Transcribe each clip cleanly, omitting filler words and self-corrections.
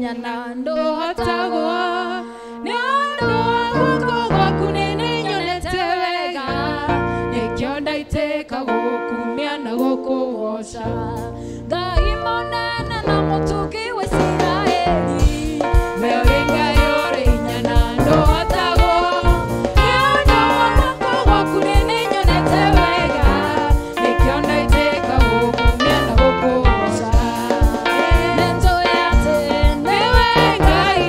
hinya na ndũhotagwo. Nĩ ũndũ wa guoko gwaku nĩnyonete wega, nĩkĩo ndaitĩka gũkumia na gũkũgoca. Ngai mũnene na mũtugi wa Isiraeli, we ũrĩ Ngai ũrĩ hinya na ndũhotagwo. Nĩ ũndũ wa guoko gwaku nĩnyonete wega, nĩkĩo ndaitĩka gũkumia na gũkũgoca. Nĩnjũĩ atĩ nĩwe Ngai,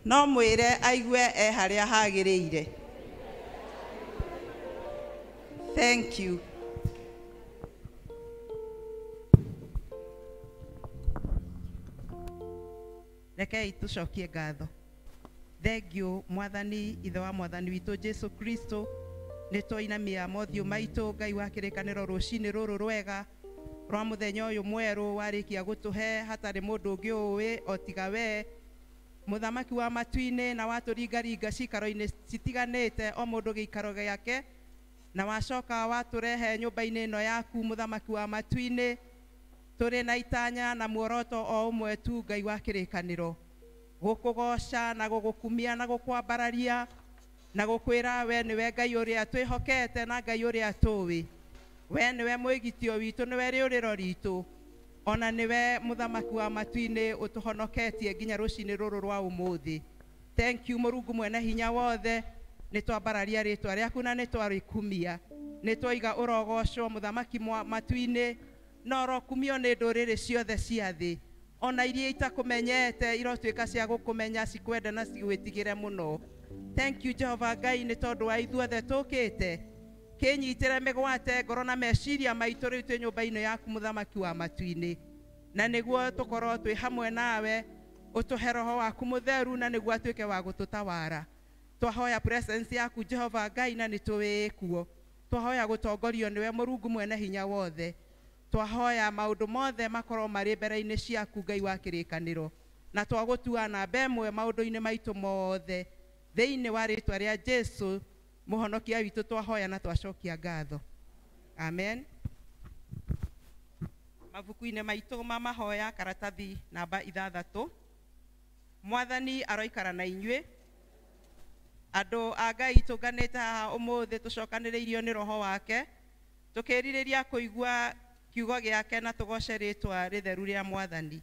No mwire aigue e haria hagiriire. Thank you. Rekei tucokie ngatho. Thank you Mwathani ithe wa Mwathani witũ Jesu Kristo. Nĩ twainamia mothiũ maitũ Ngai wa kĩrĩkanĩro rũcinĩ rũrũ rwega rwa mũthenya ũyũ mwerũ warĩkia gũtũhe hatarĩ mũndũ ũngĩ ũĩ o tiga we Mũthamaki wa matu-inĩ na watũringaringa cikaro-inĩ citiganĩte o mũndũ gĩikaro gĩake na wacoka watũrehe nyũmba-inĩ ĩno yaku Mũthamaki wa matu-inĩ tũrĩ na itanya na muoroto o ũmwe tu Ngai wa kĩrĩkanĩro gũkũgoca na gũgũkumia na gũkwambararia na gũkwĩra we nĩwe Ngai ũrĩa twĩhokete na Ngai ũrĩa tũĩ we nĩwe mwĩgitio witũ nĩwe rĩũrĩro ritũ ona nĩwe Mũthamaki wa matu-inĩ ũtũhonoketie nginya rũcinĩ rũrũ rwa ũmũthĩ. Thank you Mũrungu mwene hinya wothe nĩ twambararia rĩtwa rĩaku na nĩ twarĩkumia nĩ twaiga ũrogocwo Mũthamaki matu-inĩ na ũrokumio nĩ ndũrĩrĩ ciothe cia thĩ ona iria itakũmenyete irotuĩka cia gũkũmenya cikwende na cigwĩtigĩre mũno. Thank you Jehova Ngai nĩ tondũ wa ithuothe tũkĩte kĩnyitĩre mĩgwate ngoro na meciria maitũ rĩu twĩ nyũmba-inĩ yaku Mũthamaki wa matu-inĩ na nĩguo tũkorwo twĩ hamwe nawe ũtũhe roho waku mũtheru na nĩguo atuĩke wa gũtũtawara. Twahoya presence yaku Jehova Ngai na nĩ tũĩ kuo. Twahoya gũtongorio nĩwe Mũrungu mwene hinya wothe. Twahoya maũndũ mothe makorwo marĩ mbere-inĩ ciaku Ngai wa kĩrĩkanĩro na twagũtua namba ĩmwe maũndũ-inĩ maitũ mothe thĩinĩ wa rĩtwa rĩa Jesu Mũhonokia witũ twahoya na twacokia ngatho. Amen. Mabuku-inĩ maitũ ma mahoya karatathi namba 6. Mwathani aroikara na inyuĩ. Andũ a Ngai tũnganĩte haha ũmũthĩ tũcokanĩrĩirio nĩ roho wake tũkĩrirĩria kũigua kiugo gĩake na tũgoce rĩtwa rĩtheru rĩa Mwathani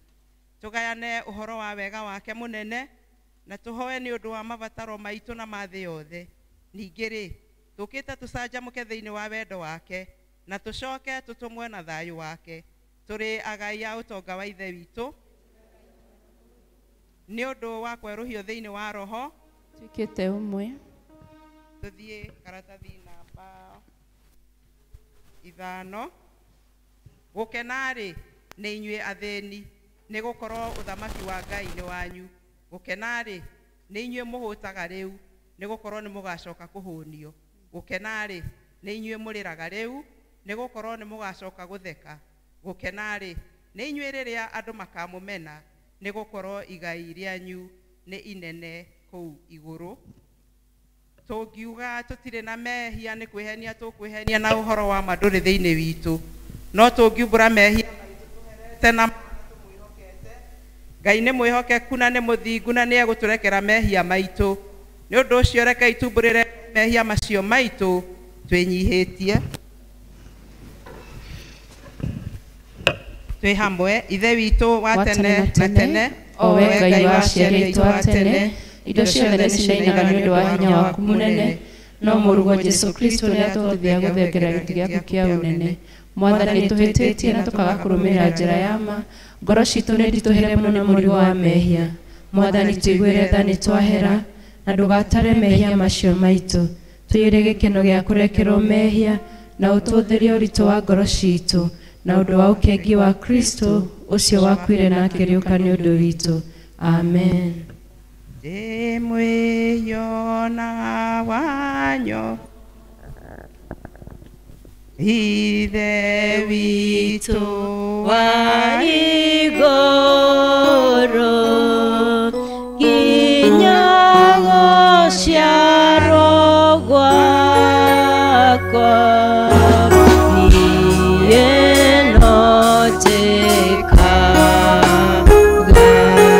tũgayane ũhoro wa wega wake mũnene na tũhoe nĩ ũndũ wa mabataro maitũ na ma thĩ yothe. Ningĩ rĩ tũkĩte tũcanjamũke thĩinĩ wa wendo wake na tũcoke tũtũmwe na thayũ wake tũrĩ agai a ũtonga wa Ithe witũ nĩ ũndũ wa kwerũhio thĩinĩ wa roho tuĩkĩte ũmwe. Tũthiĩ karatathi namba 5. Gũkena-rĩ nĩ inyuĩ athĩni nĩ gũkorwo ũthamaki wa Ngai nĩ wanyu. Gũkena-rĩ nĩ inyuĩ mũhũtaga rĩu nĩ gũkorwo nĩ mũgacoka kũhũnio. Gũkena-rĩ nĩ inyuĩ mũrĩraga rĩu Nĩ gũkorwo nĩ mũgacoka gũtheka. Gũkena-rĩ, nĩ inyuĩ rĩrĩa andũ makamũmena, nĩ gũkorwo igai rĩanyu nĩ inene kũu igũrũ. Tũngiuga tũtirĩ na mehia nĩ kwĩhenia tũkwĩhenia na ũhoro wa ma ndũrĩ thĩinĩ witũ. No tũngiumbũra mehia maitũ tũherete na tũmwĩhokete, Ngai nĩ mwĩhokeku na nĩ mũthingu na nĩ egũtũrekera mehia maitũ. Nĩ ũndũ ũcio rekei tumbũrĩre mehia macio maitũ twĩnyihĩtie. Twĩ hamwe, Ithe witũ wa tene na tene, o we Ngai wa aciari aitũ a tene, indo ciothe nĩcinainaga nĩ ũndũ wa hinya waku mũnene, no mũrũguo Jesũ Kristo nĩatũhotithia gũthengerera gĩtĩ gĩaku kĩa ũnene. Mwathani, nĩtũhĩtĩtie na tũkaga kũrũmĩrĩra njĩra ya ma, ngoro citũ nĩ nditũhĩre mũno nĩ mũrigo wa mehia. Mwathani, tũiguĩre tha nĩtwahera, na ndũgatare mehia macio maitũ. Tũiyũrie gĩkeno gĩa kũrekerwo mehia, na ũtũtherie ũritũ wa ngoro citũ, na ũndũ wa ũkengi wa Kristo ũcio wakuire na akĩriũka nĩ ũndũ witũ. Amen. Ndĩ mwĩyona wanyo, Ithe witũ wa igũrũ, nginya gũciarwo gwakwa, niĩ no njĩkaga ũũru,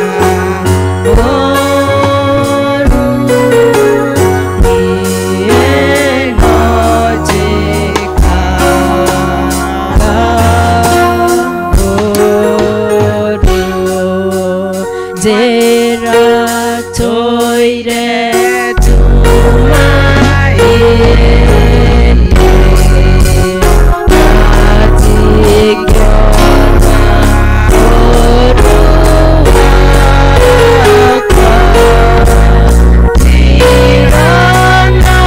niĩ no njĩkaga ũũru, njĩra tũire tumaini, atingĩona ũũru wakwa, ndironaga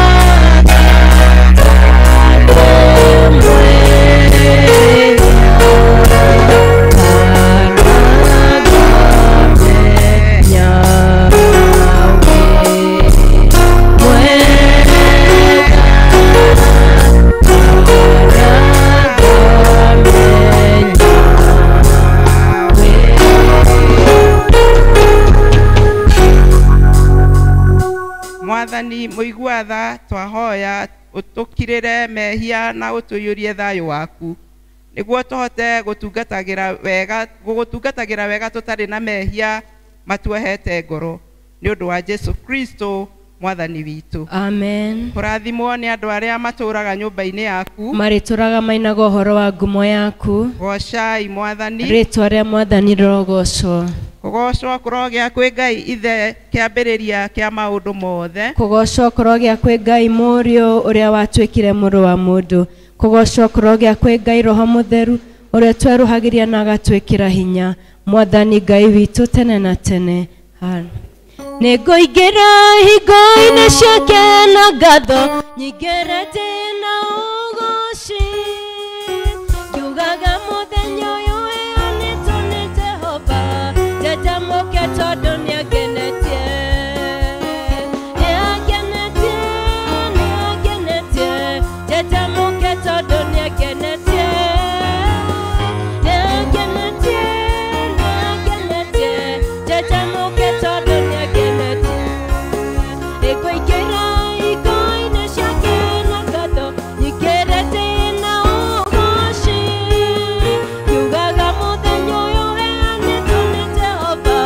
Mwathani mũigua tha, twahoya ũtũkirĩre mehia na ũtũiyũrie thayũ waku, nĩguo tũhote gũgũtungatagĩra wega tũtarĩ na mehia matuohete ngoro, nĩ ũndũ wa Jesũ Kristo Mwathani witũ. Amen. Kũrathimwo nĩ andũ arĩa matũũraga nyũmba-inĩ yaku, marĩtũraga mainaga ũhoro wa ngumo yaku. Goocai Mwathani. Rĩtwa rĩa Mwathani rĩrogocwo. Kũgocwo kũrogĩa kwĩ Ngai Ithe kĩambĩrĩria kĩa maũndũ mothe. Kũgocwo kũrogĩa kwĩ Ngai Mũriũ ũrĩa watuĩkire mũrũ wa mũndũ. Kũgocwo kũrogĩa kwĩ Ngai Roho Mũtheru ũrĩa twerũhagĩria na agatwĩkĩra hinya. Mwathani Ngai witũ tene na tene. Nĩngũingĩra hingo-inĩ ciake na ngatho nyingĩre ndĩ na ũgooci, ngiugaga mũthenya ũyũ ũheanĩtwo nĩ Jehova, njanjamũke tondũ nĩangenetie. Nĩangenetie, nĩangenetie, njanjamũke tondũ nĩangenetie. Nĩangenetie, nĩangenetie, njanjamũke tondũ nĩangenetie. Nĩngũingĩra hingo-inĩ ciake na ngatho nyingĩre ndĩ na ũgooci, ngiugaga mũthenya ũyũ ũheanĩtwo nĩ Jehova,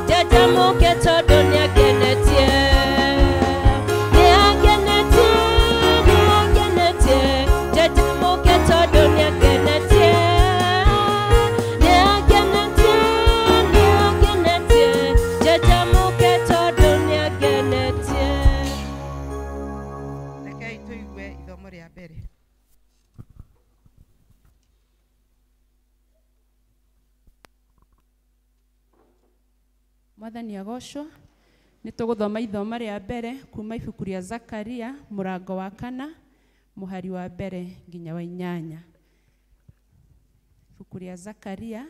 njanjamũke tondũ nĩangenetie. Nĩangenetie, nĩangenetie, njanjamũke tondũ nĩangenetie. Nĩangenetie, nĩangenetie, njanjamũke tondũ nĩangenetie. Rekei tũigue ithomo rĩa mbere. Mwathani agocwo. Nĩ tũgũthoma ithomo rĩa mbere kuma ibuku rĩa Zakaria mũrango wa 4 mũhari wa 1 nginya wa 8. Ibuku rĩa Zakaria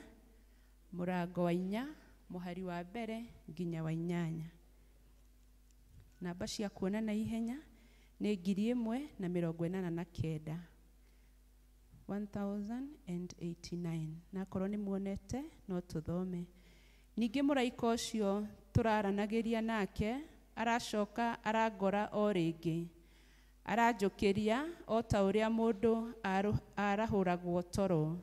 mũrango wa 4 mũhari wa 1 nginya wa 8. Namba cia kuona na ihenya nĩ 1089. 1089. Na akorwo nĩ muonete no tũthome. Ningĩ mũraika ũcio tũraranagĩria nake aracoka arangora o rĩngĩ, aranjũkĩria o ta ũrĩa mũndũ arahũragwo toro.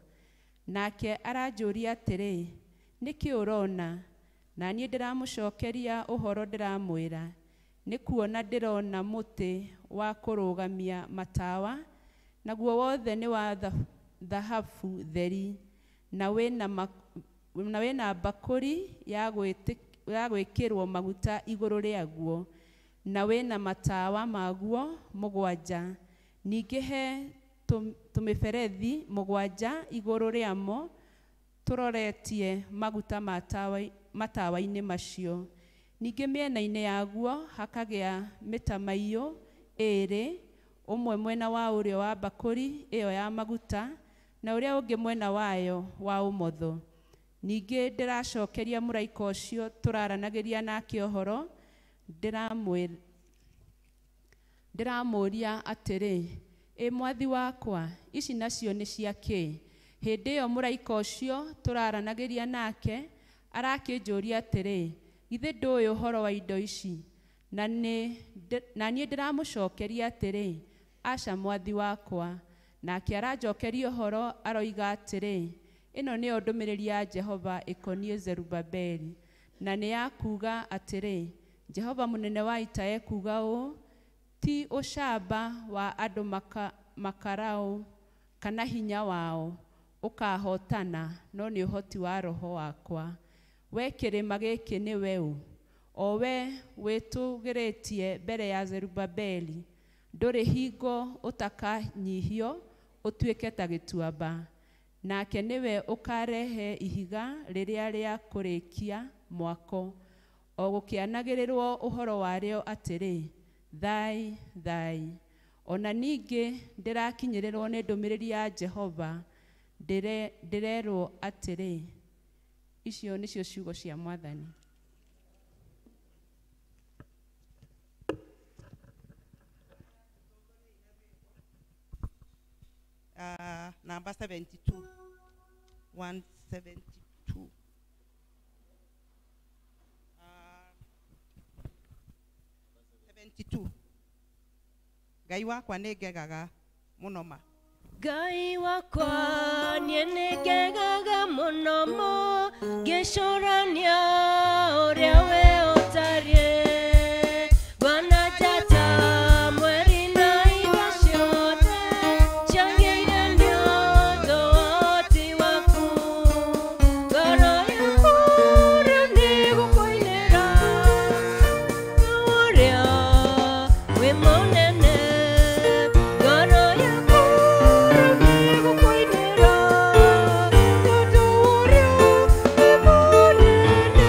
Nake aranjũria atĩrĩ, nĩkĩ ũrona? Na niĩ ndĩramũcokeria ũhoro ndĩramwĩra, nĩ kuona ndĩrona mũtĩ wa kũrũgamia matawa, naguo wothe nĩ wa thahabu theri, na wĩna mbakũri ya gwĩkĩrwo maguta igũrũ rĩaguo, na wĩna matawa maguo 7. Ningĩ he tũmĩberethi 7 igũrũ rĩamo tũroretie maguta matawa-inĩ macio. Ningĩ mĩena-inĩ yaguo hakagĩa mĩtamaiyũ 2, ũmwe mwena wa ũrĩo wa mbakũri ĩyo ya maguta, na ũrĩa ũngĩ mwena wayo wa ũmotho. Ningĩ ndĩracokeria mũraika ũcio tũraranagĩria nake ũhoro, ndĩramũũria atĩrĩ, ĩ mwathi wakwa, ici nacio nĩ cia kĩ? Hĩndĩ ĩyo mũraika ũcio tũraranagĩria nake arakĩnjũria atĩrĩ, githĩ ndũĩ ũhoro wa indo ici? Na niĩ ndĩramũcokeria atĩrĩ, aca mwathi wakwa. Nake aranjokeria ũhoro aroiga atĩrĩ, ĩno nĩyo ndũmĩrĩri ya Jehova ĩkoniĩ Zerubabeli, na nĩ ya kuuga atĩrĩ, Jehova mũnene wa ita ekuuga ũũ, ti ũcamba wa andũ makarau kana hinya wao ũkahotana, no nĩ ũhoti wa roho wakwa. We kĩrĩma gĩkĩ nĩwe ũ, o we wĩtũgĩrĩtie mbere ya Zerubabeli, ndũrĩ hingo ũtakanyihio ũtuĩke ta gĩtuamba. Nake nĩwe ũkarehe ihiga rĩrĩa rĩa kũrĩkia mwako, o gũkĩanagĩrĩrwo ũhoro warĩo atĩrĩ, thai thai. Ona ningĩ ndĩrakinyĩrĩrwo nĩ ndũmĩrĩri ya Jehova, ndĩrerwo atĩrĩ. Icio nĩcio ciugo cia Mwathani. Number 72. 172. 72. Ngai wakwa nĩ ngegaga mũno ma. Ngai wakwa niĩ nĩ ngegaga mũno ma, ngĩcũrania ũrĩa we ũtariĩ. Bwana njata mweri na indo ciothe ciagĩire nĩ ũndũ wa ũhoti waku. Ngoro yakwa rĩu nĩĩgũkũinĩra, ũrĩa wĩ mũnene. Ngoro yakwa rĩu nĩĩgũkũinĩra, tondũ ũrĩa wĩ mũnene.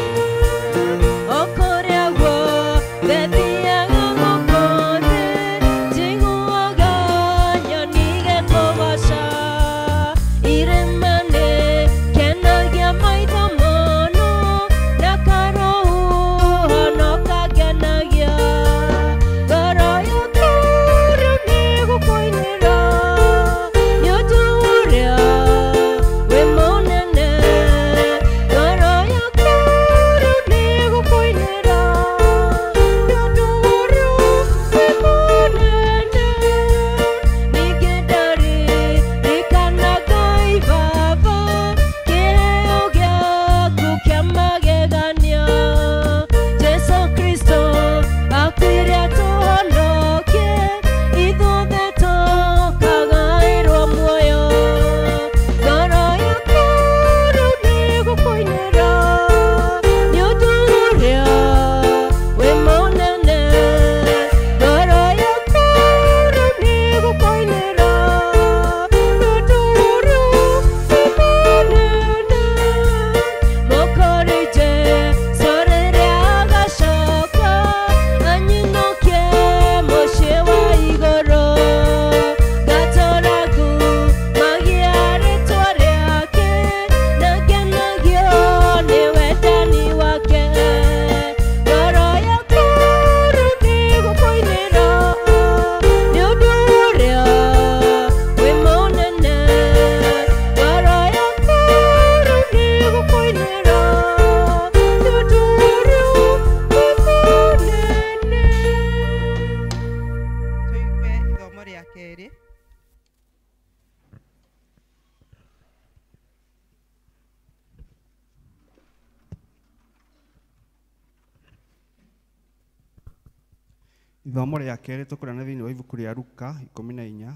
Ithomo rĩa kerĩ tũkũrana thĩinĩ wa ibuku rĩa Luka 14,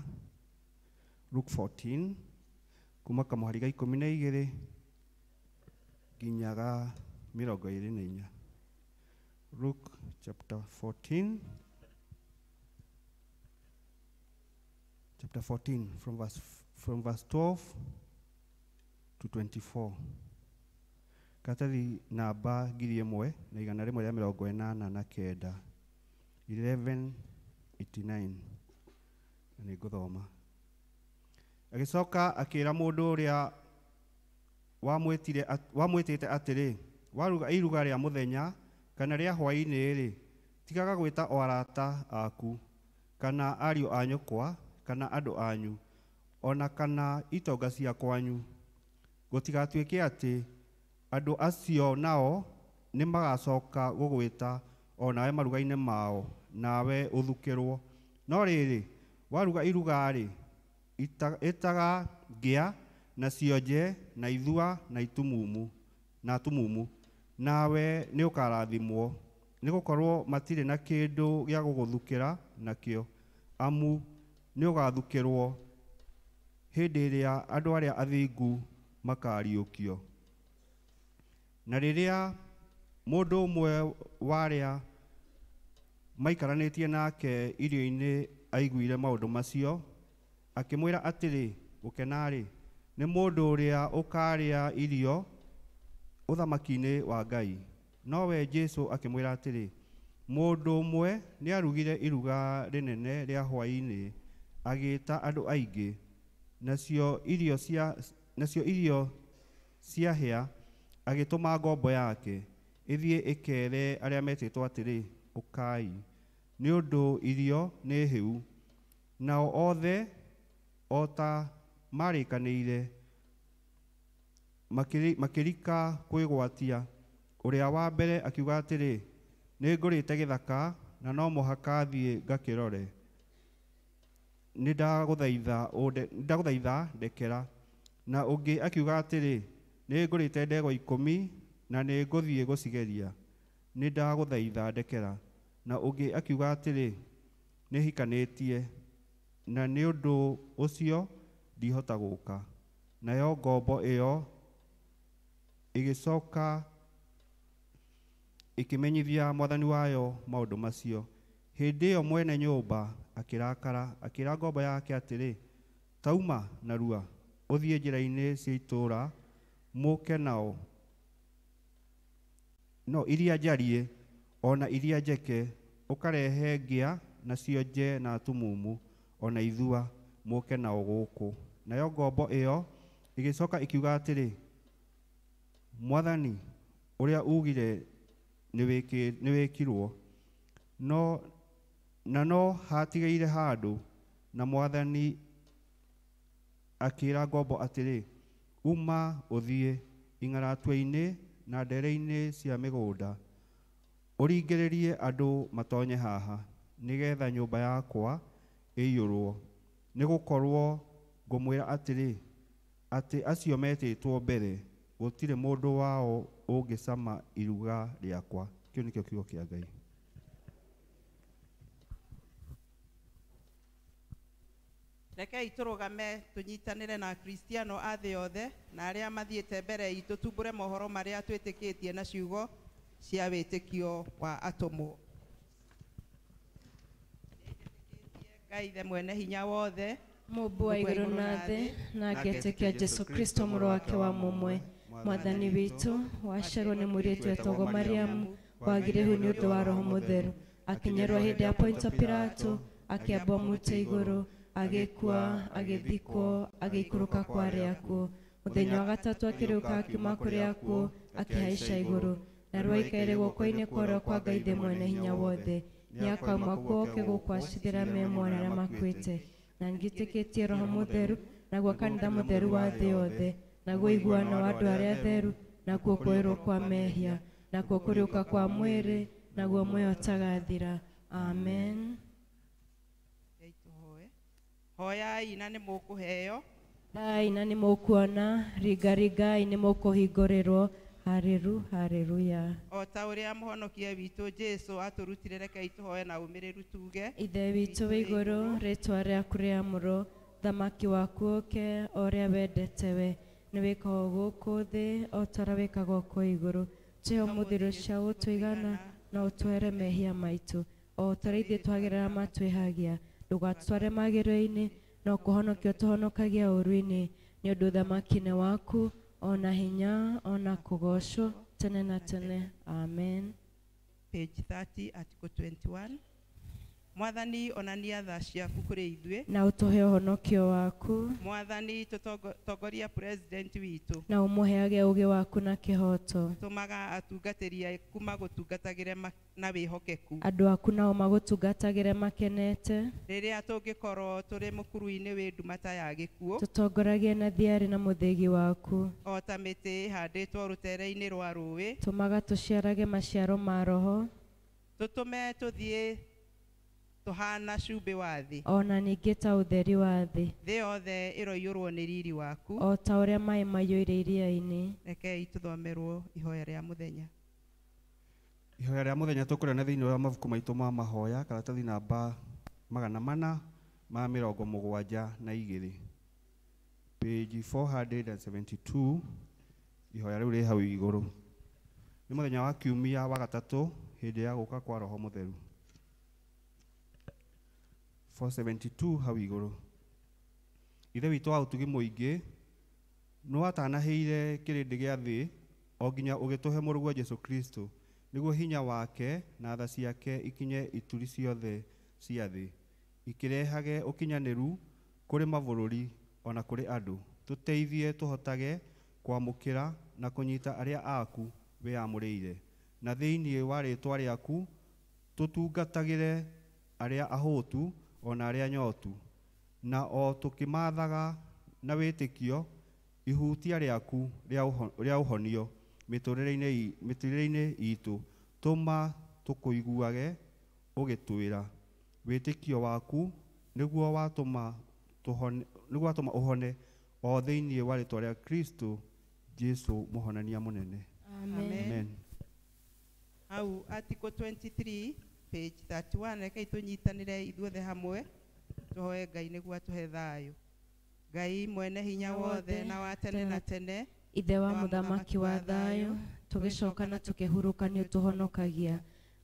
Luke 14, kuma kamũhari ga 12 nginya ga 24. Luke chapter 14, chapter 14 from verse 12 to 24. Karatathi namba 1189, 1189. Na nĩ ngũthoma. Agĩcoka akĩra mũndũ ũrĩa wamwĩtĩte atĩrĩ, waruga iruga rĩa mũthenya kana rĩa hwaĩ-inĩ-rĩ, tigaga gwĩta o arata aku kana ariũ a nyũkwa kana andũ anyu ona kana itonga cia kwanyu, gũtigatuĩke atĩ andũ acio nao nĩ magacoka gũgwĩta o nawe maruga-inĩ mao, nawe ũthukĩrwo. No rĩrĩ, waruga iruga-rĩ, ĩtaga ngĩa na cionje na ithua na itumumu na atumumu, nawe nĩ ũkarathimwo, nĩ gũkorwo matirĩ na kĩndũ gĩa gũgũthukĩra nakĩo, amu nĩ ũgathukĩrwo hĩndĩ ĩrĩa andũ arĩa athingu makariũkio. Na rĩrĩa mũndũ ũmwe wa arĩa maikaranĩtie nake irio-inĩ aiguire maũndũ macio, akĩmwĩra atĩrĩ, gũkena-rĩ, nĩ mũndũ ũrĩa ũkarĩa irio ũthamaki-inĩ wa Ngai. Nowe Jesũ akĩmwĩra atĩrĩ, mũndũ ũmwe nĩarugire iruga rĩnene rĩa hwaĩ-inĩ, agĩĩta andũ aingĩ, nacio irio ciahĩa, agĩtũma ngombo yake ĩthiĩ ĩkere arĩa metĩtwo atĩrĩ, ũkai, nĩ ũndũ irio nĩ hĩu. Nao othe o ta marĩkanĩire makĩrika kwĩgwatia. Ũrĩa wa mbere akiuga atĩrĩ, nĩ ngũrĩte gĩthaka na no mũhaka thiĩ ngakĩrore, nĩ ndagũthaitha ndekera. Na ũngĩ akiuga atĩrĩ, nĩ ngũrĩte ndegwa 10 na nĩ ngũthiĩ gũcigeria, nĩ ndagũthaitha ndekera. Na ũngĩ akiuga atĩrĩ, nĩ hikanĩtie na nĩ ũndũ ũcio ndihota gũka. Nayo ngombo ĩyo ĩgĩcoka ĩkĩmenyithia mwathani wayo maũndũ macio. Hĩndĩ ĩyo mwene nyũmba akĩrakara, akĩra ngombo yake atĩrĩ, tauma narua ũthiĩ njĩra-inĩ cia itũũra, mũke nao no iria njarie ona iria njeke, ũkarehe ngĩa na cionje na atumumu ona ithua, mũke nao gũkũ. Nayo ngombo ĩyo ĩgĩcoka ĩkiuga atĩrĩ, mwathani, ũrĩa ugire nĩ wĩkirwo, na no hatigaire handũ. Na mwathani akĩra ngombo atĩrĩ, uma ũthiĩ ing'aratua-inĩ na ndere-inĩ cia mĩgũnda, ũringĩrĩrie andũ matonye haha, nĩgetha nyũmba yakwa ĩiyũrwo. Nĩ gũkorwo ngũmwĩra atĩrĩ, atĩ acio metĩtwo mbere gũtirĩ mũndũ wao ũngĩcama iruga rĩakwa. Kĩu nĩkĩo kiugo kĩa Ngai. Rekei tũrũgame tũnyitanĩre na Akristiano a thĩ yothe na arĩa mathiĩte mbere itũ, tumbũre mohoro marĩa twĩtĩkĩtie na ciugo cia wĩtĩkio wa atũmwo. Ngai Ithe mwene hinya wothe, Mũmbi wa igũrũ na thĩ, na ngetĩkia Jesũ Kristo mũrũ wake wa mũmwe, Mwathani witũ, waciarwo nĩ mũirĩtu wetagwo Mariamu, wagire ihu nĩ ũndũ wa Roho Mũtheru, akinyerwo hĩndĩ ya Pontio Pilato, akĩambwo mũtĩ igũrũ, agĩkua, agĩthikwo, agĩikũrũka kwa arĩa akuũ. Mũthenya wa gatatũ akĩrĩũka akiuma kũrĩ akuũ, akĩhaica igũrũ, narĩo aikaire guoko-inĩ kwa ũrĩo kwa Ngai Ithe mwene hinya wothe. Nĩakauma kuo oke gũkũ acirĩra me muoyo na arĩa makuĩte. Na nĩngĩtĩkĩtie Roho Mũtheru, naguo kanitha mũtheru wa thĩ yothe, naguo ũiguano wa andũ arĩa atheru, nakuo kwoerwo kwa mehia, nakuo kũriũka kwa mwĩrĩ, naguo muoyo ũtagathira. Amen. Hoyai na nĩ mũkũheo, Thai na nĩ mũkuona, ringaringai nĩ mũkũhingũrĩrwo, Haleluya, haleluya. O ta ũrĩa mũhonokia witũ Jesũ atũrutire, rekei tũhoe na ũmĩrĩru tuge: Ithe witũ wĩ igũrũ, rĩtwa rĩaku rĩamũrwo, thamaki waku ũke, o ũrĩa wendete we nĩ wĩkagwo gũkũ thĩ o ta ũrĩa wĩkagwo kũu igũrũ. Tũhe ũmũthĩ irio cia gũtũigana, na ũtwere mehia maitũ o ta ũrĩa ithuĩ twagĩrĩra matwĩhagia. Ndũgatũtware magĩrĩro-inĩ, no kũhonokia ũtũhonokagia ũũru-inĩ, nĩ ũndũ ũthamaki nĩ waku, ona hinya, ona kũgoocwo tene na tene. Amen. Page 30, article 21. Mwathani, onania tha ciaku kũrĩ ithuĩ na ũtũhe ũhonokio waku. Mwathani, tũtongoria president witũ na ũmũheage ũũgĩ waku na kĩhooto. Tũmaga atungatĩri aku magũtungatagĩre na wĩhokeku. Andũ aku nao magũtungatagĩre makenete. Rĩrĩa tũngĩkorwo tũrĩ mũkuru-inĩ wĩ nduma ta ya gĩkuũ, tũtongoragie na thiarĩ na mũthĩgi waku. O ta mĩtĩ ĩhandĩtwo rũtere-inĩ rwa rũĩ, tũmaga tũciarage maciaro ma roho. Tũtũme tũthiĩ tũhana cumbĩ wa thĩ, ona ningĩ ta ũtheri wa thĩ. Thĩ yothe ĩroiyũrwo nĩ riri waku, o ta ũrĩa maĩ maiyũire iria-inĩ. Rekei tũthomerwo ihoya rĩa mũthenya. Ihoya rĩa mũthenya tũkũrĩa na thĩinĩ wa mabuku maitũ ma mahoya, karatathi namba 472, page 472. Ihoya rĩu rĩ hau igũrũ. Nĩ mũthenya wa kiumia wa gatatũ hĩndĩ ya gũka kwa Roho Mũtheru. 472 hau igũrũ. Ithe witũ wa ũtugi mũingĩ, nĩwatanahĩire kĩrĩndĩ gĩa thĩ o nginya ũgĩtũhe mũrũguo Jesũ Kristo, nĩguo hinya wake na tha ciake ikinye ituri ciothe cia thĩ, ikĩrehage ũkinyanĩru kũrĩ mabũrũri ona kũrĩ andũ. Tũteithie tũhotage kwamũkĩra na kũnyita arĩa aku wĩyamũrĩire, na thĩinĩ wa rĩtwa rĩaku tũtungatagĩre arĩa ahũtu ona arĩa nyotu, na o tũkĩmathaga na wĩtĩkio ihutia rĩaku rĩa ũhonio mĩtũrĩre-inĩ itũ. Tũma tũkũiguage ũgĩtwĩra wĩtĩkio waku nĩguo watũma ũhone, o thĩinĩ wa rĩtwa rĩa Kristo Jesũ mũhonania mũnene. Amen. Hau article 23 page 31, rekei tũnyitanĩre ithuothe hamwe tũhoe Ngai nĩguo atũhe thayũ. Ngai mwene hinya wothe na wa tene na tene, Ithe wa mũthamaki wa thayũ, tũgĩcoka na tũkĩhurũka nĩ ũtũhonokagia.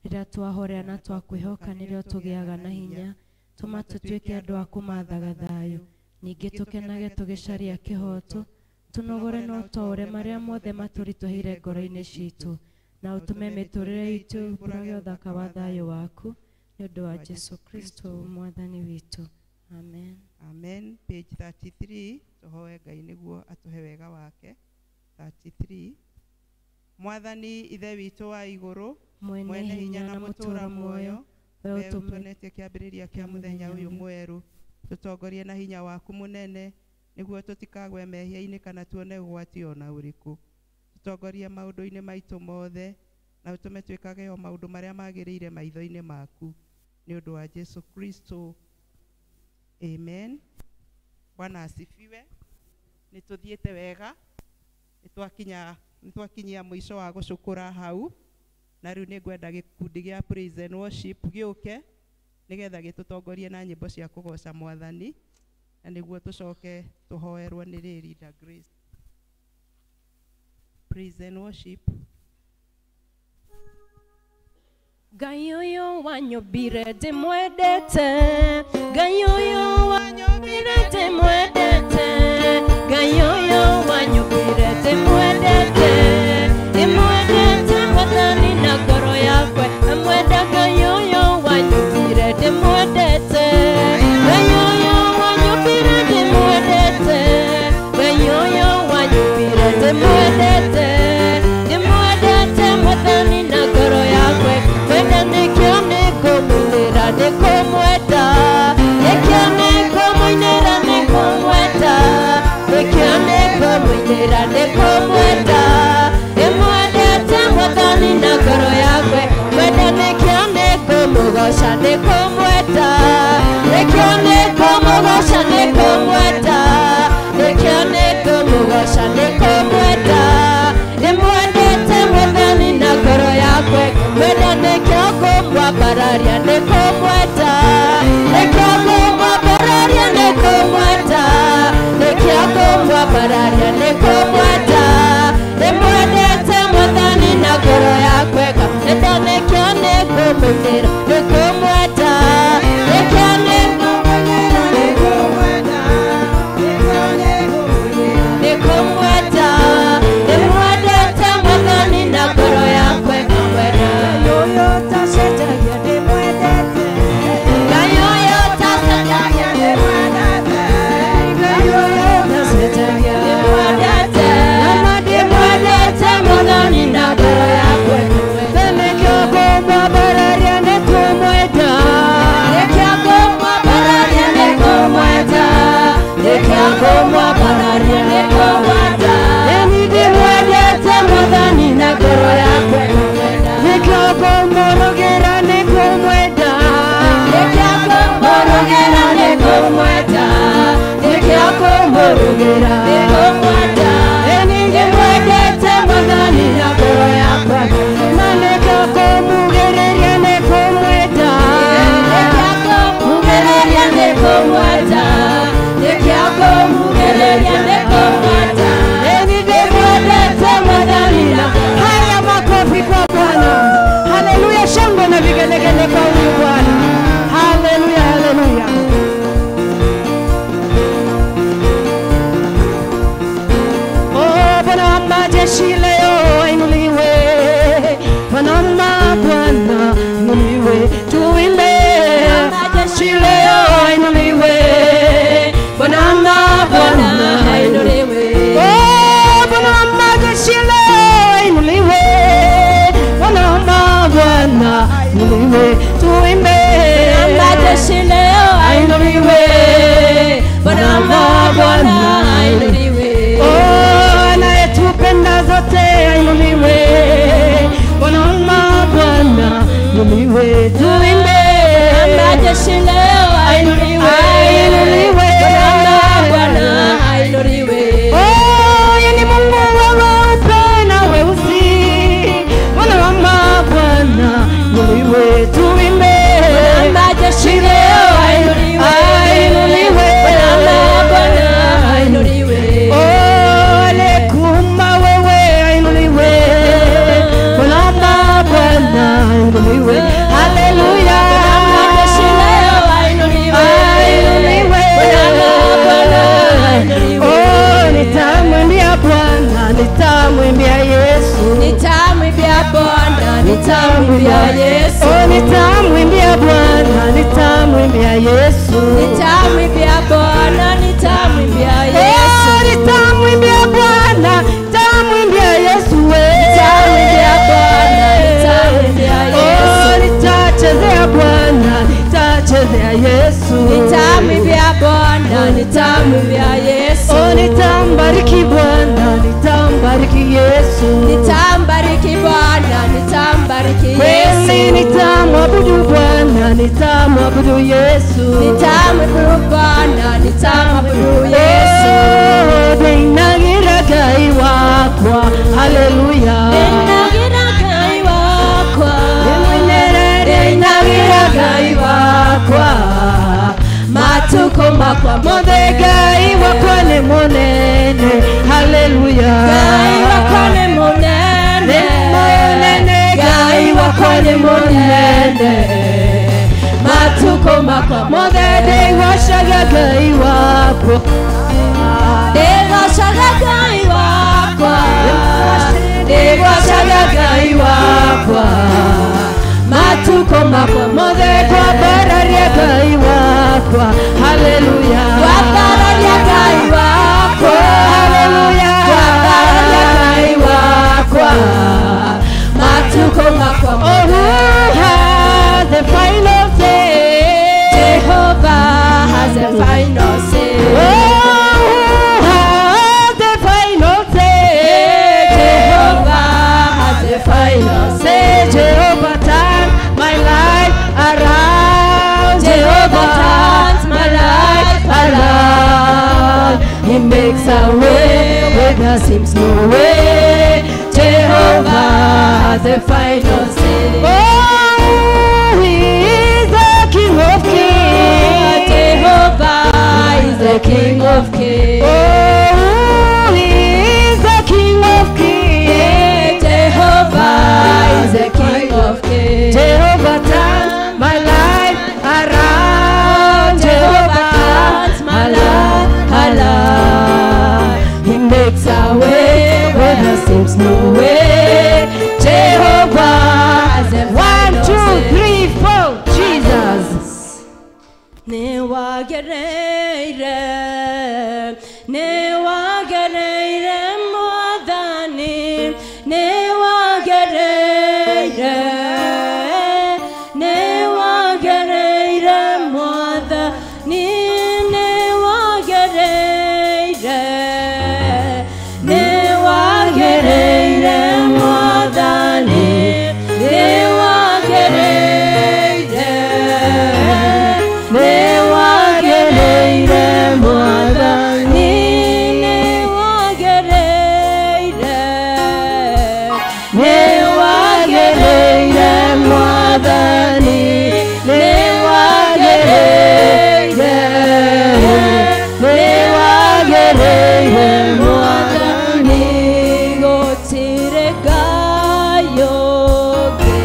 Rĩrĩa twahorea na twakwĩhoka nĩrĩo tũgĩaga na hinya. Tũma tũtuĩke andũ a kũmathaga thayũ, ningĩ tũkenage tũgĩcaria kĩhooto, tũnogore na ũtwaũre marĩa mothe matũritũhĩire ngoro-inĩ citũ, na ũtũme mĩtũrĩre itũ ĩmbũrage ũthaka wa thayũ waku, nĩ ũndũ wa Jesũ Kristo mwathani witũ. Amen. Amen. Page 33, tũhoe Ngai nĩguo atũhe wega wake. 33. Mwathani Ithe witũ wa igũrũ, mwene hinya na mũtũũra muoyo, we we ũtuonetie kĩambĩrĩria kĩa mũthenya ũyũ mwerũ, tũtongorie na hinya waku mũnene nĩguo tũtikagwe mehia-inĩ kana tuone ũgwati ona ũrĩkũ. Tũtongorie maũndũ-inĩ maitũ mothe, na ũtũme twĩkage o maũndũ marĩa magĩrĩire maitho-inĩ maku, nĩ ũndũ wa Jesũ Kristo. Amen. Bwana asifiwe. Nĩ tũthiĩte wega, nĩ twakinyia mũico wa gũcũkũra hau, na rĩu nĩ ngwenda gĩkundi gĩa praise and worship gĩũke nĩgetha gĩtũtongorie na nyĩmbo cia kũgoca Mwathani, na nĩguo tũcoke tũhoerwo nĩ Linda Grace. Praise and worship. Ngai ũyũ wanyũmbire ndĩmwendete, Ngai ũyũ wanyũmbire ndĩmwendete, Ngai ũyũ wanyũmbire ndĩmwendete, ndĩmwendete Mwathani na ngoro yakwa, amwenda Ngai ũyũ wanyũmbire ndĩmwendete, Ngai ũyũ wanyũmbire ndĩmwendete, Ngai ũyũ wanyũmbire ndĩmwendete, ndĩmwendete Mwathani na ngoro yakwa, mwenda nĩkĩo nĩngũmũinĩra nĩngũmwenda, nĩkĩo nĩngũmũinĩra nĩngũmwenda, nĩkĩo nĩngũmũinĩra nĩngũmwenda, ndĩmwendete Mwathani na ngoro yakwa, mwenda nĩkĩo nĩngũmũgoca nĩngũmwenda, nĩkĩo nĩngũmũgoca nĩngũmwenda, nĩkĩo nĩngũmũgoca nĩngũmwenda, ndĩmwendete majeshi leo ainuliwe, Bwana wa mabwana ainuliwe, tuimbe. Majeshi leo ainuliwe, Bwana wa mabwana ainuliwe. Oh, Bwana wa majeshi leo ainuliwe, Bwana wa mabwana ainuliwe, tuimbe. Majeshi leo ainuliwe, Bwana wa mabwana ainuliwe. Oh, anayetupenda zote ainuliwe, Bwana wa mabwana ainuliwe, tuimbe. Majeshi leo ainuliwe, ainuliwe, Bwana wa mabwana ainuliwe. Oh, yeye ni Mungu wa weupe na weusi, Bwana wa mabwana ainuliwe, tuimbe. Majeshi leo ainuliwe, ainuliwe, Bwana wa mabwana ainuliwe. Oh, aliyekuumba wewe ainuliwe, Bwana wa mabwana ainuliwe, haleluya. Majeshi leo ainuliwe, ainuliwe, Bwana wa mabwana ainuliwe. Oh, nitamwimbia Bwana, nitamwimbia Yesu, Nitamwimbia Bwana, nitamwimbia Yesu. Oh, nitamwimbia Bwana, nitamwimbia Yesu, Nitamwimbia Bwana, nitamwimbia Yesu. Oh, nitamwimbia Bwana, nitamwimbia Yesu we. Nitamwimbia Bwana, nitamwimbia Yesu. Oh, nitachezea Bwana, nitachezea Yesu. Nitamwimbia Bwana, nitamwimbia Yesu. Oh, nitambariki Bwana, nitambariki Yesu. Nitambariki Bwana, nitambariki Yesu. Kweli nitamwabudu Bwana, nitamwabudu Yesu. Nitamwabudu Bwana, nitamwabudu Yesu. Oh, ndinagira Ngai wakwa, haleluya. Ndinagira Ngai wakwa, Ndimwinĩre ndinagira Ngai wakwa, matuko makwa mothe Ngai wakwa nĩ mũnene, haleluya. Ngai wakwa nĩ mũnene, Nĩ mũnene, Ngai wakwa nĩ mũnene, matuko makwa mothe ndĩgocaga Ngai wakwa, ndĩgocaga Ngai wakwa, ndĩgocaga Ngai wakwa, matuko makwa mothe ngwambararia Ngai wakwa, haleluya. Ngwambararia Ngai wakwa, haleluya. Ngwambararia Ngai wakwa, matuko makwa Oh, who has the final say? Jehovah has the final say. Oh, who has the final say? Jehovah has the final say. Say, Jehovah, turn my life around. Jehovah turns my life around. He makes a way where there seems no way. Jehovah has the final say. Oh, he is the King of Kings. Jehovah is the King of Kings. Oh, he is the King of Kings. Jehovah is the King of Kings. Jehovah turns my life around. Jehovah turns my life around. He makes a way where there seems no way. Jehovah. Has the 1, final 2, say. 3, 4. Jesus. Nĩwagereire, nĩwagereire Mwathani, nĩwagereire, nĩwagereire Mwathani, nĩwagereire, nĩwagereire Mwathani, nĩwagereire, nĩwagereire Mwathani, nĩwagereire, nĩwagereire Mwathani, nĩwagereire, nĩwagereire Mwathani, gũtirĩ Ngai ũngĩ,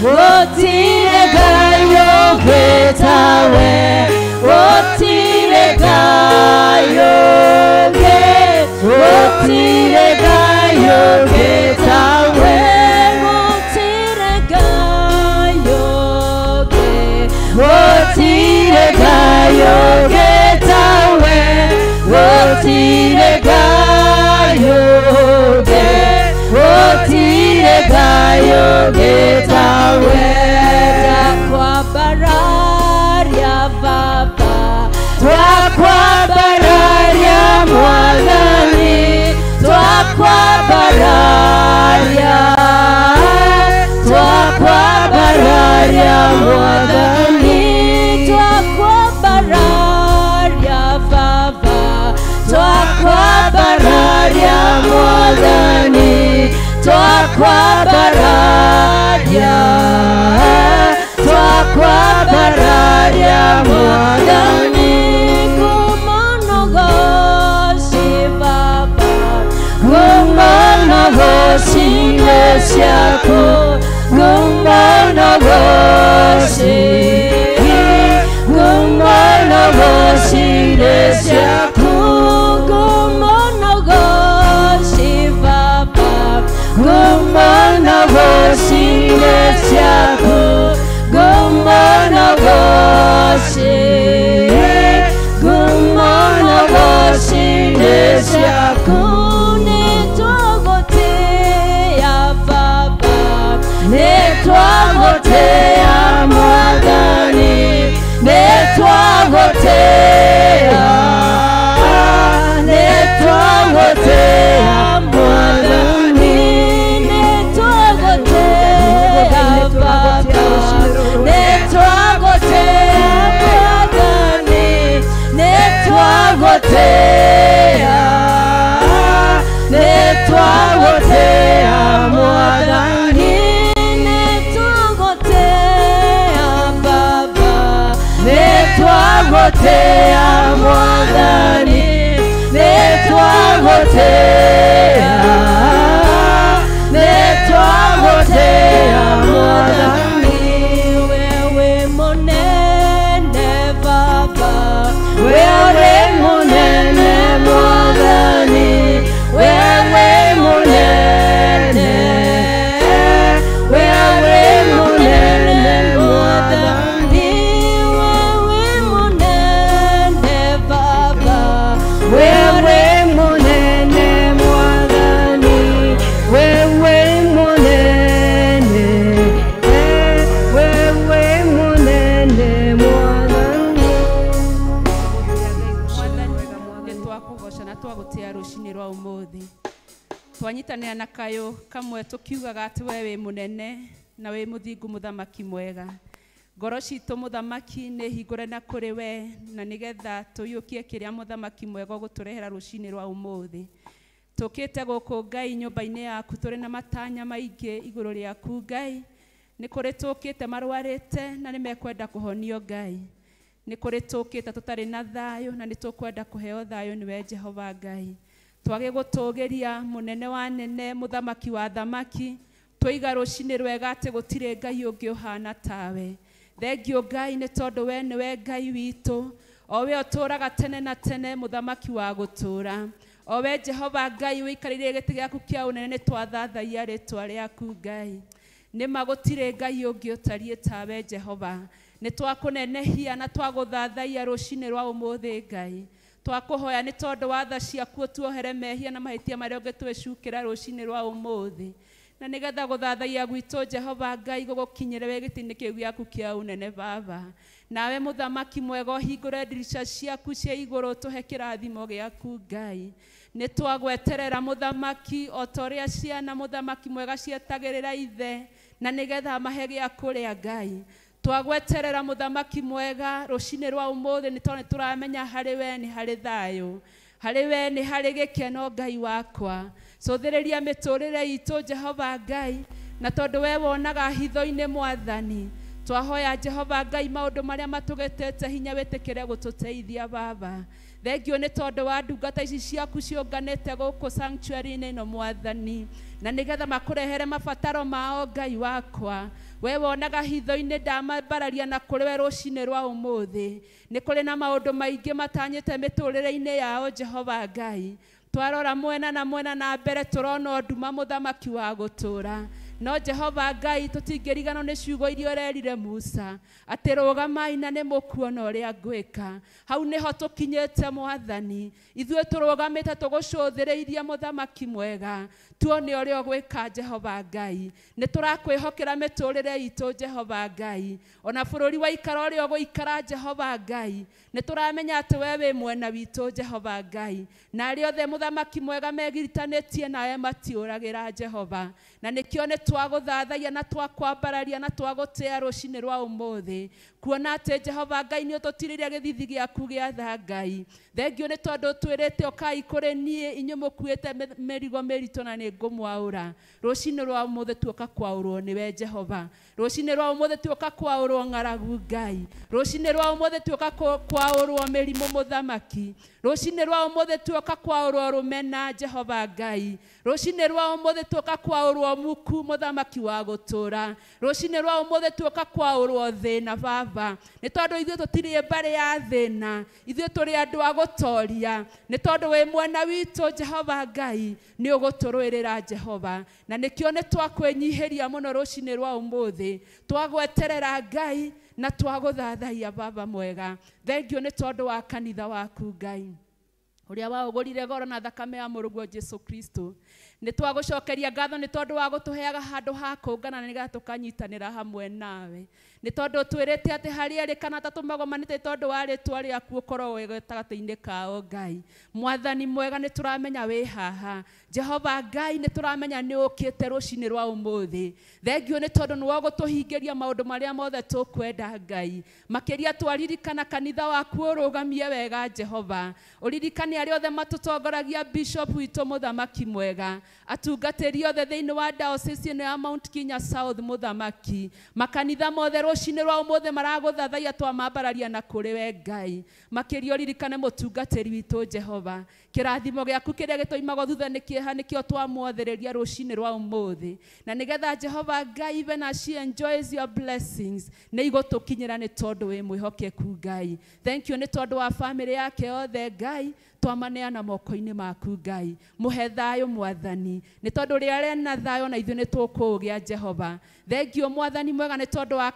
gũtirĩ Ngai ũngĩ tawe, gũtirĩ Ngai ũngĩ, gũtirĩ Ngai ũngĩ. Gũtirĩ Ngai ũngĩ, gũtirĩ Ngai ũngĩ tawe. Twakwambararia Baba, twakwambararia Mwathani, twakwambararia, twakwambararia Mwathani, twakwambararia Baba, twakwambararia Mwathani, twakwambararia, twakwambararia Mwathani. Kumonogoshi Baba, kumonogoshi ciaku, kumonogoshi, kumonogoshi ciaku, kumonogoshi Baba, kumonogoshi ciaku, kumonogoshi, kumonogoshi ciaku. Nĩtwagũtĩĩa Baba, nĩtwagũtĩĩa Mwathani, nĩtwagũtĩĩa, nĩtwagũtĩĩa Mwathani, nĩtwagũtĩĩa Baba, nĩtwagũtĩĩa Mwathani, nĩtwagũtĩĩa, nĩtwagũtĩĩa Mwathani, nĩtwagũtĩĩa Baba, nĩtwagũtĩĩa Mwathani, nĩtwagũtĩĩa, nĩtwagũtĩĩa Mwathani. Wewe mũnene Baba, wewe mũnene Mwathani, wewe mũnene, wewe mũnene Mwathani, wewe mũnene Baba, wewe mũnene Mwathani, wewe mũnene, wewe mũnene Mwathani. Nĩ twakũgoca na twagũtĩĩa rũcinĩ rwa ũmũthĩ. Twanyitanĩra na kayũ kamwe tũkiugaga atĩ we wĩ mũnene na wĩ mũthingu mũthamaki mwega. Ngoro citũ mũthamaki nĩ hingũre na kũrĩ we, na nĩgetha tũiyũkie kĩrĩa mũthamaki mwega ũgũtũrehera rũcinĩ rwa ũmũthĩ. Tũkĩte gũkũ Ngai nyũmba-inĩ yaku tũrĩ na matanya maingĩ igũrũ rĩaku Ngai. Nĩ kũrĩ tũkĩte marwarĩte na nĩ mekwenda kũhonio Ngai. Nĩ kũrĩ tũkĩte tũtarĩ na thayũ na nĩ tũkwenda kũheo thayũ nĩwe Jehova Ngai. Twage gũtũgĩria mũnene wa nene, mũthamaki wa thamaki, twoiga rũcinĩ rwega atĩ gũtirĩ Ngai ũngĩ ũhana tawe. Thengio Ngai nĩ tondũ we nĩwe Ngai witũ, o we ũtũũraga tene na tene, mũthamaki wa gũtũũra. O we Jehova Ngai ũikarĩire gĩtĩ gĩaku kĩa ũnene, nĩ twathathaiya rĩtwa rĩaku Ngai. Nĩma gũtirĩ Ngai ũngĩ ũtariĩ tawe Jehova. Nĩ twakũnenehia na twagũthathaiya rũcinĩ rwa ũmũthĩ Ngai. Twakũhoya nĩ tondũ wa tha ciaku ũtuohere mehia na mahĩtia marĩa ũngĩtwĩcukĩra rũcinĩ rwa ũmũthĩ. Na nĩgetha gũthathaiya gwitũ Jehova Ngai gũgũkinyĩre wĩ gĩtĩ-inĩ kĩu gĩaku kĩa ũnene Baba. Nawe mũthamaki mwega ũhingũre ndirica ciaku cia igũrũ ũtũhe kĩrathimo gĩaku Ngai. Nĩ twagweterera mũthamaki o ta ũrĩa ciana mũthamaki mwega cietagĩrĩra ithe, na nĩgetha mahe gĩa kũrĩa Ngai. Twagweterera mũthamaki mwega rũcinĩ rwa ũmũthĩ nĩ tondũ nĩ tũramenya harĩ we nĩ harĩ thayũ, harĩ we nĩ harĩ gĩkeno Ngai wakwa. Cũthĩrĩria mĩtũrĩre itũ Jehova Ngai, na tondũ we wonaga hitho-inĩ Mwathani. Twahoya Jehova Ngai maũndũ marĩa matũgetete hinya wĩtĩkĩre gũtũteithia Baba. Thengio nĩ tondũ wa ndungata ici ciaku ciũnganĩte gũkũ sanctuary-inĩ ĩno Mwathani, na nĩgetha makũrehere mabataro mao Ngai wakwa. We wonaga hitho-inĩ, ndamambararia na kũrĩ we rũcinĩ rwa ũmũthĩ. Nĩ kũrĩ na maũndũ maingĩ matanyĩte mĩtũrĩre-inĩ yao Jehova Ngai. Twarora mwena na mwena na mbere tũrona nduma mũthamaki wa gũtũũra. No Jehova Ngai tũtingĩriganwo nĩ ciugo iria ũrerire Musa atĩ rũgamai na nĩ mũkuona ũrĩa ngwĩka. Hau nĩho tũkinyĩte Mwathani, ithuĩ tũrũgamĩte tũgũcũthĩrĩirie mũthamaki mwega, tuone ũrĩa ũgwĩka Jehova Ngai. Nĩ tũrakwĩhokera mĩtũrĩre itũ Jehova Ngai, ona bũrũri waikara ũrĩa ũgũikara Jehova Ngai, nĩ tũramenya atĩ we wĩ mwena witũ Jehova Ngai, na arĩa othe mũthamaki mwega megiritanĩtie nawe matiũragĩra Jehova. Na nĩkĩo nĩ twagũthathaia na twakwambararia na twagũtĩa rũcinĩ rwa ũmũthĩ, kuona atĩ Jehova Ngai nĩ ũtũtirĩria gĩthithi gĩaku gĩa tha Ngai. Thengio nĩ tondũ twĩrĩte ũkai kũrĩ niĩ inyuĩ mũkuĩte mĩrigo mĩritũ na nĩ ngũmwaũra. Rũcinĩ rwa ũmũthĩ tuoka kwaũrwo nĩwe Jehova. Rũcinĩ rwa ũmũthĩ tuoka kwaũrwo ng'aragu Ngai. Rũcinĩ rwa ũmũthĩ tuoka kwaũrwo mĩrimũ mũthamaki. Rũcinĩ rwa ũmũthĩ tuoka kwaũrwo rũmena Jehova Ngai. Rũcinĩ rwa ũmũthĩ tuoka kwaũrwo muku mũthamaki wa gũtũra. Rũcinĩ rwa ũmũthĩ tuoka kwaũrwo thĩna Baba, nĩ tondũ ithuĩ tũtirĩ mbarĩ ya thĩna, ithuĩ tũrĩ andũ a gũtoria, nĩ tondũ wĩ mwena witũ Jehova Ngai, nĩ ũgũtũrũĩrĩra Jehova. Na nĩkĩo nĩ twakwĩnyihĩria mũno rũcinĩ rwa ũmũthĩ, twagweterera Ngai na twagũthathaia Baba mwega. Thengio nĩ tondũ wa kanitha waku Ngai, ũrĩa waũgũrire goro na thakame ya mũrũguo Jesu Kristo. Nĩ twagũcokeria ngatho nĩ tondũ wa gũtũheaga handũ ha kũngana nĩgetha tũkanyitanĩra hamwe nawe, nĩ tondũ twĩrĩte atĩ harĩ erĩ kana atatũ magomanĩte tondũ wa rĩtwa rĩaku ũkorwo wĩ gatagatĩ-inĩ kao Ngai. Mwathani mwega nĩ tũramenya wĩ haha Jehova Ngai, nĩ tũramenya nĩ ũkĩte rũcinĩ rwa ũmũthĩ. Thengio nĩ tondũ nĩ ũgũtũhingĩria maũndũ marĩa mothe tũkwenda Ngai. Makĩria twaririkana kanitha waku ũrũgamie wega Jehova, ũririkane arĩa othe matũtongoragia, Bishop witũ mũthamaki mwega, atungatĩri othe thĩinĩ wa diocese ĩno ya Mount Kenya South mũthamaki, makanitha mothe rũcinĩ rwa ũmũthĩ maragũthathaia twamambararia na kũrĩ we Ngai. Makĩria ũririkane mũtungatĩri witũ Jehova, kĩrathimo gĩaku kĩrĩa gĩtũimagwo thutha nĩ kĩeha, nĩkĩo twamwathĩrĩria rũcinĩ rwa ũmũthĩ, na nĩgetha Jehova Ngai even as she enjoys your blessings nĩ igũtũkinyĩra nĩ tondũ wĩ mwĩhokeku Ngai. Thank you nĩ tondũ wa famĩlĩ yake yothe Ngai, twamaneana moko-inĩ maku Ngai. Mũhe thayũ Mwathani, nĩ tondũ ũrĩa arĩ na thayũ na ithuĩ nĩ tũkũũgĩa Jehova. Thengio Mwathani mwega nĩ tondũ wa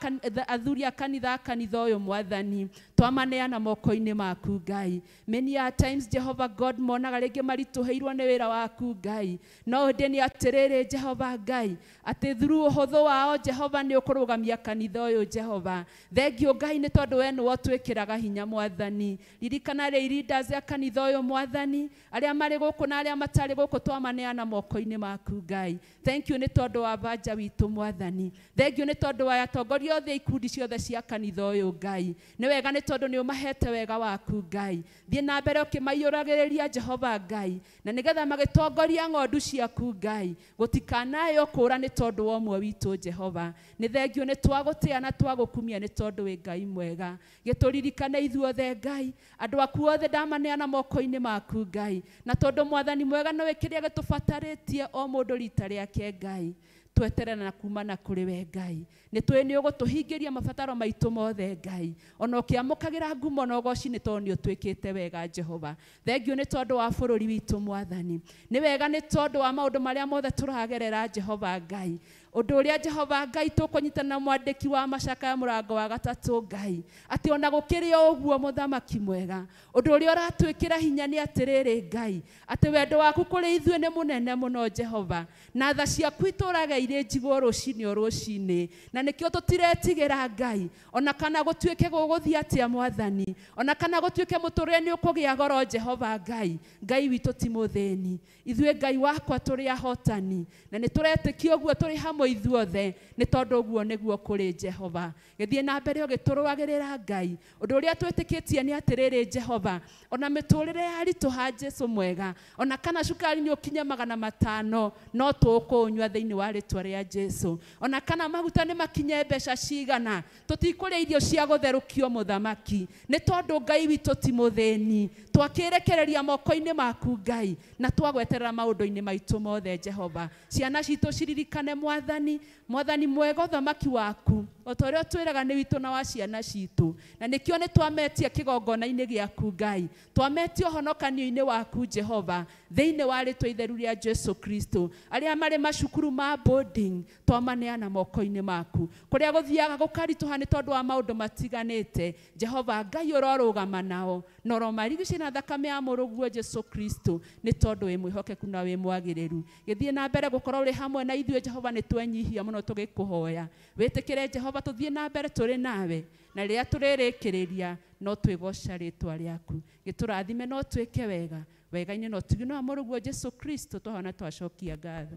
athuri a kanitha ũyũ Mwathani, twamaneana moko-inĩ maku Ngai. Many a times Jehova God monaga rĩngĩ maritũhĩirwo nĩ wĩra waku Ngai, no ĩndĩ nĩ atĩrĩrĩ Jehova Ngai atĩ through ũhũthũ wao Jehova nĩ ũkũrũgamia kanitha ũyũ Jehova. Thengio Ngai nĩ tondũ we nĩwe ũtwĩkĩraga hinya Mwathani. Ririkana rĩ leaders a kanitha ũyũ Mwathani, arĩa marĩ gũkũ na arĩa matarĩ gũkũ twamaneana moko-inĩ maku Ngai. Thank you nĩ tondũ wa banja witũ Mwathani. Thank you nĩ tondũ wa atongoria othe ikundi ciothe cia kanitha ũyũ Ngai. Nĩ wega nĩ tondũ nĩ ũmahete wega waku Ngai. Thiĩ na mbere ũkĩmaiyũragĩrĩria Jehova Ngai, na nĩgetha magĩtongoria ng'ondu ciaku Ngai, gũtikanayo kũra nĩ tondũ wa ũmwe witũ Jehova. Nĩ thengio nĩ twagũtĩa na twagũkumia nĩ tondũ wĩ Ngai mwega. Gĩtũririkane ithuothe Ngai, andũ aku othe ndamaneana moko-inĩ maku Ngai, na tondũ Mwathani mwega nĩwe kĩrĩa gĩtũbatarĩtie o mũndũ rita rĩake Ngai, tweterera na kuma na kũrĩ we Ngai. Nĩ tũĩ nĩ ũgũtũhingĩria mabataro maitũ mothe Ngai, ona ũkĩamũkagĩra ngumo na ũgoci nĩ tondũ nĩ ũtwĩkĩte wega Jehova. Thengio nĩ tondũ wa bũrũri witũ Mwathani. Nĩ wega nĩ tondũ wa maũndũ marĩa mothe tũragerera Jehova Ngai. Ũndũ ũrĩa Jehova Ngai tũkũnyitana na mwandĩki wa macakaya mũrango wa gatatũ Ngai, atĩ ona gũkĩrĩ o ũguo mũthamaki mwega, ũndũ ũrĩa ũratwĩkĩra hinya nĩ atĩrĩrĩ Ngai, atĩ wendo waku kũrĩ ithuĩ nĩ mũnene mũno Jehova, na tha ciaku itũũraga irĩ njigũ rũcinĩ o rũcinĩ, na nĩkĩo tũtiretigĩra Ngai, ona kana gũtuĩke gũgũthiĩ atĩa Mwathani, ona kana gũtuĩke mũtũrĩre nĩ ũkũgĩa goro Jehova Ngai. Ngai witũ ti mũthĩni, ithuĩ Ngai wakwa tũrĩ ahotani, na nĩ tũretĩkia ũguo tũrĩ hamwe ithuothe, nĩ tondũ ũguo nĩguo kũrĩ Jehova. Gĩthiĩ na mbere ũgĩtũrũagĩrĩra Ngai. Ũndũ ũrĩa twĩtĩkĩtie nĩ atĩrĩrĩ Jehova, ona mĩtũrĩre yaritũha Jesu mwega, ona kana cukari nĩ ũkinye 500 no tũkũũnyua thĩinĩ wa rĩtwa rĩa Jesu, ona kana maguta nĩ makinye mbeca cigana, tũtikũrĩa irio cia gũtherũkio mũthamaki, nĩ tondũ Ngai witũ ti mũthĩni. Twakĩrekereria moko-inĩ maku Ngai, na twagweterera maũndũ-inĩ maitũ mothe Jehova. Ciana citũ ciririkane Mwathani, Mwathani mwega ũthamaki waku O ta ũrĩa ũtwĩraga nĩ witũ na wa ciana citũ. Na nĩkĩo nĩ twametia kĩgongona-inĩ gĩaku Ngai. Twametia ũhonokanio-inĩ waku Jehova thĩinĩ wa rĩtwa itheru rĩa Jesu Kristo. Arĩa marĩ macukuru ma boarding twamaneana moko-inĩ maku. Kũrĩa gũthiaga gũkaritũha nĩ tondũ wa maũndũ matiganĩte, Jehova Ngai ũrorũgama nao na ũromarigicĩria na thakame ya mũrũguo Jesu Kristo nĩ tondũ wĩ mwĩhokeku na wĩ mwagĩrĩru. Gĩthiĩ na mbere gũkorwo ũrĩ hamwe na ithuĩ Jehova, nĩ twenyihia mũno tũgĩkũhoya. Wĩtĩkĩre Jehova tũthiĩ na mbere tũrĩ nawe, na rĩrĩa tũrĩrĩkĩrĩria no twĩgoca rĩtwa rĩaku. Gĩtũrathime no twĩke wega wega-inĩ no tugino wa mũrũguo Jesu Kristo twahona twacokia ngatho.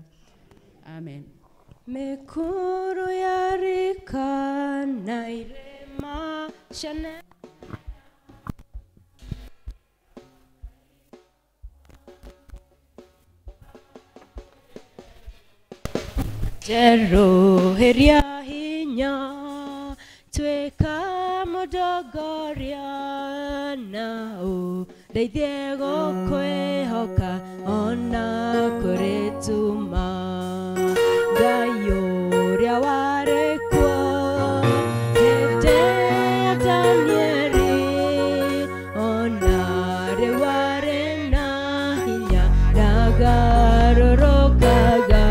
Amen. Mĩkuru ya rika na irĩma ciane njerũhĩria hinya tuĩka mũndongoria na ũndeithie gũkwĩhoka ona kũrĩ tuma. Ngai ũrĩa warĩ kuo hĩndĩ ya Danieli ona rĩu arĩ na hinya ndagarũrũkaga.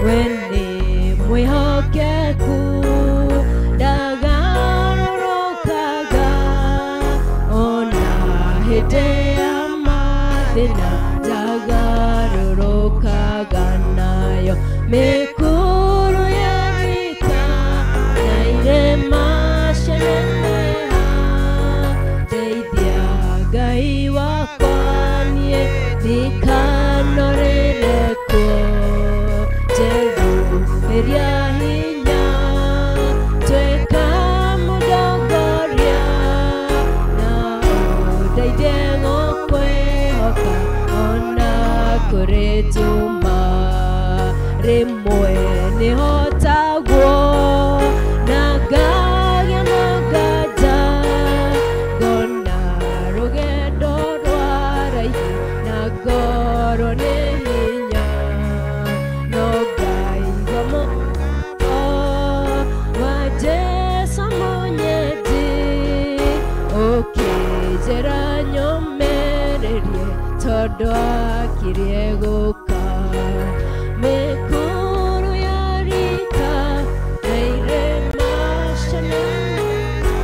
We nĩ mwĩhokeku ndagarũrũkaga ona hĩndĩ ya mathĩna ndagarũrũkaga nayo. Mĩkuru ya rika na irĩma cianeneha, ndeithia Ngai wakwa niĩ ndikanorĩre kuo. Njerũhĩria hinya tuĩka mũndongoria na ũndeithie gũkwĩhoka ona kũrĩ tuma. Rĩmwe nĩhotagwo na ngagĩa na nganja, ngona rũgendo rwa raihu na ngorwo nĩ hinya. No ngaigua mũgambo wa Jesũ mũnyendi ũkĩnjĩra nyũmĩrĩrie tondũ akirie gũka. Mĩkuru ya rika na irĩma cianeneha.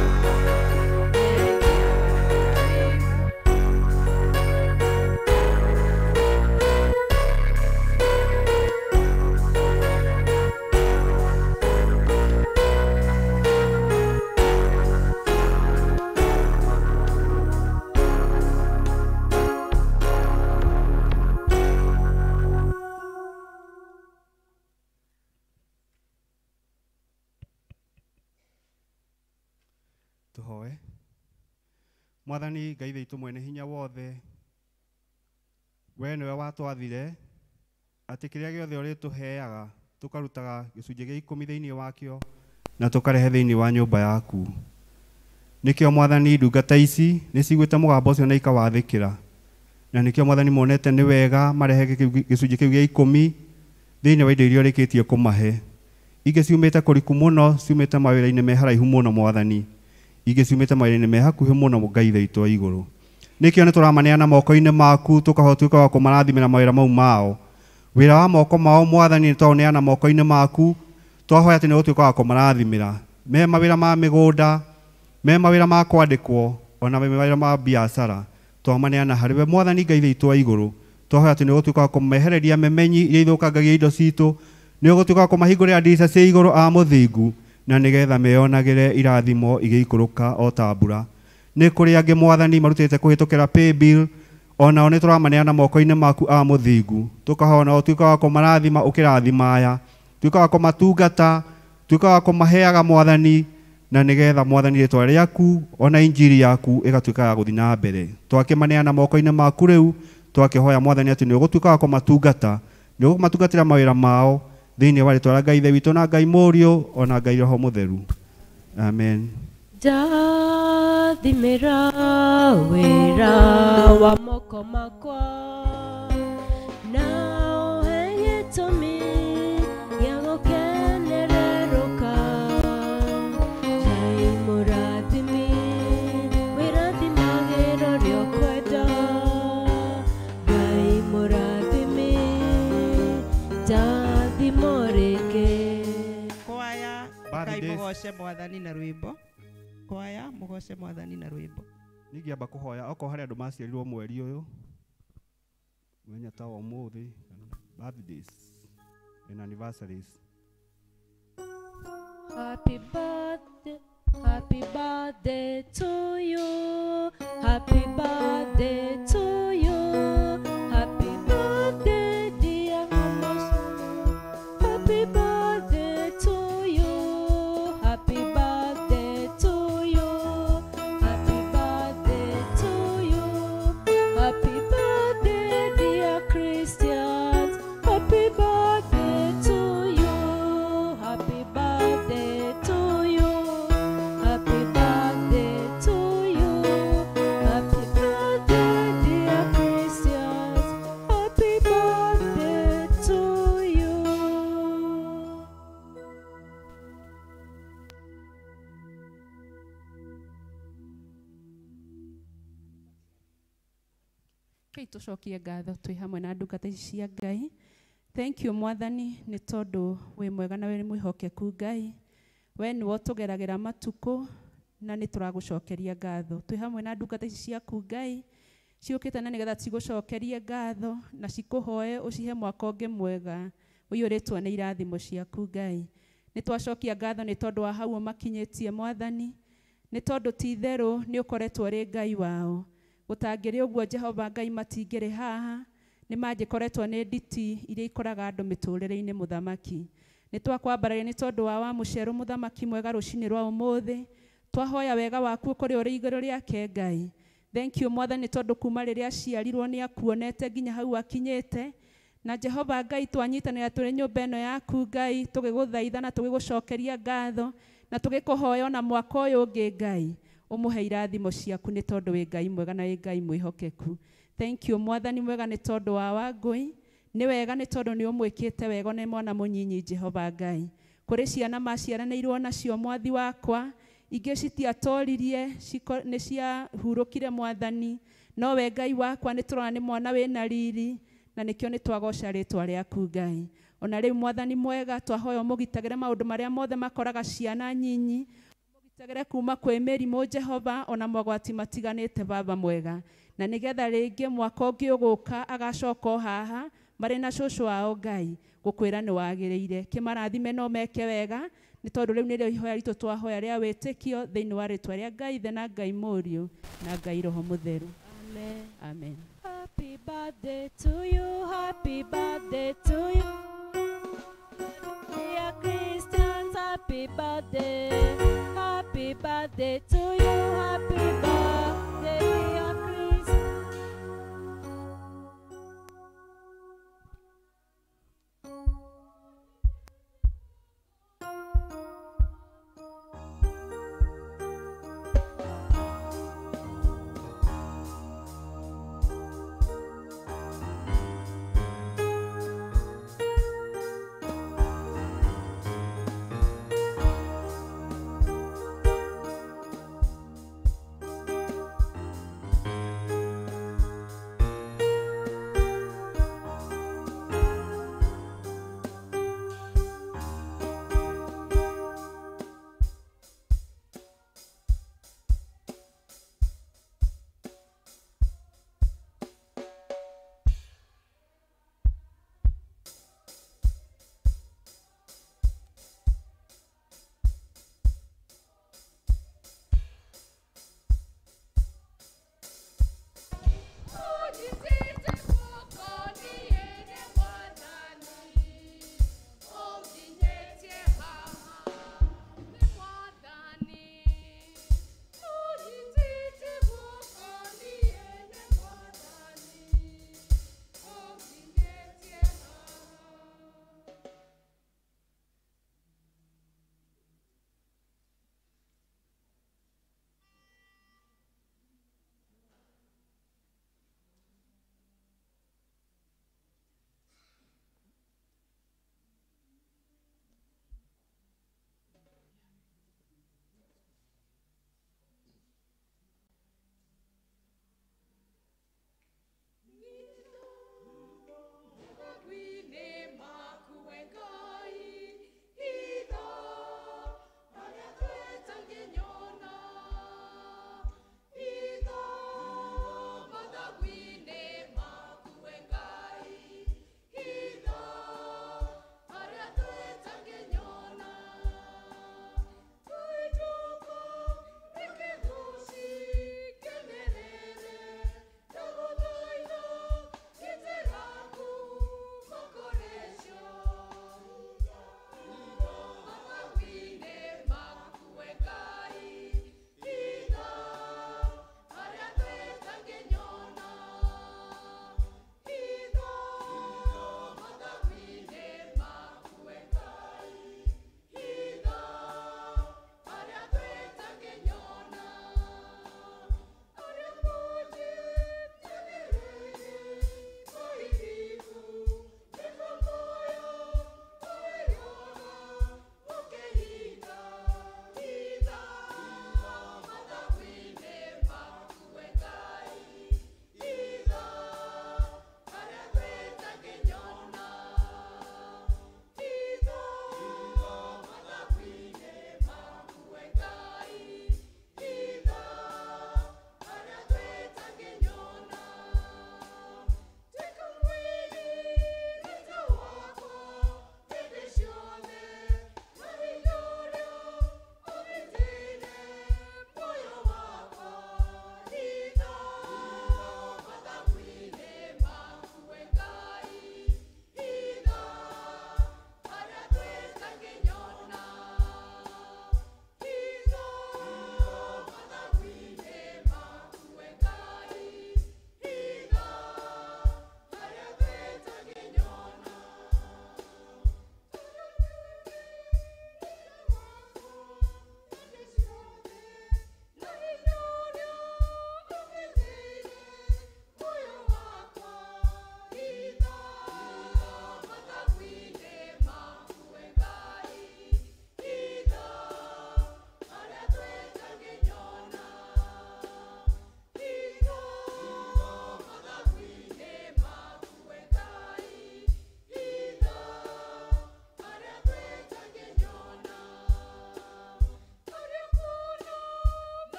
Tũhoe. Mwathani Ngai witũ mwene hinya wothe, we nĩwe watwathire atĩ kĩrĩa gĩothe ũrĩtũheaga tũkarutaga gĩcunjĩ gĩa ikũmi thĩinĩ wakĩo na tũkarehe thĩinĩ wa nyũmba yaku. Nĩkĩo Mwathani ndungata ici nĩciguĩte mũgambo ũcio na ikawathĩkĩra, na nĩkĩo Mwathani monete nĩ wega marehe gĩcunjĩ kĩu gĩa ikũmi thĩinĩ wa indo iria ũrĩkĩtie kũmahe. Ingĩ ciumĩte kũriku mũno, ciumĩte mawĩra-inĩ me haraihu mũno Mwathani, ingĩ ciumĩte mawĩra-inĩ me hakuhĩ mũno Ngai witũ wa igũrũ. Nĩkĩo nĩtũramaneana moko-inĩ maku tũkahota wa kũmarathimĩra mawĩra mau mao. Wĩra wa moko mao Mwathani nĩtwaũneana moko-inĩ maku, twahoya atĩ nĩũgũtuĩka wa kũmarathimĩra me mawĩra ma mĩgũnda, me mawĩra ma kwandĩkwo, ona me mawĩra ma biacara, twamaneana harĩ we Mwathani Ngai witũ wa igũrũ. Twahoya atĩ nĩũgũtuĩka wa kũmehereria memenyi iria ithũkangagia indo citũ, nĩũgũtuĩka wa kũmahingũrĩra ndirica cia igũrũ a mũthingu, na nĩgetha meyonagĩre irathimo igĩikũrũka o ta mbura. Nĩ kũrĩ angĩ Mwathani marutĩte kũhĩtũkĩra paybill, onao nĩtũramaneana moko-inĩ maku a mũthingu, tũkahoya ũtuĩke wa kũmarathima ũkĩrathima aya, tuĩka wa kũmatungata, tuĩka wa kũmaheaga Mwathani, na nĩgetha Mwathani rĩtwa rĩaku ona injiri yaku ĩgatuĩka ya gũthiĩ na mbere. Twakĩmaneana moko-inĩ maku rĩu, twakĩhoya Mwathani atĩ nĩũgũtuĩka wa kũmatungata, nĩũkũmatungatĩra mawĩra mao thĩinĩ wa rĩtwa rĩa Ngai Ithe witũ na Ngai Mũriũ ona Ngai Roho Mũtheru. Amen. Ndathimĩra wĩra wa moko makwa na ũhe gĩtũmi gĩa gũkenererũka. Mũgoce mwathani na rwĩmbo. Kwaya mũgoce mwathani na rwĩmbo. Ningĩamba kũhoya okorwo harĩ andũ maciarirwo mweri ũyũ mũthenya ta wa ũmũthĩ, birthdays and anniversaries. Happy birthday, happy birthday to you. Happy birthday to you. Happy birthday, dear Mama. Happy birthday to you. Happy birthday to you. Happy birthday to you. Happy birthday, dear Christians. Happy birthday to you. Happy birthday to you. Happy birthday to you. Happy birthday, dear Christians. Happy birthday to you. Kei tũcokie ngatho twĩ hamwe na ndungata ici cia Ngai. Thank you mwathani nĩ tondũ wĩ mwega na wĩ mwĩhokeku Ngai. We nĩwe ũtũgeragĩra matukũ na nĩ tũragũcokeria ngatho. Twĩ hamwe na ndungata ici ciaku Ngai ciũkĩte na nĩgetha cigũcokerie ngatho na cikũhoe ũcihe mwaka ũngĩ mwega ũiyũrĩtwo nĩ irathimo ciaku Ngai. Nĩ twacokia ngatho nĩ tondũ wa hau ũmakinyĩtie mwathani, nĩ tondũ ti itherũ nĩ ũkoretwo ũrĩ Ngai wao. Gũtangĩrĩ ũguo Jehova Ngai matingĩrĩ haha, nĩ mangĩkoretwo nĩ nditi iria ikoraga andũ mĩtũrĩre-inĩ mũthamaki. Nĩ twakwambararia nĩ tondũ wa Wamũcerũ mũthamaki mwega rũcinĩ rwa ũmũthĩ. Twahoya wega waku ũkorwo ũrĩ igũrũ rĩake Ngai. Thank you mwathani tondũ kuma rĩrĩa aciarirwo nĩ akuonete nginya hau akinyĩte. Na Jehova Ngai twanyitanĩra tũrĩ nyũmba ĩno yaku Ngai, tũgĩgũthaitha na tũgĩgũcokeria ngatho na tũgĩkũhoya ona mwaka ũyũ ũngĩ Ngai ũmũhe irathimo ciaku nĩ tondũ wĩ Ngai mwega na wĩ Ngai mwĩhokeku. Thank you mwathani mwega nĩ tondũ wa Wangũi, nĩ wega nĩ tondũ nĩ ũmwĩkĩte wega nĩ mwana mũnyinyi Jehova Ngai. Kũrĩ ciana maciaranĩirwo nacio mwathi wakwa, ingĩ citiatoririe, nĩ ciahurũkire mwathani, no we Ngai wakwa nĩ tũrona nĩ mwana wĩna riri na nĩkĩo nĩ twagoca rĩtwa rĩaku Ngai. Ona rĩu mwathani mwega twahoya ũmũgitagĩre maũndũ marĩa mothe makoraga ciana nyinyi, ũmũgitagĩre kuma kwĩ mĩrimũ Jehova ona mogwati matiganĩte baba mwega, na nĩgetha rĩngĩ mwaka ũngĩ ũgũka agacoka o haha marĩ na cũcũ wao Ngai gũkwĩra nĩ wagĩrĩire. Kĩmarathime no meke wega nĩ tondũ rĩu nĩrĩo ihoya ritũ twahoya rĩa wĩtĩkio thĩinĩ wa rĩtwa rĩa Ngai Ithe na Ngai Mũriũ na Ngai Roho Mũtheru. Amen. Amen. Happy birthday to you, happy birthday to you. Dear Christians, happy birthday. Happy birthday to you, happy birthday, dear Christians.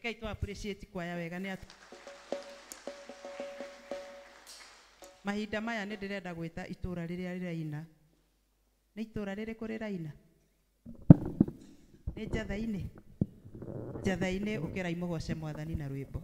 Rekei tu appreciate kwaya wega nĩ atũ. Mahinda maya nĩ ndĩrenda gwĩta itũra rĩrĩa rĩraina. Nĩ itũra rĩrĩkũ rĩraina? Nĩ Njatha-inĩ. Njatha-inĩ ũkĩrai mũgoce Mwathani na rwĩmbo.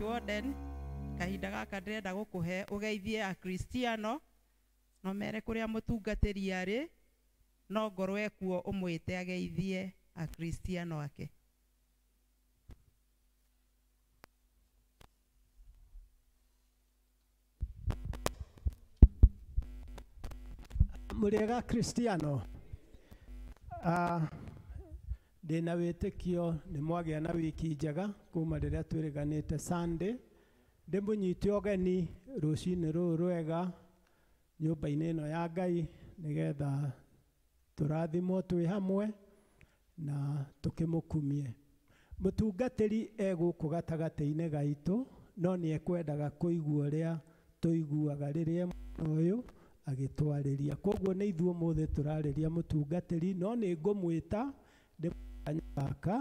Warden kahinda gaka ndĩrenda gũkũhe ũgeithie akristiano no mere kũrĩa mũtungatĩri arĩ no ngorwo ekuo ũmwĩte ageithie akristiano ake. Mũrĩega Kristiano, ndĩna wĩtĩkio nĩ mwagĩa na wiki njega kuma rĩrĩa twĩrĩganĩte Sunday. Ndĩmũnyite ũgeni rũcinĩ rũrũ rwega nyũmba-inĩ ĩno ya Ngai nĩgetha tũrathimwo twĩ hamwe Na tũkĩmũkumie. Mũtungatĩri e gũkũ gatagatĩ-inĩ gaitũ, no nĩ ekwendaga kũigua ũrĩa tũiguaga rĩrĩa mwana ũyũ agĩtwarĩria. Koguo nĩ ithuĩ ũmũthĩ tũrarĩria mũtungatĩri, no nĩ ngũmwĩta ndĩmũkanya gaka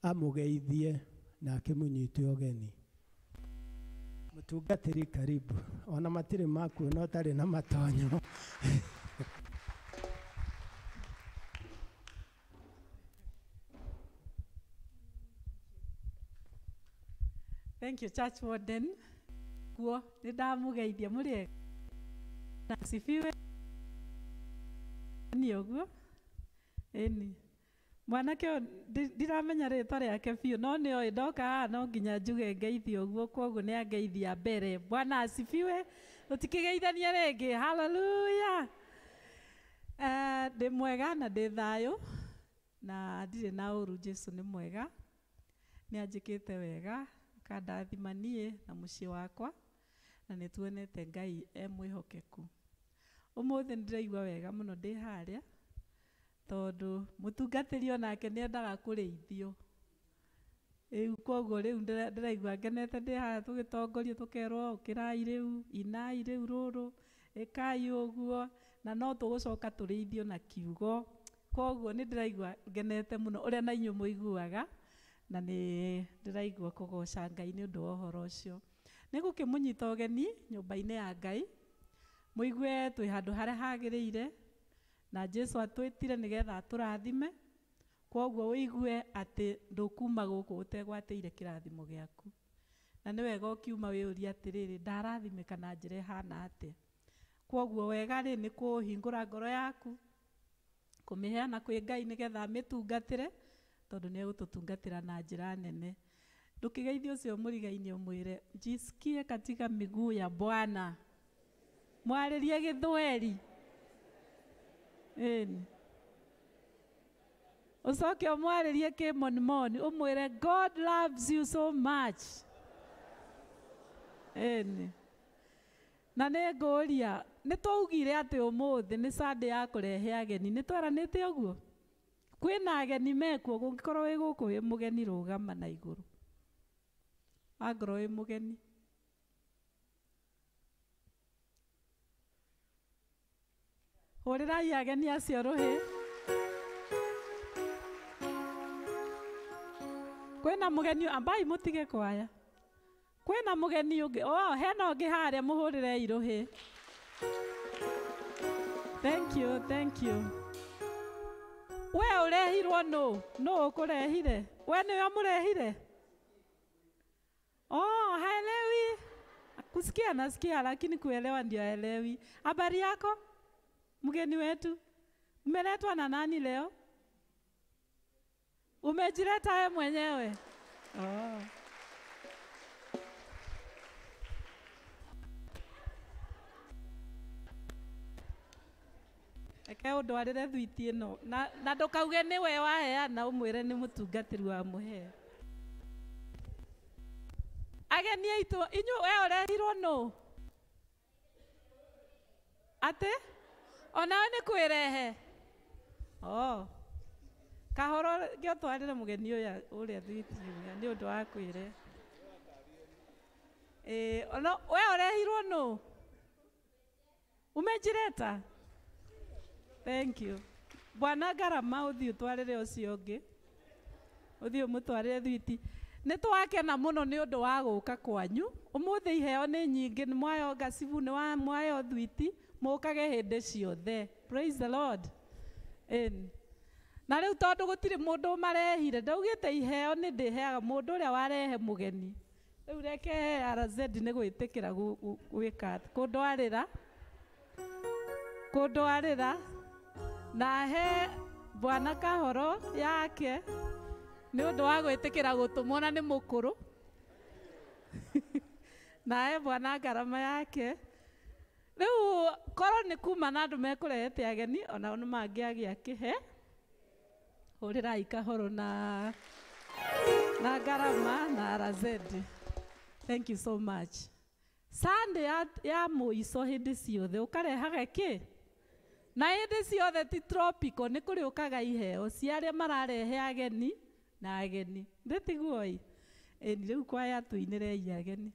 amũgeithie na akĩmũnyite ũgeni. Mũtungatĩri karibu. Ona matirĩ makuona ũtarĩ na matonyo. Thank you, Church Warden. Kuo, nĩ ndamũgeithia mũrĩ ega. Na sifiwe. Nĩ ũguo. Ĩni. Mwanake ũyũ ndiramenya rĩtwa rĩake biũ, no nĩ oĩ ndoka haha no nginya njuge ngeithie ũguo, kwoguo nĩ angeithia mbere. Bwana asifiwe. Tũtikĩgeithania rĩngĩ. Hallelujah. Ndĩ mwega na ndĩ thayũ na ndirĩ na ũru. Jesu nĩ mwega, nĩ anjĩkĩte wega, akandathima niĩ na mũciĩ wakwa, na nĩ tuonete Ngai e mwĩhokeku. Ũmũthĩ nĩ ndĩraigua wega mũno ndĩ harĩa, tondũ mũtungatĩri onake nĩ endaga kũrĩithio. Rĩu koguo rĩu ndĩraigua ngenete ndĩ haha tũgĩtongorio tũkerwo ũkĩrai rĩu, inai rĩu rũrũ, ĩkai ũguo, na no tũgũcoka tũrĩithio na kiugo. Koguo nĩ ndĩraigua ngenete mũno ũrĩa na inyuĩ mũiguaga, na nĩ ndĩraigua kũgoca Ngai nĩ ũndũ wa ũhoro ũcio. Nĩ ngũkĩmũnyita ũgeni nyũmba-inĩ ya Ngai, mũigue twĩ handũ harĩa hagĩrĩire, na Jesu atwĩtire nĩgetha atũrathime. Koguo ũigue atĩ ndũkuma gũkũ ũtegwatĩire kĩrathimo gĩaku. Na nĩ wega ũkiuma wĩyũrie atĩrĩrĩ, ndarathimĩka na njĩra ĩhana atĩa? Koguo wega rĩ nĩ kũhingũra ngoro yaku, kũmĩheana kwĩ Ngai nĩgetha amĩtungatĩre, tondũ nĩ egũtũtungatĩra na njĩra nene. Ndũkĩgeithie ũcio mũrigaine ũmwĩre, jisikie katika miguu ya Bwana. Mwarĩrie gĩthweri. Ĩni. Ũcoke ũmwarĩrie kĩmonimoni, ũmwĩre God loves you so much. Ĩni. Na nĩ ngũria, nĩ twaugire atĩ ũmũthĩ nĩ Sunday ya kũrehe ageni, nĩ tweranĩte ũguo? Kwĩna ageni mekuo, kũngĩkorwo wĩ gũkũ wĩ mũgeni rũgama na igũrũ. Angorwo wĩ mũgeni. Hũrĩrai ageni acio rũhĩ. Kwĩna mũgeni, ambai mũtige kwaya. Kwĩna mũgeni ũngĩ, oh, hena ũngĩ harĩa, mũhũrĩrei rũhĩ. Thank you, thank you. We ũrehirwo nũ? Nũ ũkũrehire? We nĩwe ũmũrehire? Oh, haelewi. Kusikia nasikia, lakini kuelewa ndio haelewi. Habari yako? Mgeni wetu, umeletwa na nani leo? Umejileta wewe mwenyewe? Oh. Reke ũndwarĩre thwiti ĩno na ndũkauge nĩwe waheana, ũmwĩre nĩ mũtungatĩri wa mũhe. Ageni aitũ, inyuĩ we ũrehirwo nũ? Atĩ? Onawe nĩ kwĩrehe? Oh. Kahoro ngĩotwarĩre mũgeni ũyũ ũrĩa thwiti ũrĩa nĩ ũndũ wa kwĩrehe. Ono we ũrehirwo nũ? Umejileta? Thank you. Bwana Ngarama ũthiĩ ũtwarĩre ũcio ũngĩ. Ũthiĩ ũmũtwarĩre thwiti. Nĩ twakena mũno nĩ ũndũ wa gũka kwanyu. Ũmũthĩ iheo nĩ nyingĩ, nĩ mwayo ngacibu, nĩ mwayo thwiti, mũkage hĩndĩ ciothe. Praise the Lord. Ĩni. Na rĩu tondũ gũtirĩ mũndũ marehire, ndaugĩte iheo nĩ ndĩheaga mũndũ ũrĩa warehe mũgeni. Rĩu reke RZ nĩ gwĩtĩkĩra gwĩka kũndwarĩra. Kũndwarĩra. Na he Bwana Kahoro yake nĩ ũndũ wa gwĩtĩkĩra gũtũmwo na nĩ mũkũrũ. Na he Bwana Ngarama yake. Rĩu korwo nĩ kuma na andũ mekũrehete ageni, onao nĩ mangĩagĩa kĩhe. Hũrĩrai Kahoro na Ngarama na RZ. Thank you so much. Sunday ya mũico hĩndĩ ciothe ũkarehaga kĩ? Na hĩndĩ ciothe ti tropical nĩ kũrĩũkaga iheo cia arĩa mararehe ageni na ageni. Ndĩtiguo ĩ? Ĩni rĩu kwaya tũinĩrei ageni.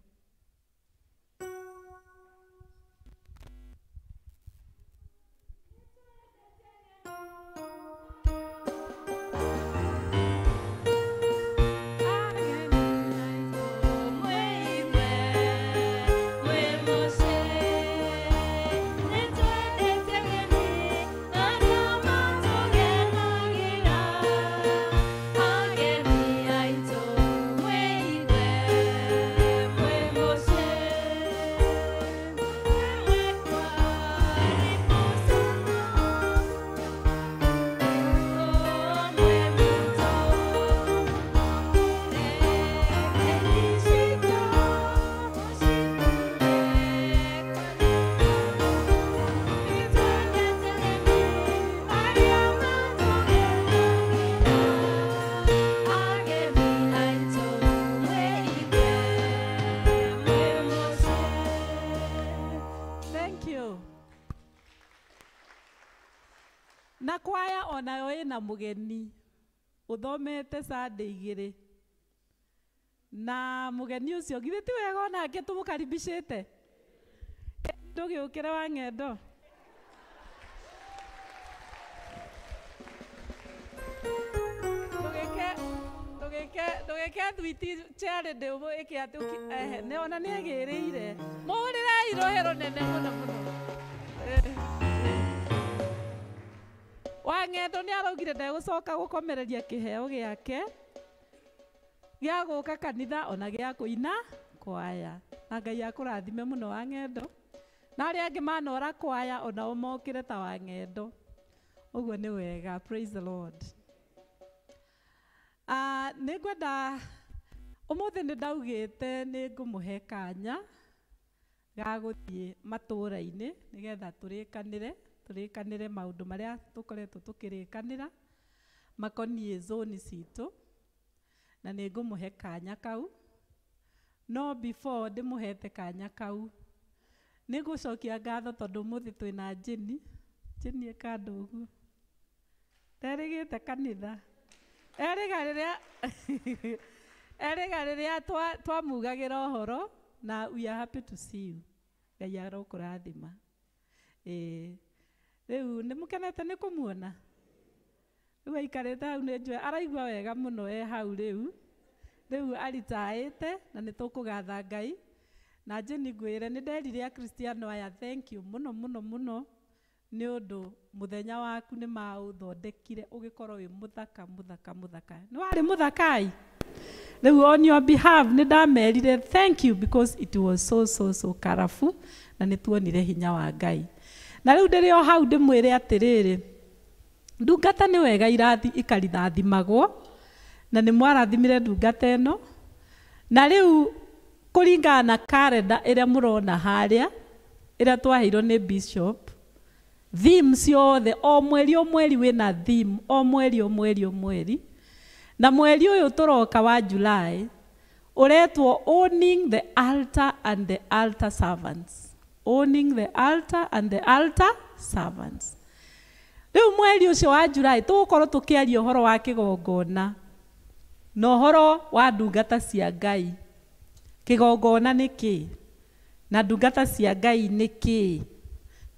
Thank you. Na kwaya onayo ĩna mũgeni ũthomete Sunday igĩrĩ na mũgeni ũcio githĩ ti wega onake tũmũkaribicĩte ndũgĩũkĩre wa ng'endo. Ndũgĩke thwiti chair ndĩũĩke atĩ nĩ ona nĩ agĩrĩire mũhũrĩrei rũhĩ rũnene mũno mũno. Wa ng'endo nĩ araugire ndegũcoka gũkomereria kĩheo gĩake gĩa gũka kanitha ona gĩa kũina kwaya. Na Ngai akũrathime mũno wa ng'endo na arĩa angĩ manora kwaya onao mokĩre ta wa ng'endo. Ũguo nĩ wega. Praise the Lord. Nĩ ngwenda ũmũthĩ nĩ ndaugĩte nĩ ngũmũhe kanya ga gũthiĩ matũũra-inĩ nĩgetha tũrĩkanĩre maũndũ marĩa tũkoretwo tũkĩrĩkanĩra makoniĩ zoni citũ na nĩ ngũmũhe kanya kau. No before ndĩmũhete kanya kau nĩ ngũcokia ngatho tondũ ũmũthĩ twĩna Jeni. Jeni ĩka andũ ũguo nderĩgĩte kanitha erĩga rĩrĩa twamugagĩra ũhoro na we are happy to see you. Ngai arokũrathima. Rĩu nĩ mũkenete nĩ kũmuona? Rĩu aikarĩte hau nĩ njũĩ araigua wega mũno e hau rĩu. Rĩu aritaĩte na nĩ tũkũgatha Ngai. Na Jeni ngwĩre nĩ nderire akristiano aya thank you mũno mũno mũno nĩ ũndũ mũthenya waku nĩ maũthondekire ũgĩkorwo wĩ mũthaka mũthaka mũthaka. Nĩ warĩ mũthakai? Rĩu on your behalf nĩ ndamerire thank you because it was so so so colorful na nĩ tuonire hinya wa Ngai. Na rĩu ndĩrĩ o hau ndĩmwĩre atĩrĩrĩ, ndungata nĩ wega irathi ikarithathimagwo na nĩ mwarathimire ndungata ĩno. Na rĩu kũringana na karenda ĩrĩa mũrona harĩa ĩrĩa twaheirwo nĩ bishop, theme ciothe o mweri o mweri wĩna theme o mweri o mweri o mweri. Na mweri ũyũ tũroka wa July ũretwo owning the altar and the altar servants. Owning the altar and the altar servants. Rĩu mweri ũcio wa July tũgũkorwo tũkĩaria ũhoro wa kĩgongona na ũhoro wa ndungata cia Ngai. Kĩgongona nĩ kĩĩ na ndungata cia Ngai nĩ kĩĩ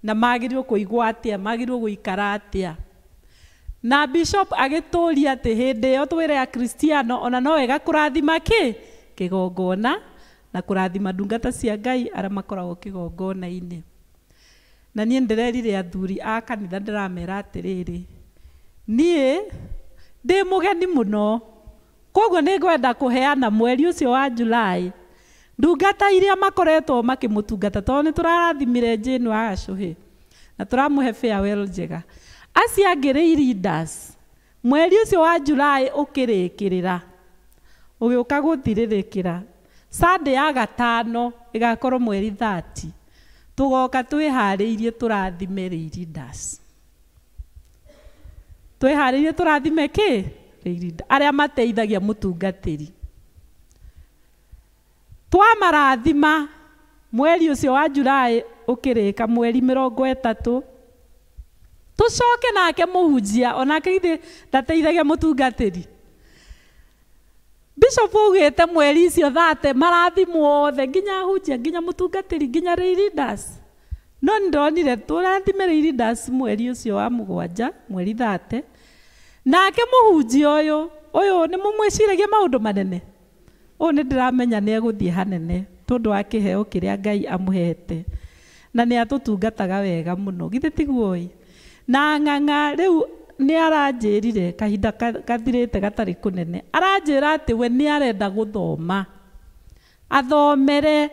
na magĩrĩirwo kũigua atĩa, magĩrĩirwo gũikara atĩa. Na bishop agĩtũria atĩ hĩndĩ ĩyo twĩre akristiano ona no wega kũrathima kĩ kĩgongona na kũrathima ndungata cia Ngai arĩa makoragwo kĩgongona-inĩ. Na niĩ ndĩrerire athuri a kanitha ndĩramera atĩrĩrĩ, niĩ ndĩ mũgeni mũno koguo nĩ ngwenda kũheana mweri ũcio wa July ndungata iria makoretwo makĩmũtungata tondũ nĩ tũrarathimire Jane wa Gacũhĩ na tũramũhe farewell njega. Acio angĩ rĩ leaders mweri ũcio wa July ũkĩrĩkĩrĩra ũgĩũka gũthirĩrĩkĩra Sunday ya gatano ĩgakorwo mweri 30 tũgoka twĩharĩirie tũrathime leaders. Twĩharĩirie tũrathime kĩ leaders arĩa mateithagia mũtungatĩri. Twamarathima mweri ũcio wa July ũkĩrĩka mweri 30 Tũcoke nake mũhunjia onake githĩ ndateithagia mũtungatĩri. Bishop augĩte mweri icio 30 marathimwo othe nginya ahunjia nginya mũtungatĩri nginya leaders. No nĩndonire tũrathime leaders mweri ũcio wa 7 mweri 30. Nake mũhunjia ũyũ ũyũ nĩ mũmwĩciragia maũndũ manene. Ũyũ nĩ ndĩramenya nĩ egũthiĩ hanene tondũ wa kĩheo kĩrĩa Ngai amũhete. Na nĩ atũtungataga wega mũno. Githĩ tiguo ĩ? Na ng'ang'a rĩu nĩ aranjĩrire kahinda kathirĩte gatarĩ kũnene. Aranjĩra atĩ we nĩ arenda gũthoma. Athomere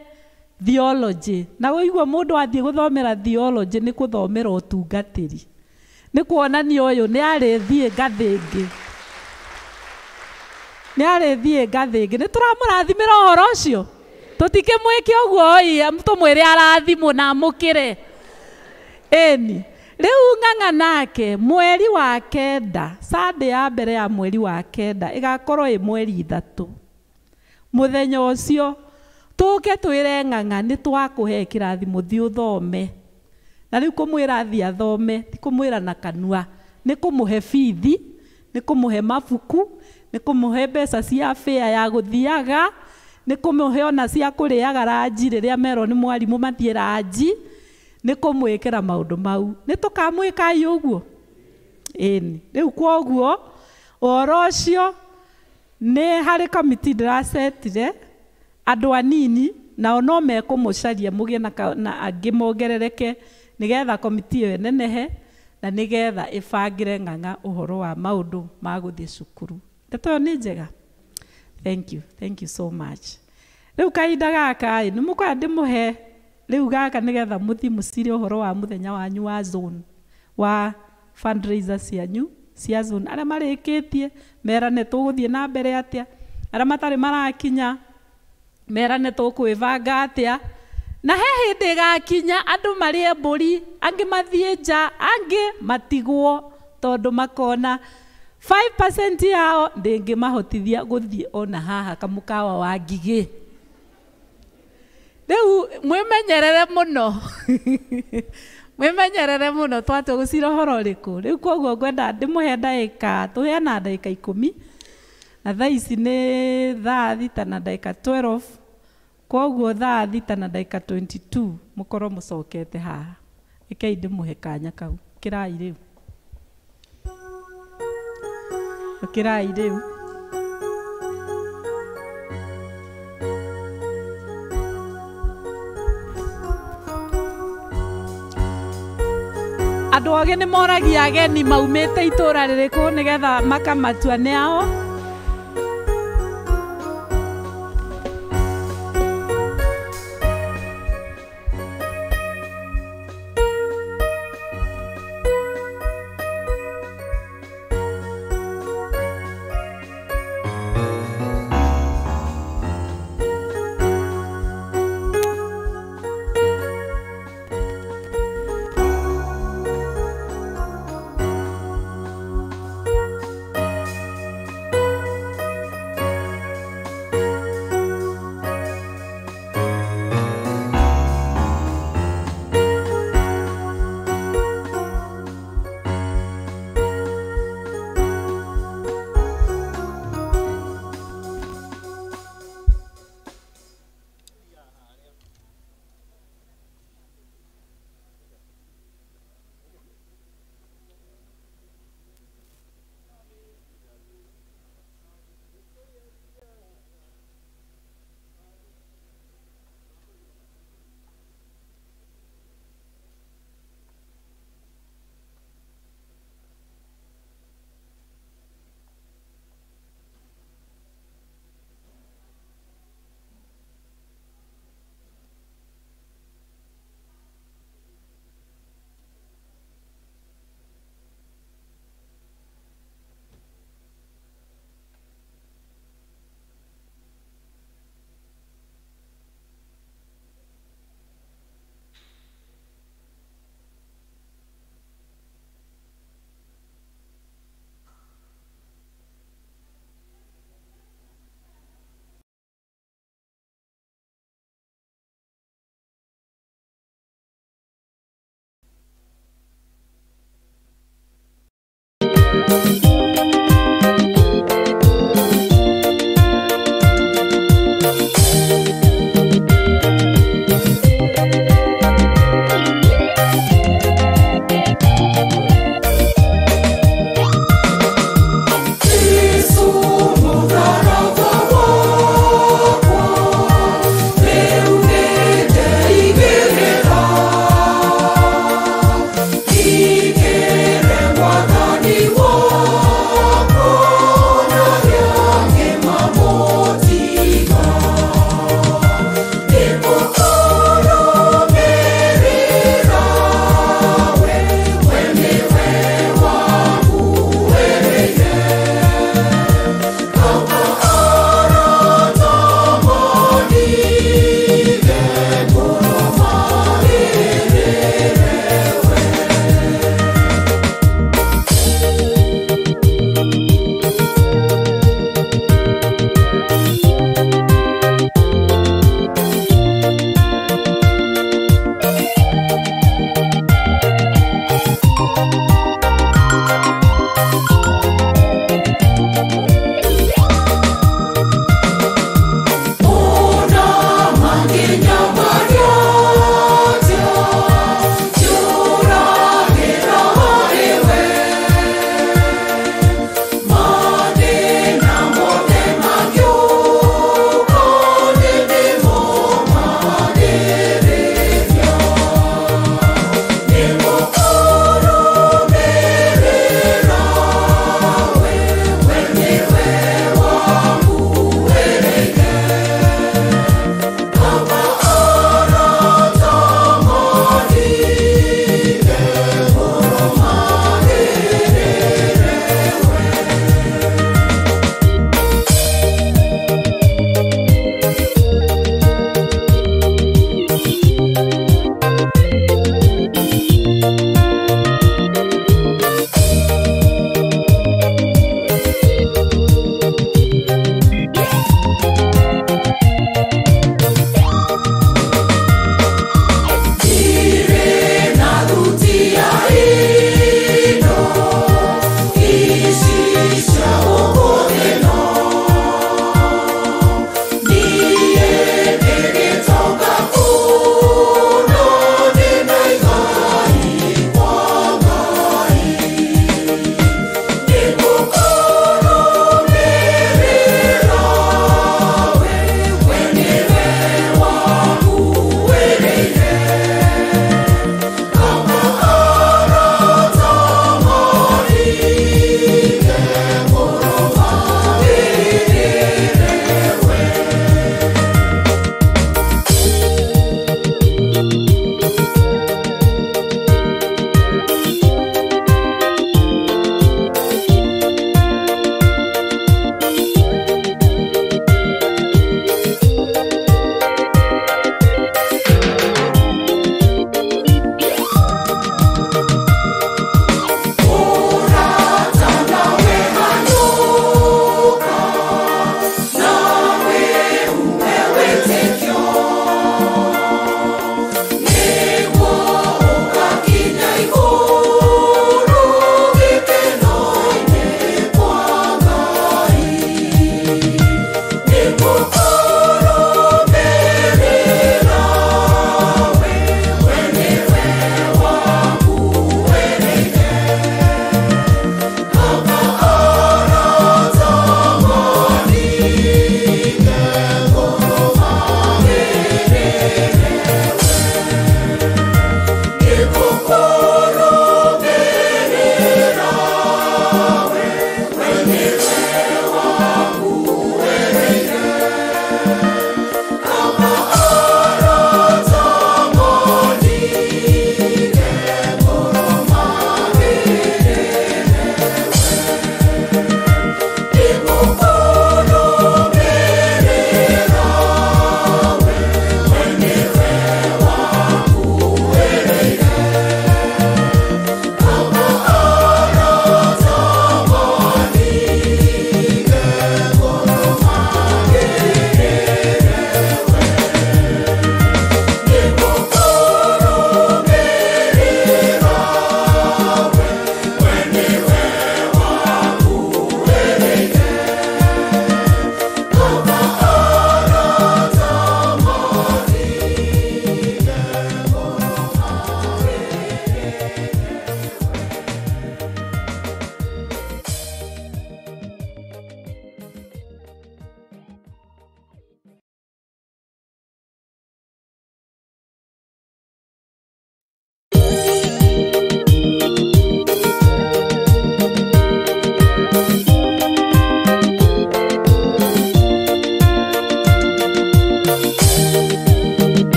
theology. Na ũigua mũndũ athiĩ gũthomera theology nĩ gũthomera ũtungatĩri. Nĩ kuonania ũyũ nĩ arĩthiĩ ngathĩ ĩngĩ. Nĩ arĩthiĩ ngathĩ ĩngĩ. Nĩ tũramũrathimĩra ũhoro ũcio. Tũtikĩmwĩke ũguo ĩ, tũmwĩre arathimwo na amũkĩre. Ĩni. Rĩu ng'ang'a nake mweri wa 9, Sunday ya mbere ya mweri wa 9 ĩgakorwo ĩ mweri 3. Mũthenya ũcio tũke twĩre ng'ang'a nĩ twakũhe kĩrathimo thiĩ ũthome. Na rĩu kũmwĩra athiĩ athome ti kũmwĩra na kanua, nĩ kũmũhe bithi, nĩ kũmũhe mabuku, nĩ kũmũhe mbeca cia fare ya gũthiaga, nĩ kũmũhe ona cia kũrĩaga ranji rĩrĩa merwo nĩ mwarimũ mathiĩ ranji, nĩ kũmwĩkĩra maũndũ mau. Nĩ tũkamwĩkai ũguo? Ĩni. Rĩu kwoguo ũhoro ũcio nĩ harĩ committee ndĩracetire andũ anini nao no mekũmũcaria mũgĩe na angĩ mongerereke nĩgetha committee ĩyo ĩnenehe na nĩgetha ĩbangĩre ng'ang'a ũhoro wa maũndũ ma gũthiĩ cukuru. Ndeto ĩyo nĩ njega. Thank you. Thank you so much. Rĩu kahinda gaka ĩ nĩ mũkwenda ndĩmũhe rĩu gaka nĩgetha mũthiĩ mũcire ũhoro wa mũthenya wanyu wa zone wa fundraiser cianyu cia zone. Arĩa marĩkĩtie merane tũgũthiĩ na mbere atĩa, arĩa matarĩ marakinya merane tũkwĩbanga atĩa. Na he hĩndĩ ĩgakinya andũ marĩe mbũri, angĩ mathiĩ nja, angĩ matigwo tondũ makona 5% yao ndĩngĩmahotithia gũthiĩ ona haha kamũkawa wa Ngigĩ. Rĩu mwĩmenyerere mũno. Mwĩmenyerere mũno twatua gũcira ũhoro ũrĩkũ. Rĩu kwoguo ngwenda ndĩmũhe ndagĩka, tũheana ndagĩka 10 na thaa ici nĩ thaa 6 na ndagĩka 12. Kwoguo thaa 6 na ndagĩka 22 mũkorwo mũcokete haha. Rekei ndĩmũhe kanya kau. Ũkĩrai rĩu. Ũkĩrai rĩu. Andũ ogĩ nĩ moragia ageni maumĩte itũra rĩrĩkũ nĩgetha makamatua nĩ ao.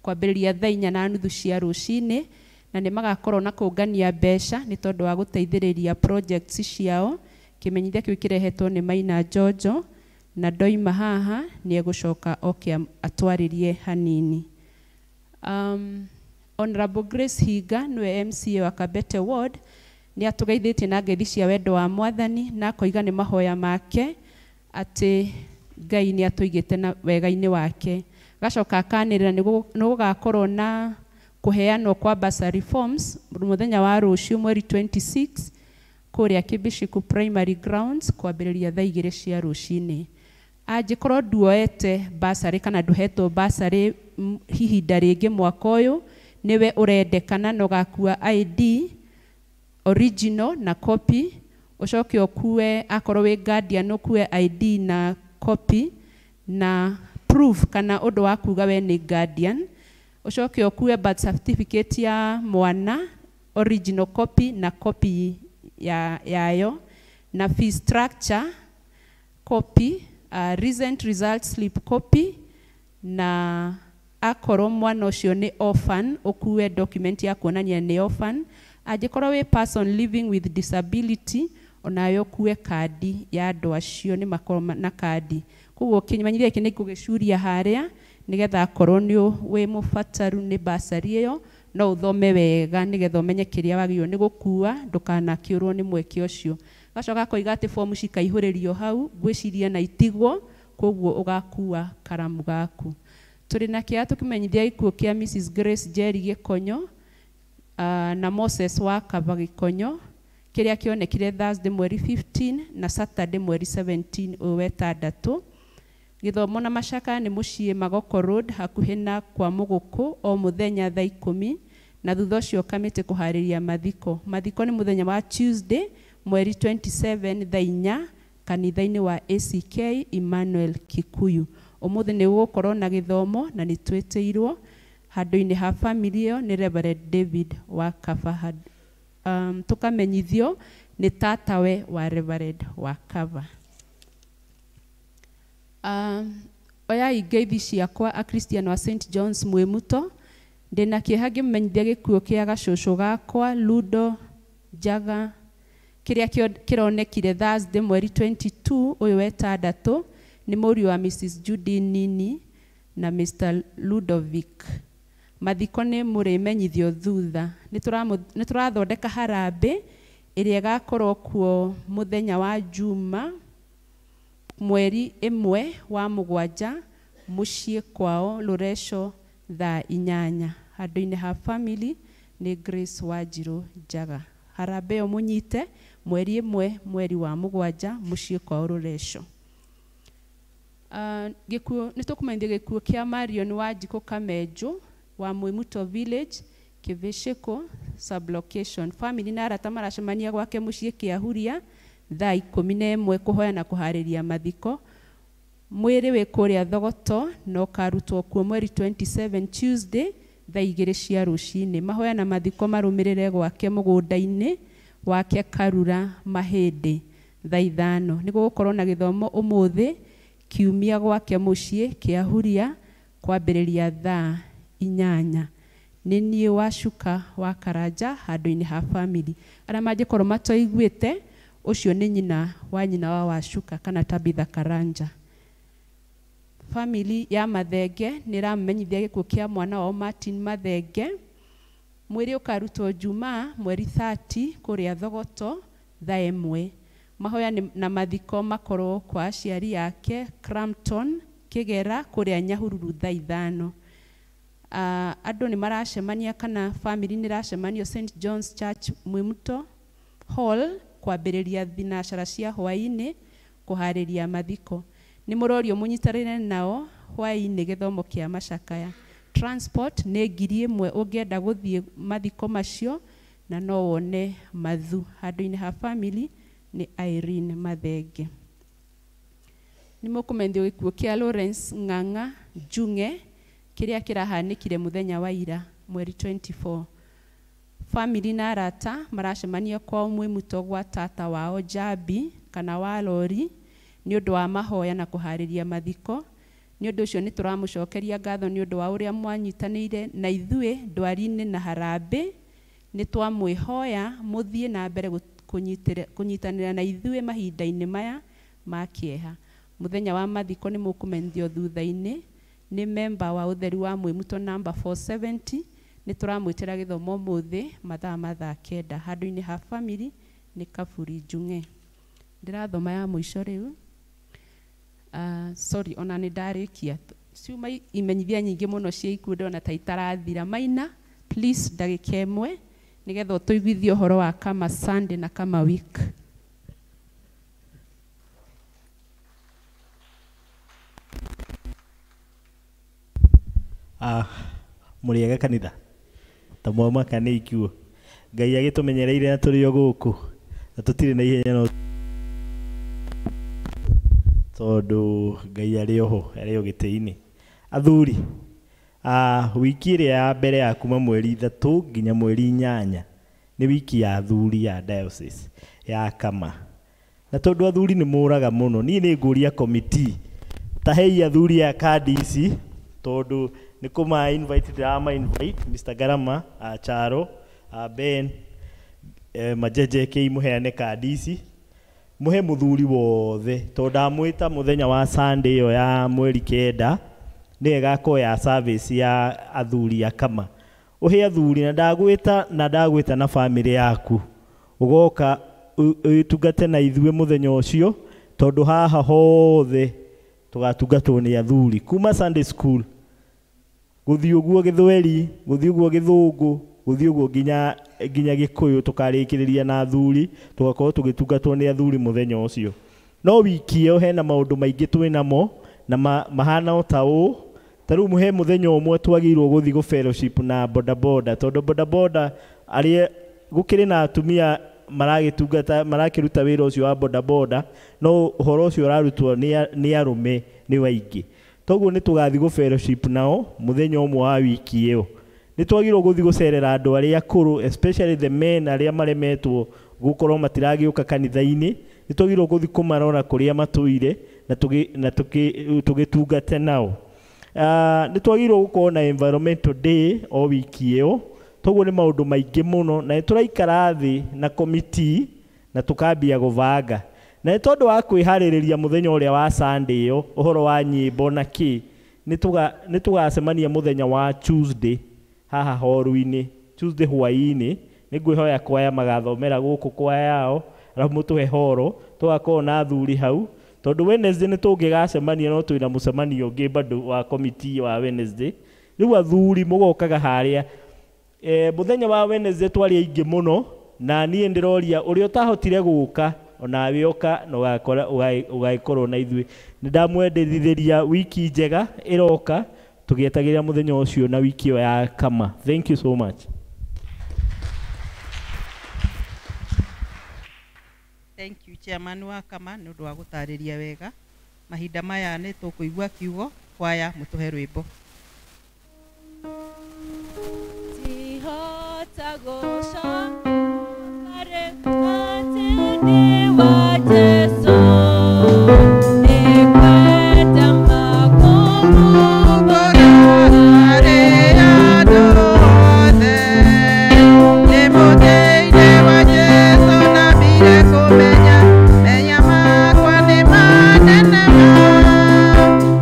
Kwambĩrĩria thaa 4:30 cia rũcinĩ, na nĩ magakorwo na kũngania mbeca nĩ tondũ wa gũteithĩrĩria projects ciao. Kĩmenyithia kĩu kĩrehetwo nĩ Maina Njonjo, na ndoima haha nĩ egũcoka oke atwarĩrie hanini. Honorable Grace Hinga nĩwe MCA wa Kabete Ward nĩ atũgeithĩtie na ngeithi cia wendo wa Mwathani, na akoiga nĩ mahoya make atĩ Ngai nĩ atũigĩte na wega-inĩ wake. Gacoka akanĩrĩra nĩ gũgakorwo na kũheanwo kwa bursary forms mũthenya wa rũciũ mweri 26 kũrĩa Kibishiku Primary Grounds kwambĩrĩria thaa 2 cia rũcinĩ. Angĩkorwo nduoete bursary kana ndũhetwo bursary ihinda rĩngĩ mwaka ũyũ, nĩwe ũrendekana na ũgakua ID original na copy, ũcoke ũkue akorwo wĩ guardian ũkue ID na copy na proof kana ũndũ wa kuga we nĩ guardian, ũcoke ũkue birth certificate ya mwana original copy na copy ya yayo na fee structure copy, recent result slip copy, na akorwo mwana ũcio nĩ orphan ũkue document ya kuonania nĩ orphan. Angĩkorwo wĩ person living with disability onayo ũkue kandi ya andũ acio, nĩ makorwo na kandi. Koguo kĩmenyithia gĩkĩ nĩ ngũgĩcuria harĩa nĩgetha akorwo nĩ wĩ mũbataru nĩ bursary ĩyo no ũthome wega nĩgetha ũmenye kĩrĩa wagĩrĩirwo nĩ gũkua, ndũkanakĩũrwo nĩ mweke ũcio. Gacoka akoiga atĩ fomu cikaihũrĩrio hau, ngwĩciria na itigwo, koguo ũgakua karamu gaku. Tũrĩ na kĩeha tũkĩmenyithia gĩkuũ kĩa Mrs Grace Njeri Gĩkonyo na Moses wa Kaba Gĩkonyo kĩrĩa kĩonekire Thursday mweri 15 na Saturday mweri 17 ũyũ wetandatũ. Gĩthomo na macakaya nĩ mũciĩ Magoko Road hakuhĩ na kwa Mũgũkũ o mũthenya thaa 10, na thutha ũcio kamĩtĩ kũharĩria mathiko. Mathiko nĩ mũthenya wa Tuesday mweri 27 thaa 4 kanitha-inĩ wa ACK Emmanuel Kikuyu. Ũmũthĩ nĩ gũgũkorwo na gĩthomo na nĩ twĩtĩirwo handũ-inĩ ha family ĩyo nĩ Reverend David wa Kaba. Tũkamenyithio nĩ tatawe wa Reverend wa Kaba. Oyai ngeithi ciakwa Akristiano a St John's Mwĩmuto. Ndĩna kĩeha ngĩmenyithia gĩkuũ kĩa gacũcũ gakwa Ludo Njaga kĩrĩa kĩronekire Thursday mweri 22 ũyũ wetandatũ nĩ mũriũ wa Mrs Judy Nini na Mr Ludovic. Mathiko nĩ mũrĩmenyithio thutha. Nĩ tũrathondeka harambĩ ĩrĩa ĩgakorwo kuo mũthenya wa Juma mweri 1 wa 7 mũciĩ kwao Loresho thaa 8. Handũ-inĩ ha family nĩ Grace Wanjirũ Njaga. Harambĩ ĩyo mũnyite mweri 1 mweri wa 7 mũciĩ kwao Loresho. Gĩkuũ nĩ tũkũmenyithia gĩkuũ kĩa Marion Wanjikũ Kamenjũ wa Mwĩmuto Village Kĩvĩcĩkũ sublocation. Family na arata maracemania gwake mũciĩ Kĩahuria thaa 11 kũhoya na kũharĩria mathiko. Mwĩrĩ wĩ kũrĩa Thogoto na ũkarutwo kuo mweri 27 Tuesday thaa 2 cia rũcinĩ. Mahoya na mathiko marũmĩrĩre gwake mũgũnda-inĩ wake Karura Mahĩndĩ thaa 5. Nĩ gũgũkorwo na gĩthomo ũmũthĩ kiumia gwake mũciĩ Kĩahuria kwambĩrĩria thaa 8. Nĩ niĩ Wacuka wa Karanja handũ-inĩ ha family. Arĩa mangĩkorwo matoiguĩte ũcio nĩ nyina wa nyina wa Wacuka kana Tabitha Karanja. Family ya Mathenge nĩ ĩramenyithia gĩkuũ kĩa mwana wao Martin Mathenge. Mwĩrĩ ũkarutwo Jumaa mweri 30 kũrĩa Thogoto thaa 1. Mahoya na mathiko makorwo kwa aciari ake Crampton Kĩgera kũrĩa Nyahururu thaa 5. Andũ nĩ maracemania kana family nĩ ĩracemanio St John's Church Mwĩmuto Hall kwambĩrĩria thinacara cia hwaĩ-inĩ kũharĩria mathiko. Nĩ mũrorio mũnyitanĩre nao hwaĩ-inĩ gĩthomo kĩa macakaya. Transport nĩ 1,000 ũngĩenda gũthiĩ mathiko macio na no wone mathu. Handũ-inĩ ha family nĩ Irene Mathenge. Nĩ mũkũmenyithio gĩkuũ kĩa Lawrence Ng'ang'a Njung'e kĩrĩa kĩrahanĩkire mũthenya wa ira mweri 24. Family na arata maracemania kwao Mwĩmuto gwa tata wao Jambi kana wa Lori nĩ ũndũ wa mahoya na kũharĩria mathiko. Nĩ ũndũ ũcio nĩ tũramũcokeria ngatho nĩ ũndũ wa ũrĩa mwanyitanĩire na ithuĩ ndwari-inĩ na harambĩ. Nĩ twamwĩhoya mũthiĩ na mbere kũnyitanĩra na ithuĩ mahinda-inĩ maya ma kĩeha. Mũthenya wa mathiko nĩ mũkũmenyithio thutha-inĩ. Nĩ memba wa ũtheru wa Mwĩmuto namba 470. Nĩ tũramwĩtĩra gĩthomo ũmũthĩ mathaa ma thaa 9 handũ-inĩ ha family nĩ Kaburi Njung'e. Ndĩrathoma ya mũico rĩu. Sorry, ona nĩ ndarĩkia. Ciuma imenyithia nyingĩ mũno cia ikuũ ndĩrona ta itarathira. Maina, please ndagĩka ĩmwe nĩgetha ũtũiguithie ũhoro wa kama Sunday na kama week. Mũrĩega kanitha ta mwamaka nĩ ikuũ. Ngai agĩtũmenyereire na tũrĩ o gũkũ na tũtirĩ na ihenya no tondũ Ngai arĩ oho, arĩ o gĩtĩ-inĩ. Athuri, wiki ĩrĩa ya mbere ya kuma mweri 3 nginya mweri 8 nĩ wiki ya athuri ya diocese ya Kama. Na tondũ athuri nĩ mũraga mũno, niĩ nĩ ngũria committee ta hei athuri a kandi ici tondũ nĩ kũma invite ndĩrama invite Mr. Garama, Charo, Ben, Majeje kei mũheane kandi ici mũhe mũthuri wothe tondũ ndamwĩta mũthenya wa Sunday ĩyo ya mweri 9 nĩyo ĩgakorwo ya service ya athuri a Kama. Ũhe athuri na ndagwĩta na family yaku ũgoka ũtungate na ithuĩ mũthenya ũcio tondũ haha hothe tũgatungatwo nĩ athuri kuma Sunday school gũthiĩ ũguo Gĩthweri, gũthiĩ ũguo Gĩthũngũ, gũthiĩ ũguo nginya Gĩkũyũ tũkarĩkĩrĩria na athuri, tũgakorwo tũgĩtungatwo nĩ athuri mũthenya ũcio. No wiki ĩyo hena maũndũ maingĩ twĩ namo na mahana o ta ũũ. Ta rĩu he mũthenya ũmwe twagĩrĩirwo gũthiĩ gũ fellowship na bodaboda tondũ bodaboda arĩa gũkĩrĩ na atumia maragĩtungata marakĩruta wĩra ũcio wa bodaboda no ũhoro ũcio ũrarutwo nĩ arũme nĩ waingĩ. Toguo nĩ tũgathiĩ gũ fellowship nao mũthenya ũmwe wa wiki ĩyo. Nĩ twagĩrĩirwo gũthiĩ gũcerera andũ arĩa akũrũ especially the men arĩa maremetwo gũkorwo matiragĩũka kanitha-inĩ. Nĩ twagĩrĩirwo gũthiĩ kũmarora kũrĩa matũire na tũgĩtungate nao. Nĩ twagĩrĩirwo gũkorwo na environmental day o wiki ĩyo. Toguo nĩ maũndũ maingĩ mũno na nĩ tũraikara thĩ na committee na tũkambia gũbanga. Na nĩ tondũ wa kwĩharĩrĩria mũthenya ũrĩa wa Sunday ĩyo ũhoro wa nyĩmbo na kĩ, nĩ tũgacemania mũthenya wa Tuesday haha horu-inĩ, Tuesday hwaĩ-inĩ. Nĩ ngwĩhoya kwaya magathomera gũkũ kwaya yao arabu mũtũhe horo tũgakorwo na athuri hau tondũ Wednesday nĩ tũngĩgacemania no twĩna mũcemanio ũngĩ bado wa committee wa Wednesday. Rĩu athuri mũgokaga harĩa. Mũthenya wa Wednesday twarĩ aingĩ mũno na niĩ ndĩroria ũrĩa ũtahotire gũka onawe ũka na ũgagĩkorwo na ithuĩ. Nĩ ndamwendithĩria wiki njega ĩroka tũgĩetagĩrĩra mũthenya ũcio na wiki ĩyo ya Kama. Thank you so much. Thank you chairman wa Kama nĩ ũndũ wa gũtarĩria wega. Mahinda maya nĩ tũkũigua kiugo kwaya mũtũhe rwĩmbo. Tihota gũcoka atĩ nĩ wa Jesũ nĩngwenda makũmũgũra harĩ andũ othe. Nĩ mũtĩ-inĩ wa Jesũ ndambire kũmenya menya makwa nĩ manene ma.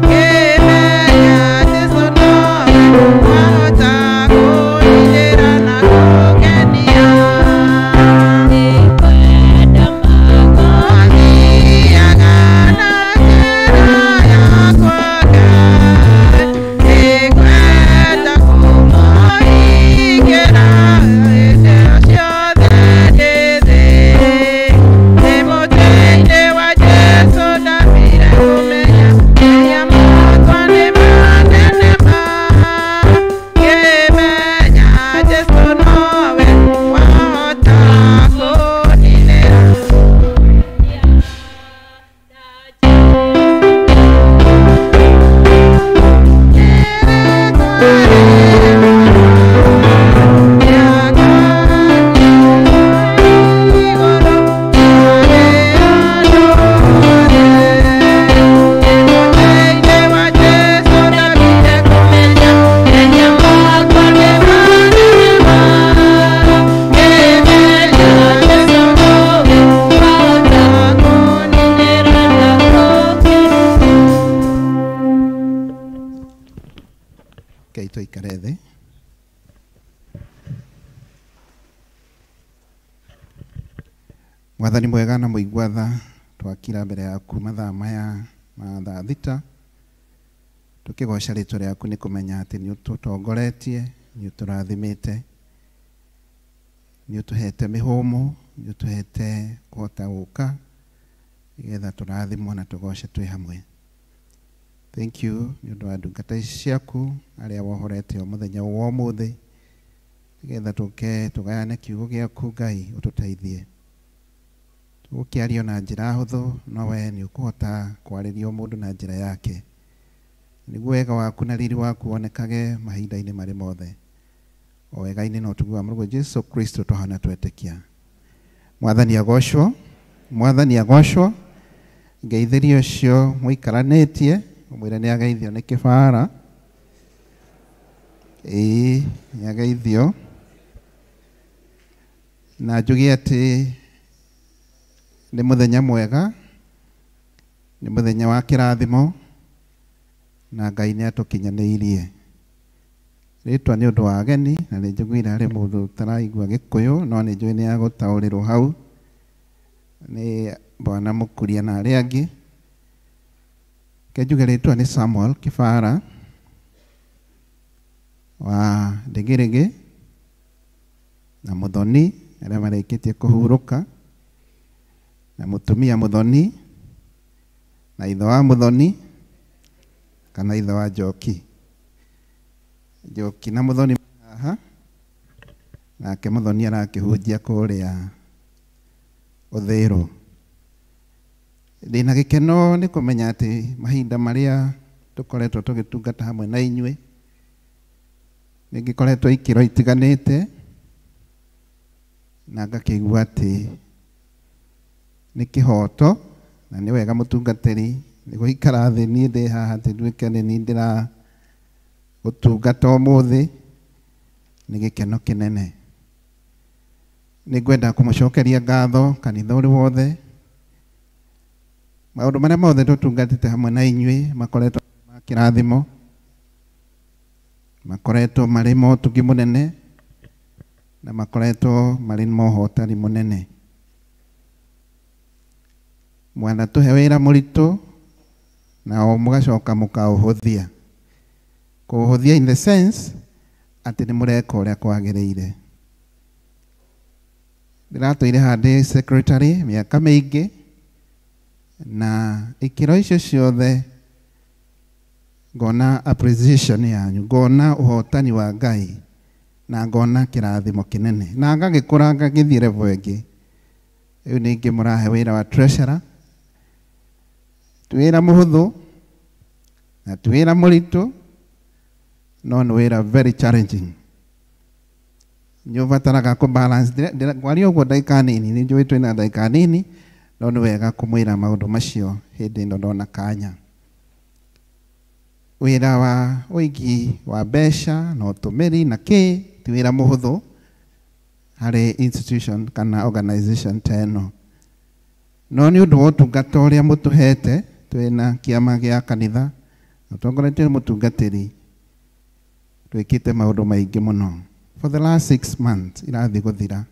Ngĩmenya Jesũ nowe wahota kũnyinĩra na kũngenia. Nĩngwenda Tũikare thĩ. Mwathani mwega na mũigua tha, twakira mbere yaku mathaa maya ma thaa 6 tũkĩgoca rĩtwa rĩaku nĩ kũmenya atĩ nĩ ũtũtongoretie, nĩ ũtũrathimĩte, nĩ ũtũhete mĩhũmũ, nĩ ũtũhete kũhota gũka nĩgetha tũrathimwo na tũgoce twĩ hamwe. Thank you nĩ ũndũ wa ndungata ici ciaku arĩa wohorete o mũthenya wa ũmũthĩ nĩgetha tũke tũgayane kiugo gĩaku. Ngai ũtũteithie tũgũkĩario na njĩra hũthũ, no we nĩ ũkũhota kwarĩria o mũndũ na njĩra yake, nĩguo wega waku na riri waku wonekage mahinda-inĩ marĩ mothe. O wega-inĩ na ũtugi wa Mũrũguo Jesu Kristo twahana twetĩkia. Mwathani agocwo, Mwathani agocwo. Ngeithĩrie ũcio mũikaranĩtie, ũmwĩre nĩ ageithio nĩ kĩbara. Ĩĩ, nĩ ageithio. Na njuge atĩ nĩ mũthenya mwega, nĩ mũthenya wa kĩrathimo, na Ngai nĩ atũkinyanĩirie. Rĩtwa nĩ ũndũ wa ageni, na nĩ njiguire harĩ mũndũ ũtaraigua Gĩkũyũ, no nĩ njũĩ nĩ agũtaũrĩrwo hau nĩ Bwana Mũkuria na arĩa angĩ. Reke njuge rĩtwa nĩ Samuel Kĩbara wa Ndĩgĩrĩgĩ na Mũthoni, arĩa marĩkĩtie kũhurũka, na mũtumia Mũthoni, na ithe wa Mũthoni, kana ithe wa Njoki. Njoki na Mũthoni haha, nake Mũthoni arakĩhunjia kũrĩa Ũthĩrũ. Ndĩna gĩkeno nĩ kũmenya atĩ mahinda marĩa tũkoretwo tũgĩtungata hamwe na inyuĩ, nĩ ngĩkoretwo ikĩro itiganĩte, na ngakĩigua atĩ nĩ kĩhoto na nĩ wega mũtungatĩri nĩ gũikara thĩ niĩ ndĩ haha atĩ nduĩke nĩ niĩ ndĩra gũtungata ũmũthĩ, nĩ gĩkeno kĩnene. Nĩ ngwenda kũmũcokeria ngatho kanitha ũrĩ wothe. Maũndũ marĩa mothe tũtungatĩte hamwe na inyuĩ makoretwo ma kĩrathimo, makoretwo marĩ motugi mũnene, na makoretwo marĩ mohotani mũnene. Mwanatũhe wĩra mũritũ na o mũgacoka mũkaũhũthia. Kũũhũthia in the sense atĩ nĩ mũreka ũrĩa kwagĩrĩire. Ndĩratũire haha ndĩ secretary mĩaka mĩingĩ, na ikĩro icio ciothe ngona appreciation yanyu, ngona ũhotani wa Ngai, na ngona kĩrathimo kĩnene, na ngagĩkũra ngagĩthiĩ level ĩngĩ. Rĩu ningĩ mũrahe wĩra wa treasurer, ti wĩra mũhũthũ na ti wĩra mũritũ, no nĩ wĩra very challenging. Nĩ ũbataraga kũ balance. Ngwaria ũguo ndagĩka nini, nĩ njũĩ twĩna ndagĩka nini, no nĩ wega kũmwĩra maũndũ macio hĩndĩ ĩno ndona kanya. Wĩra wa ũigi wa mbeca na ũtũmĩri na kĩ ti wĩra mũhũthũ harĩ institution kana organization ta ĩno, no nĩ ũndũ wa ũtungata ũrĩa mũtũhete twĩna kĩama gĩa kanitha ũtongoretio nĩ mũtungatĩri, twĩkĩte maũndũ maingĩ mũno. For the last 6 months irathiĩ gũthira,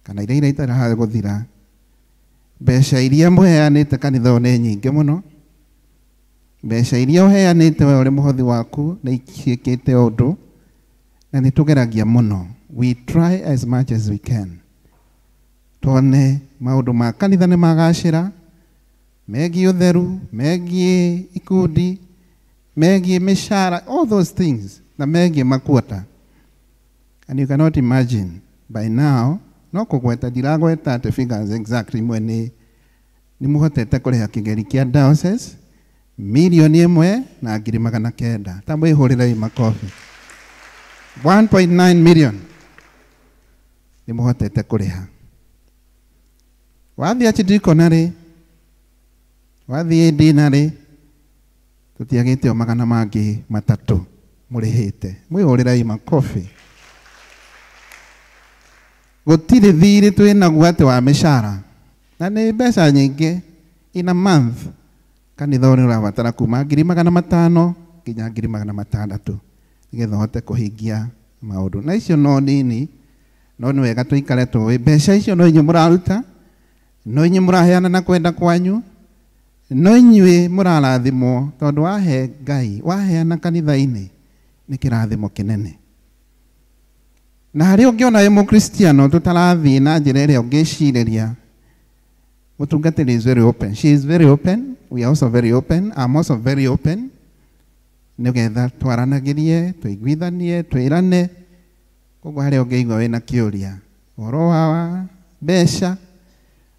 kana iria itaraha gũthira, mbeca iria mũheanĩte kanitha ũyũ nĩ nyingĩ mũno. Mbeca iria ũheanĩte we ũrĩ mũhothi waku nĩ ciĩkĩte ũndũ, na nĩ tũgeragia mũno. We try as much as we can tuone maũndũ ma kanitha nĩ magacĩra, megiĩ ũtheru, megiĩ ikundi, megiĩ mĩcara, all those things, na megiĩ makuota. And you cannot imagine by now, no kũgweta ndiragweta atĩ figures exactly imwe nĩ mũhotete kũrĩha kĩgeri kĩa diocese 1,900,000. Ta mwĩhũrĩrei makobi. 1.9 million nĩ mũhotete kũrĩha. Wathiĩ archdeaconry, wathiĩ deanery, tũtiagĩte o 300 mũrĩhĩte. Mwĩhũrĩrei makobi. Gũtirĩ thirĩ twĩnaguo atĩ wa mĩcara, na nĩ mbeca nyingĩ. In a month kanitha ũyũ nĩ ũrabatara kuma 500,000 nginya 600,000 nĩgetha ũhote kũhingia maũndũ. Na icio no nini, no nĩ wega tũikare tũĩ mbeca icio no inyuĩ mũraruta, no inyuĩ mũraheana na kwenda kwanyu, no inyuĩ mũrarathimwo tondũ wahe Ngai, waheana kanitha-inĩ nĩ kĩrathimo kĩnene. Na harĩa ũngĩona wĩ mũkristiano tũtarathiĩ na njĩra ĩrĩa ũngĩcirĩria, mũtungatĩri is very open. She is very open. We are also very open. I'm also very open. Nĩgetha twaranagĩrie, tũiguithanie, twĩrane. Koguo harĩa ũngĩigua wĩna kĩũria, ũhoro wa mbeca,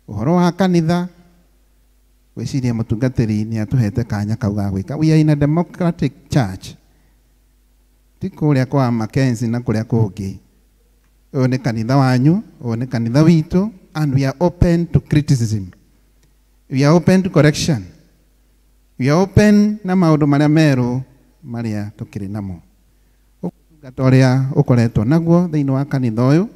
ũhoro wa kanitha, gwĩciria mũtungatĩri nĩ atũhete kanya kau ga gwĩka. We are in a democratic church. Ti kũrĩa kwa Mackenzie na kũrĩa kũngĩ. Ũyũ nĩ kanitha wanyu, ũyũ nĩ kanitha witũ, and we are open to criticism. We are open to correction. We are open na maũndũ marĩa merũ marĩa tũkĩrĩ namo. Ũtungata ũrĩa ũkoretwo naguo thĩinĩ wa kanitha ũyũ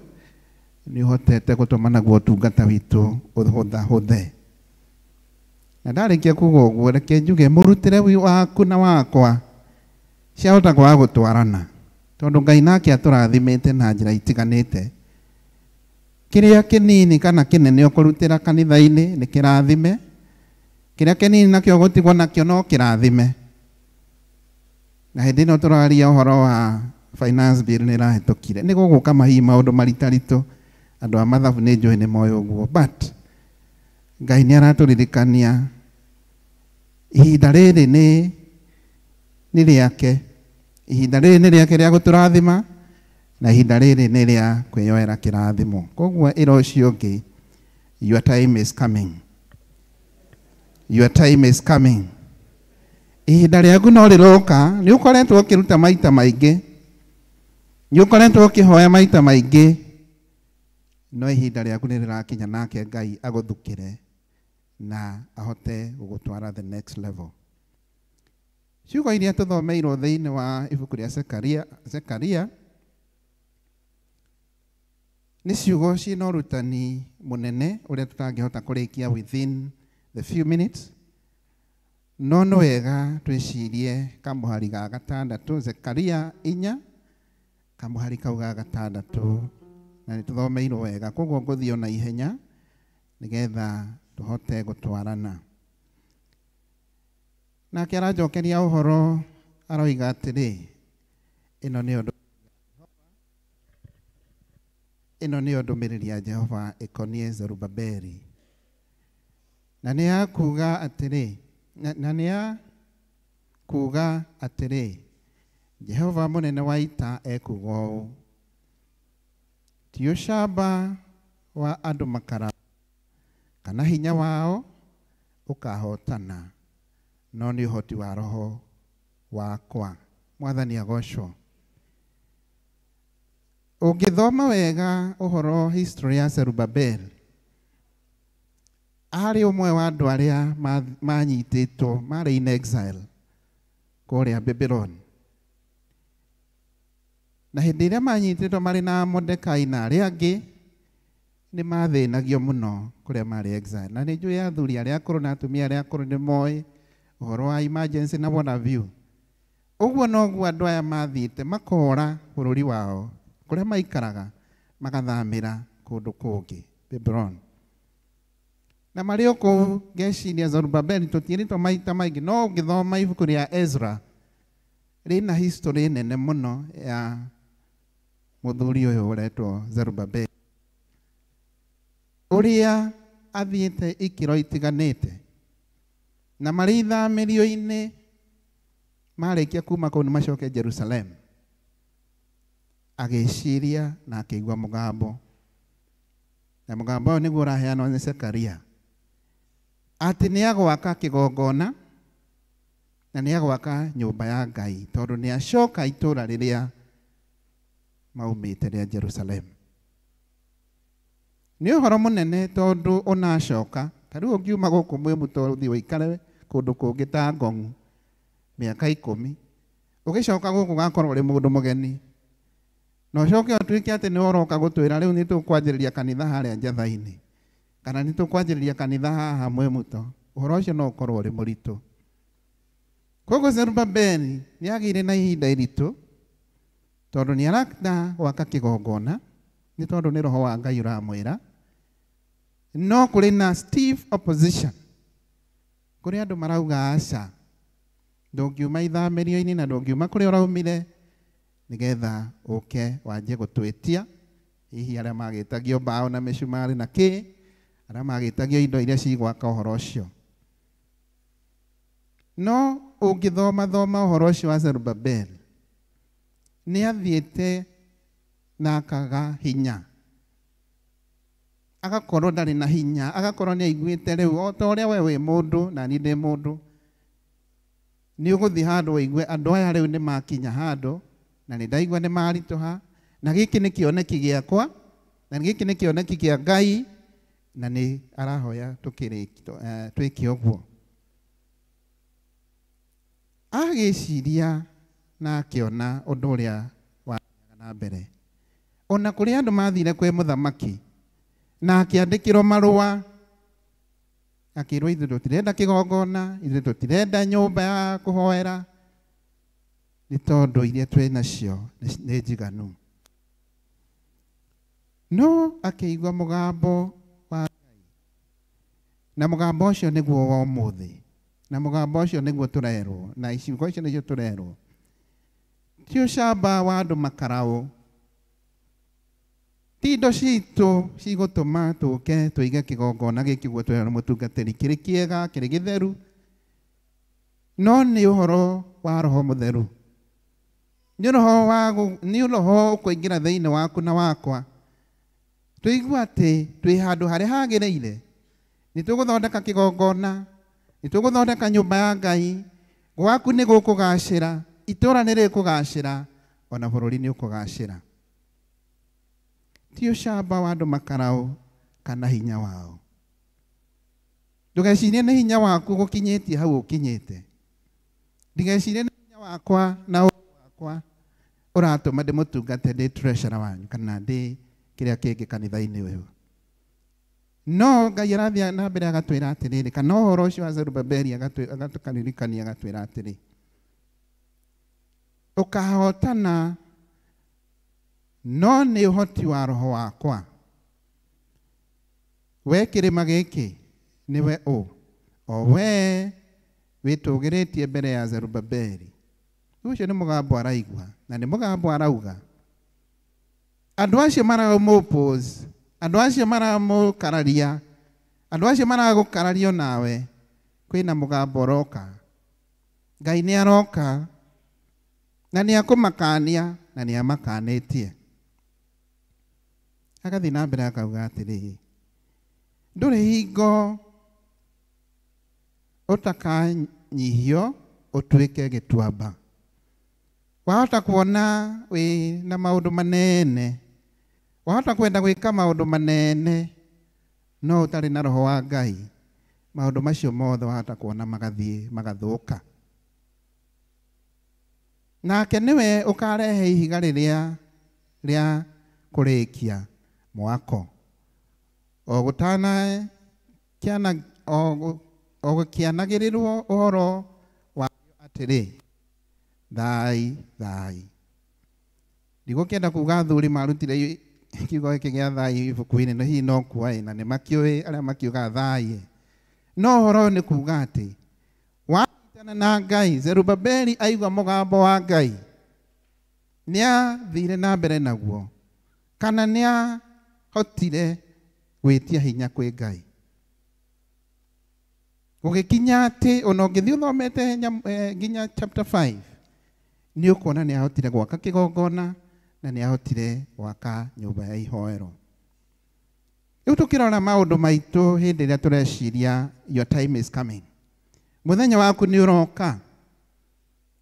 nĩ ũhotete gũtũma naguo ũtungata witũ ũhũthahũthe. Na ndarĩkia kuga ũguo, reke njuge mũrutĩre waku na wakwa ciahota kwaga gũtwarana, tondũ Ngai nake atũrathimĩte na njĩra itiganĩte. Kĩrĩa kĩnini kana kĩnene ũkũrutĩra kanitha-inĩ nĩ kĩrathime, kĩrĩa kĩnini nakĩo ũgũtigwo nakĩo no kĩrathime. Na hĩndĩ ĩno tũraria ũhoro wa finance bill nĩ ĩrahĩtũkire, nĩ gũgũka mahihi maũndũ maritaritũ, andũ a mathabu nĩ njũĩ nĩ moĩ ũguo, but Ngai nĩ aratũririkania ihinda rĩrĩ nĩ rĩake, ihinda rĩrĩ nĩ rĩake rĩa gũtũrathima, na ihinda rĩrĩ nĩ rĩa kwĩyoera kĩrathimo. Koguo ĩra ũcio ũngĩ, your time is coming. Your time is coming. Ihinda rĩaku no rĩroka, nĩ ũkoretwo ũkĩruta maita maingĩ, nĩ ũkoretwo ũkĩhoya maita maingĩ, no ihinda rĩaku nĩ rĩrakinya nake Ngai agũthukĩre na ahote gũgũtwara the next level. Ciugo iria tũthomeirwo thĩinĩ wa ibuku rĩa Zekaria nĩ ciugo ciĩna ũrutani mũnene ũrĩa tũtangĩhota kũrĩkia within the few minutes, no nĩ wega twĩcirie kamũhari ga gatandatũ, Zekaria 4 kamũhari kau ga gatandatũ, na nĩ tũthomeirwo wega, koguo ngũthiĩ o na ihenya nĩgetha tũhote gũtwarana. Nake aranjokeria ũhoro aroiga atĩrĩ, ĩno nĩyo ndũmĩrĩri ya Jehova ĩkoniĩ Zerubabeli. Na nĩ ya kuga atĩrĩ, na nĩ ya kuga atĩrĩ, Jehova mũnene wa ita ekuuga ũũ, ti ũcamba wa andũ makara kana hinya wao ũkahotana, no nĩ ũhoti wa roho wakwa. Mwathani agocwo. Ũngĩthoma wega ũhoro history ya Zerubabel, arĩ ũmwe wa andũ arĩa manyitĩtwo marĩ in exile kũrĩa Babylon. Na hĩndĩ ĩrĩa manyitĩtwo marĩ na Mordekai na arĩa angĩ, nĩ mathĩnagio mũno kũrĩa marĩ exile. Na nĩ njũĩ athuri arĩa akũrũ na atumia arĩa akũrũ nĩ moĩ ũhoro wa emergency na what have you. Ũguo noguo andũ aya mathiĩte makora bũrũri wao kũrĩa maikaraga magathamĩra kũndũ kũngĩ Babylon. Na marĩ o kũu ngeciria Zerubabeli tũtiĩrĩtwo maita maingĩ, no ũngĩthoma ibuku rĩa Ezra rĩna history nene mũno ya mũthuri ũyũ ũretwo Zerubabeli, ũrĩa athiĩte ikĩro itiganĩte, na marĩ ithamĩrio-inĩ marĩkia kuma kũu nĩ macoke Jerusalem, agĩciria na akĩigua mũgambo, na mũgambo ũyũ nĩguo ũraheanwo nĩ Zekaria, atĩ nĩ agwaka kĩgongona na nĩ agwaka nyũmba ya Ngai, tondũ nĩ acoka itũũra rĩrĩa maumĩte rĩa Jerusalem. Nĩ ũhoro mũnene tondũ ũnacoka, ta rĩu ũngiuma gũkũ Mwĩmũto ũthiĩ ũikare kũndũ kũngĩ ta Ngong'u mĩaka 10, ũgĩcoka gũkũ ũgakorwo ũrĩ mũndũ mũgeni, na ũcoke ũtuĩke atĩ nĩ ũroka gũtwĩra rĩu nĩ tũkwanjĩrĩria kanitha harĩa Njatha-inĩ, kana nĩ tũkwanjĩrĩria kanitha haha Mwĩmũto, ũhoro ũcio no ũkorwo ũrĩ mũritũ. Koguo Zerubabeli nĩ agĩire na ihinda iritũ Tondũ nĩ arenda gwaka kĩgongona, nĩ tondũ nĩ roho wa Ngai ũramwĩra. No kũrĩ na stiff opposition. Kũrĩ andũ marauga aca, ndũngiuma ithamĩrio-inĩ na ndũngiuma kũrĩa ũraumire nĩgetha ũke wanjie gũtwĩtia. Hihi arĩa magĩtagio mbaũ na mĩcumarĩ na kĩ, arĩa magĩtagio indo iria cigwaka ũhoro ũcio. No ũngĩthoma thoma ũhoro ũcio wa Zerubabeli, nĩ athiĩte na akaga hinya, agakorwo ndarĩ na hinya, agakorwo nĩ aiguĩte rĩu o ta ũrĩa we wĩ mũndũ na niĩ ndĩ mũndũ, nĩ ũgũthiĩ handũ ũigue andũ aya rĩu nĩ makinya handũ na nĩ ndaigua nĩ maritũha, na gĩkĩ nĩ kĩoneki gĩakwa, na gĩkĩ nĩ kĩoneki kĩa Ngai, na nĩ arahoya twĩke ũguo. Agĩciria na akĩona ũndũ ũrĩa wathiaga na mbere. Ona kũrĩ andũ mathire kwĩ mũthamaki na akĩandĩkĩrwo marũa, akĩrwo ithuĩ tũtirenda kĩgongona, ithuĩ tũtirenda nyũmba ya kũhoera, nĩ tondũ iria twĩ nacio nĩ njiganu. No akĩigua mũgambo wa Ngai, na mũgambo ũcio nĩguo wa ũmũthĩ, na mũgambo ũcio nĩguo tũrerwo, na icigo icio nĩcio tũrerwo. Ti ũcamba wa andũ makaraũ, ti indo citũ cigũtũma tũke tũige kĩgongona gĩkĩ ũguo tũrerwo nĩ mũtungatĩri, kĩrĩ kĩega, kĩrĩ gĩtheru, no nĩ ũhoro wa Roho Mũtheru. Nĩ roho ũkũingĩra thĩinĩ waku na wakwa. Tũigua atĩ twĩ handũ harĩa hagĩrĩire, nĩ tũgũthondeka kĩgongona, nĩ tũgũthondeka nyũmba ya Ngai, gwaku nĩ gũkũgacĩra, itũũra nĩ rĩkũgacĩra, ona bũrũri nĩ ũkũgacĩra. Ti ũcamba wa andũ makaraũ kana hinya wao. Ndũgecirie nĩ hinya waku gũkinyĩtie hau ũkinyĩte. Ndigecirie nĩ hinya wakwa na ũũgĩ wakwa ũratũma ndĩmũtungate ndĩ treasurer wanyu kana ndĩ kĩrĩa kĩngĩ kanitha-inĩ ũyũ. No Ngai arathiĩ na mbere agatwĩra atĩrĩrĩ, kana ũhoro ũcio wa Zerubabeli agatũkaririkania agatwĩra atĩrĩ, ũkahotana no nĩ ũhoti wa roho wakwa. We kĩrĩma gĩkĩ nĩwe ũ, o we wĩtũgĩrĩtie mbere ya Zerubabeli. Ũcio nĩ mũgambo araigua na nĩ mũgambo arauga. Andũ acio maramũpose, andũ acio maramũkararia, andũ acio maragũkararia nawe, kwĩna mũgambo ũroka. Ngai nĩ aroka na nĩ akũmakania na nĩ amakanĩtie. Agathiĩ na mbere akauga atĩrĩ, ndũrĩ hingo ũtakanyihio ũtuĩke gĩtuamba. Wahota kuona wĩ na maũndũ manene, wahota kwenda gwĩka maũndũ manene, no ũtarĩ na roho wa Ngai, maũndũ macio mothe wahota kuona magathiĩ magathũka. Nake nĩwe ũkarehe ihiga rĩrĩa rĩa kũrĩkia mwako, o gũkĩanagĩrĩrwo ũhoro wa atĩrĩ, thai thai. Ndigũkĩenda kuga athuri marutire kiugo gĩkĩ gĩa thai ibuku-inĩ, no hihi no kuoĩ na nĩ makĩũĩ arĩa makiuga thai. No ũhoro nĩ kuga atĩ wanyitana na Ngai, Zerubabeli aigua mũgambo wa Ngai, nĩ athire na mbere naguo, kana nĩ ahotire gwĩtia hinya kwĩ Ngai. Gũgĩkinya atĩ ona ũngĩthiĩ ũthomete nginya chapter 5, nĩ ũkuona nĩ ahotire gwaka kĩgongona na nĩ ahotire gwaka nyũmba ya ihoero. Rĩu tũkĩrora maũndũ maitũ hĩndĩ ĩrĩa tũreciria your time is coming, mũthenya waku nĩ ũroka,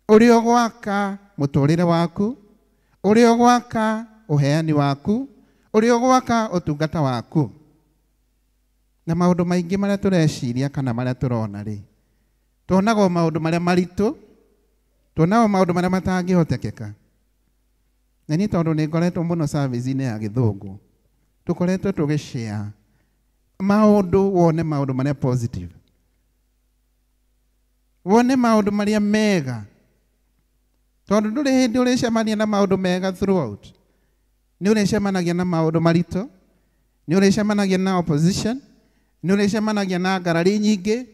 ũrĩa ũgwaka mũtũrĩre waku, ũrĩa ũgwaka ũheani waku, ũrĩa ũgwaka ũtungata waku, na maũndũ maingĩ marĩa tũreciria kana marĩa tũrona rĩ, tuonaga maũndũ marĩa maritũ, tuonaga maũndũ marĩa matangĩhotekeka. Na niĩ tondũ nĩ ngoretwo mũno service-inĩ ya gĩthũngũ, tũkoretwo tũgĩshare maũndũ, wone maũndũ marĩa positive, wone maũndũ marĩa mega. Tondũ ndũrĩ hĩndĩ ũrĩcemania na maũndũ mega throughout. Nĩ ũrĩcemanagia na maũndũ maritũ, nĩ ũrĩcemanagia na opposition, nĩ ũrĩcemanagia na ngarari nyingĩ,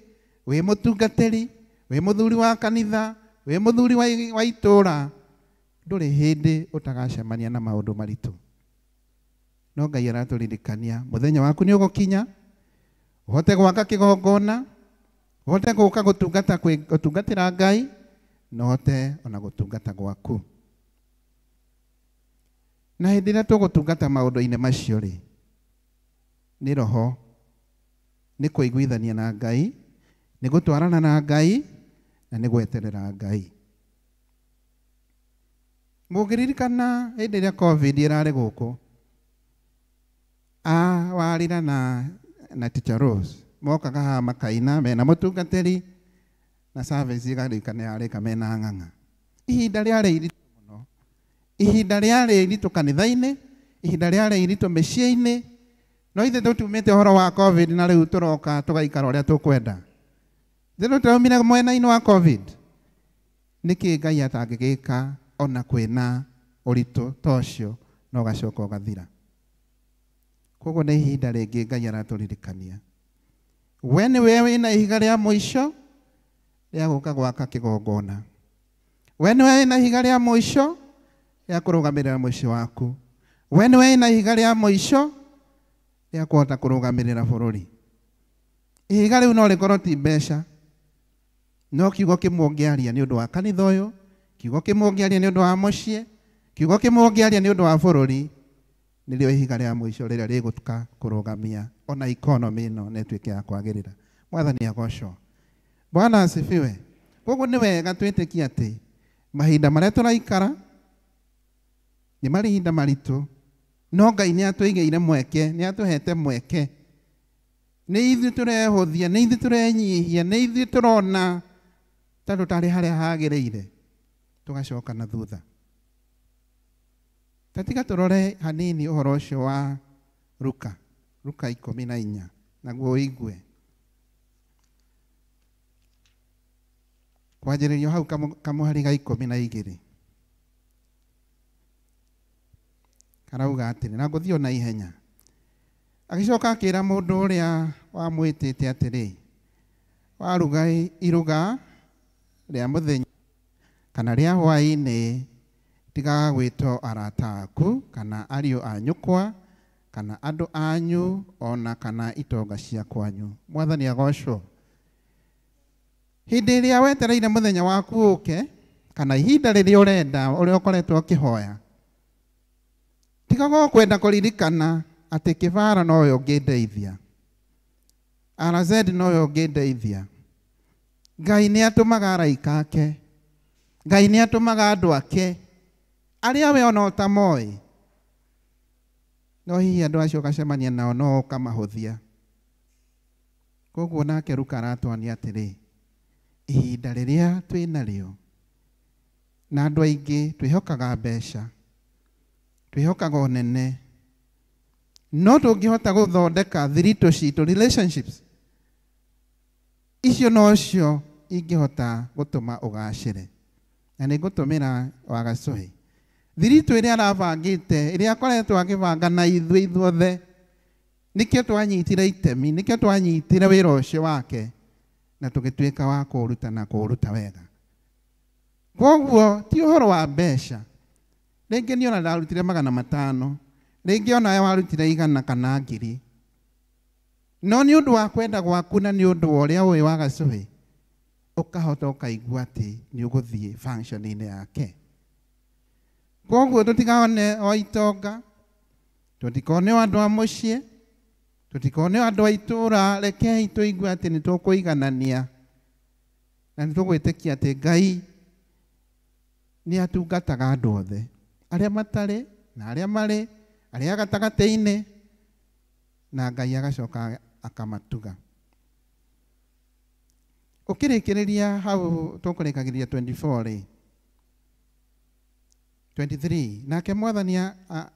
wĩ mũtungatĩri, wĩ mũthuri wa kanitha, wĩ mũthuri wa itũũra, ndũrĩ hĩndĩ ũtagacemania na maũndũ maritũ. No Ngai aratũririkania mũthenya waku nĩ ũgũkinya, ũhote gwaka kĩgongona, ũhote gũka gũtungata gũtungatĩra Ngai, na ũhote ona gũtungata gwaku. Na hĩndĩ ĩrĩa tũgũtungata maũndũ-inĩ macio rĩ, nĩ roho, nĩ kũiguithania na Ngai, nĩ gũtwarana na Ngai, na nĩ gweterera Ngai. Mũngĩririkana hĩndĩ ĩrĩa COVID ĩrarĩ gũkũ, Warira na Teacher Rose mokaga haha makaina mena mũtungatĩri na service ĩgarĩka nĩ yarĩka mena ng'ang'a. Ihinda rĩarĩ iritũ mũno, ihinda rĩarĩ iritũ kanitha-inĩ, ihinda rĩarĩ iritũ mĩciĩ-inĩ, no ithuĩ tũtumĩte ũhoro wa COVID na rĩu tũroka tũgaikara ũrĩa tũkwenda. Ithuĩ tũraumire mwena-inĩ wa COVID. Nĩkĩ Ngai atangĩgĩka ona kwĩna ũritũ ta ũcio na ũgacoka ũgathira? Koguo nĩ ihinda rĩngĩ Ngai aratũririkania. We nĩwe wĩna ihiga rĩa mũico rĩa gũka gwaka kĩgongona. We nĩwe wĩna ihiga rĩa mũico rĩa kũrũgamĩrĩra mũciĩ waku. We nĩwe wĩna ihiga rĩa mũico rĩa kũhota kũrũgamĩrĩra bũrũri. Ihiga rĩu no rĩkorwo ti mbeca, no kiugo kĩmwe ũngĩaria nĩ ũndũ wa kanitha ũyũ, kiugo kĩmwe ũngĩaria nĩ ũndũ wa mũciĩ, kiugo kĩmwe ũngĩaria nĩ ũndũ wa bũrũri, nĩrĩo ihiga rĩa mũico rĩrĩa rĩgũtuka kũrũgamia ona economy ĩno na ĩtuĩke ya kwagĩrĩra. Mwathani agocwo. Bwana asifiwe. Koguo nĩ wega twĩtĩkie atĩ mahinda marĩa tũraikara nĩ mahinda maritũ, no Ngai nĩ atũigĩire mweke, nĩ atũhete mweke. Nĩ ithuĩ tũrehũthia, nĩ ithuĩ tũrenyihia, nĩ ithuĩ tũrona ta tũtarĩ harĩa hagĩrĩire, tũgacoka na thutha. Ta tiga tũrore hanini ũhoro ũcio wa Luka, Luka 14, naguo ũigue. Kwanjĩrĩrio hau kamũhari ga 12. Karauga atĩrĩ, na ngũthiĩ o na ihenya. Agĩcoka akĩra mũndũ ũrĩa wamwĩtĩte atĩrĩ, waruga iruga rĩa mũthenya kana rĩa hwaĩ-inĩ, tigaga gwĩtwo arata aku kana ariũ a nyũkwa kana andũ anyu ona kana itonga cia kwanyu. Mwathani agocwo. Hĩndĩ ĩrĩa wetereire mũthenya waku ũke kana ihinda rĩrĩa ũrenda ũrĩa ũkoretwo ũkĩhoya, tigaga kwenda kũririkana atĩ kĩbara nowe ũngĩndeithia, RZ nowe ũngĩndeithia. Ngai nĩ atũmaga araika ake, Ngai nĩ atũmaga andũ ake arĩa we ona ũtamoĩ, no hihi andũ acio ũgacemania nao no ũkamahũthia. Koguo nake Luka aratwania atĩrĩ, ihinda rĩrĩa twĩnarĩo na andũ aingĩ twĩhokaga mbeca, twĩhokaga ũnene, no tũngĩhota gũthondeka thiritũ citũ, relationships icio nocio ingĩhota gũtũma ũgacĩre. Na nĩ ngũtũmĩra Wagacuhi thiritũ ĩrĩa arabangĩte, ĩrĩa akoretwo akĩbanga na ithuĩ ithuothe, nĩkĩo twanyitire itemi, nĩkĩo twanyitire wĩra ũcio wake na tũgĩtuĩka wa kũũruta na kũũruta wega. Koguo ti ũhoro wa mbeca. Rĩngĩ niĩ ona ndarutire 500, rĩngĩ onawe warutire 100 kana 1000, no nĩ ũndũ wa kwenda gwaku na nĩ ũndũ wa ũrĩa ũĩ Wagacuhi, ũkahota ũkaigua atĩ nĩ ũgũthiĩ function-inĩ yake. Koguo tũtikone o itonga, tũtikone o andũ a mũciĩ, tũtikone o andũ a itũũra, rekei tũigue atĩ nĩ tũkũiganania na nĩ tũgwĩtĩkia atĩ Ngai nĩ atungataga andũ othe, arĩa matarĩ na arĩa marĩ, arĩa gatagatĩ-inĩ, na Ngai agacoka akamatuga. Ũkĩrĩkĩrĩria hau tũkũrĩkagĩrĩria 24 rĩ, 23, nake Mwathani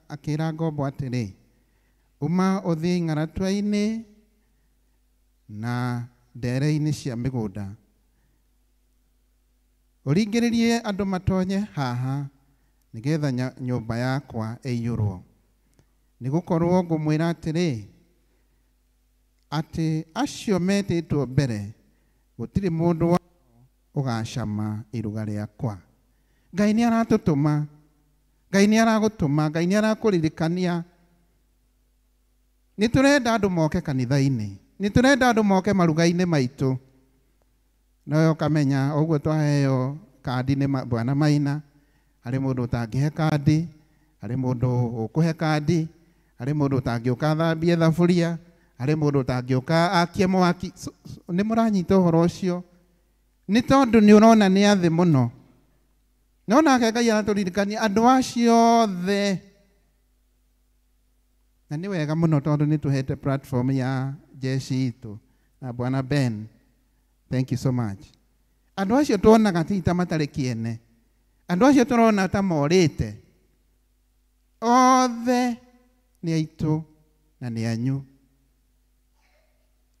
akĩra ngombo atĩrĩ, uma ũthiĩ ng'aratua-inĩ na ndere-inĩ cia mĩgũnda, Ũringĩrĩrie andũ matonye haha nĩgetha nyũmba yakwa ĩiyũrwo. Nĩgũkorwo ngũmwĩra atĩrĩ, atĩ acio metĩtwo mbere gũtirĩ mũndũ wao ũgacama iruga rĩakwa. Ngai nĩ aratũtũma, Ngai nĩ aragũtũma, Ngai nĩ arakũririkania. Nĩ tũrenda andũ moke kanitha-inĩ, nĩ tũrenda andũ moke maruga-inĩ maitũ. Nawe ũkamenya ũguo twaheo kandi nĩ Bwana Maina, harĩ mũndũ ũtangĩhe kandi, harĩ mũndũ ũkũhe kandi, harĩ mũndũ ũtangĩũka athambie thaburia, harĩ mũndũ ũtangĩũka akie mwaki. Nĩ mũranyita ũhoro ũcio? Nĩ tondũ nĩ ũrona nĩ athĩ mũno. No nake Ngai aratũririkania andũ acio othe. Na nĩ wega mũno tondũ nĩ tũhete platform ya jeshi itũ na Bwana Ben. Thank you so much. Andũ acio tuonaga ti ta matarĩ kĩene. Andũ acio tũrona ta morĩte. Othe nĩ aitũ na nĩ anyu.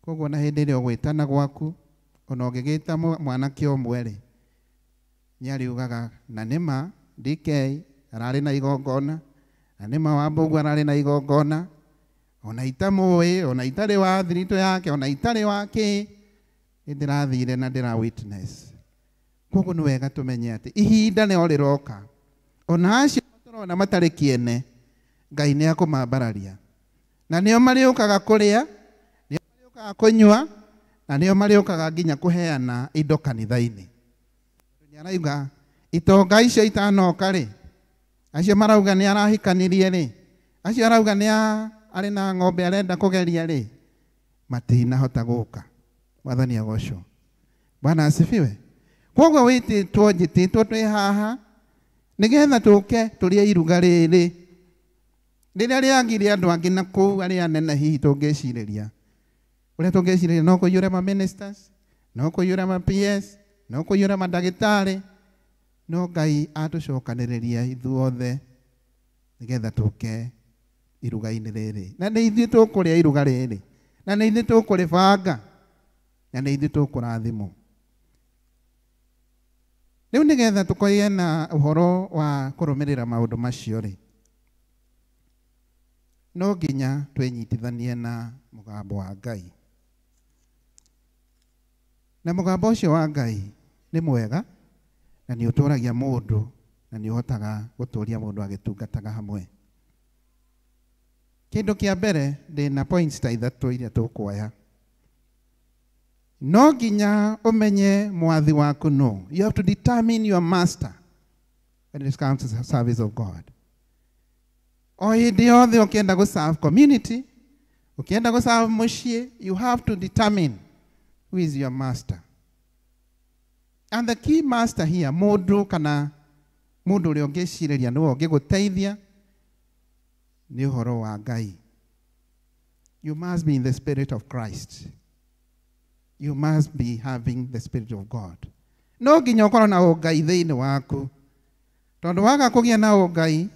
Koguo na hĩndĩ ĩrĩa ũgwĩtana gwaku, ona ũngĩgĩta mwanake ũmwe rĩ, nĩ ariugaga na nĩma DK ararĩ na igongona, na nĩma Wambũgu ararĩ na igongona, ona itamũĩ, ona itarĩ wa thiritũ yake, ona itarĩ wa kĩ, nĩ ndĩrathire na ndĩra witness. Koguo nĩ wega tũmenye atĩ ihinda nĩo rĩroka. Ona acio tũrona matarĩ kĩene, Ngai nĩ akũmambararia. Na nĩo marĩũkaga kũrĩa, nĩo marĩũkaga kũnyua, na nĩo marĩũkaga nginya kũheana indo kanitha-inĩ. Nĩ arauga itonga icio itanoka rĩ, acio marauga nĩ arahikanirie rĩ, acio arauga nĩ arĩ na ng'ombe arenda kũgeria rĩ, matinahota gũka. Mwathani agocwo. Bwana asifiwe. Koguo wĩtĩtwo njĩtĩtwo twĩ haha nĩgetha tũke tũrĩe iruga rĩrĩ rĩrĩa rĩagire andũ angĩ na kũu arĩa anene hihi tũngĩcirĩria. Ũrĩa tũngĩcirĩria no kũiyũre ma ministers, no kũiyũre ma PS, no kũiyũre mandagĩtarĩ, no Ngai atũcokanĩrĩria ithuothe nĩgetha tũke iruga-inĩ rĩrĩ. Na nĩ ithuĩ tũkũrĩa iruga rĩrĩ, na nĩ ithuĩ tũkũrĩbanga, na nĩ ithuĩ tũkũrathimwo. Rĩu nĩgetha tũkũgĩe na ũhoro wa kũrũmĩrĩra maũndũ macio rĩ, no nginya twĩnyitithanie na mũgambo wa Ngai. Na mũgambo ũcio wa Ngai nĩ mwega na nĩ ũtũragia mũndũ na nĩ ũhotaga gũtũria mũndũ agĩtungataga hamwe. Kĩndũ kĩa mbere ndĩna points ta ithatũ iria tũkuoya. No nginya ũmenye mwathi waku no. You have to determine your master when it comes to the service of God. O hĩndĩ yothe ũkĩenda gũ serve community, ũkĩenda gũ serve mũciĩ, you have to determine who is your master. And the key master here, mũndũ kana mũndũ ũrĩa ũngĩcirĩria nĩwe ũngĩgũteithia nĩ ũhoro wa Ngai. You must be in the spirit of Christ. You must be having the spirit of God. No nginya ũkorwo na ũngai thĩinĩ waku. Tondũ waga kũgĩa na ũngai,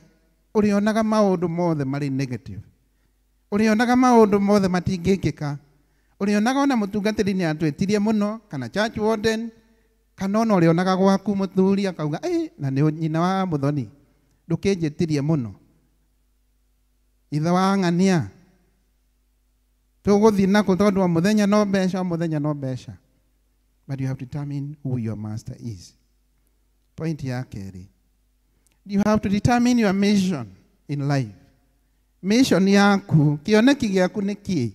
ũrĩonaga maũndũ mothe marĩ negative. Ũrĩonaga maũndũ mothe matingĩkĩka. Ũrĩonaga ona mũtungatĩri nĩ atwĩtirie mũno, kana church warden, kana ona ũrĩonaga gwaku mũthuri akauga, na nĩ nyina wa mũthoni, ndũkĩnjĩtirie mũno. Ithe wa ng'ania, tũgũthiĩ nakũ tondũ o mũthenya no mbeca, o mũthenya no mbeca. But you have to determine who your master is. Point ya kerĩ, you have to determine your mission in life. Mission yaku, kĩoneki gĩaku nĩ kĩĩ?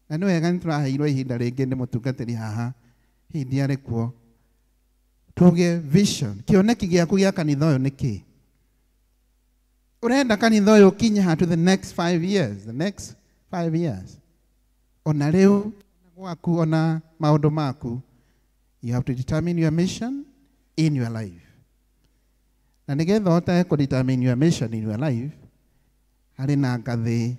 Na nĩ wega nĩ tũraheirwo ihinda rĩngĩ nĩ mũtungatĩri haha, hihi ndiarĩ kuo. Tuge vision, kĩoneki gĩaku gĩa kanitha ũyũ nĩ kĩĩ? Ũrenda kanitha ũyũ ũkinye ha to the next 5 years, the next 5 years. Ona rĩu gwaku, ona maũndũ maku, you have to determine your mission in your life. Na nĩgetha ũhote kũ determine your mission in your life, harĩ na ngathĩ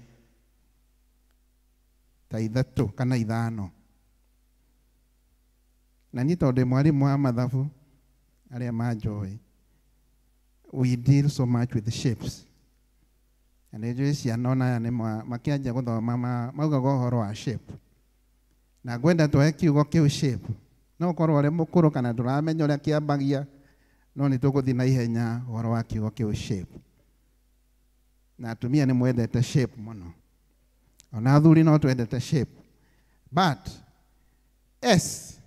ta ithatũ kana ithano. Na niĩ tondũ ndĩ mwarimũ wa mathabu, arĩa manjũĩ, we deal so much with the shapes. Na nĩ njũĩ ciana ona aya nĩ makĩanjia gũthoma maugaga ũhoro wa shape. Na ngwenda twoe kiugo kĩu shape. No ũkorwo ũrĩ mũkũrũ kana ndũramenya ũrĩa kĩambagia, No nĩ tũgũthiĩ na ihenya ũhoro wa kiugo kĩu shape. Na atumia nĩ mwendete shape mũno. Ona athuri no twendete shape. But S,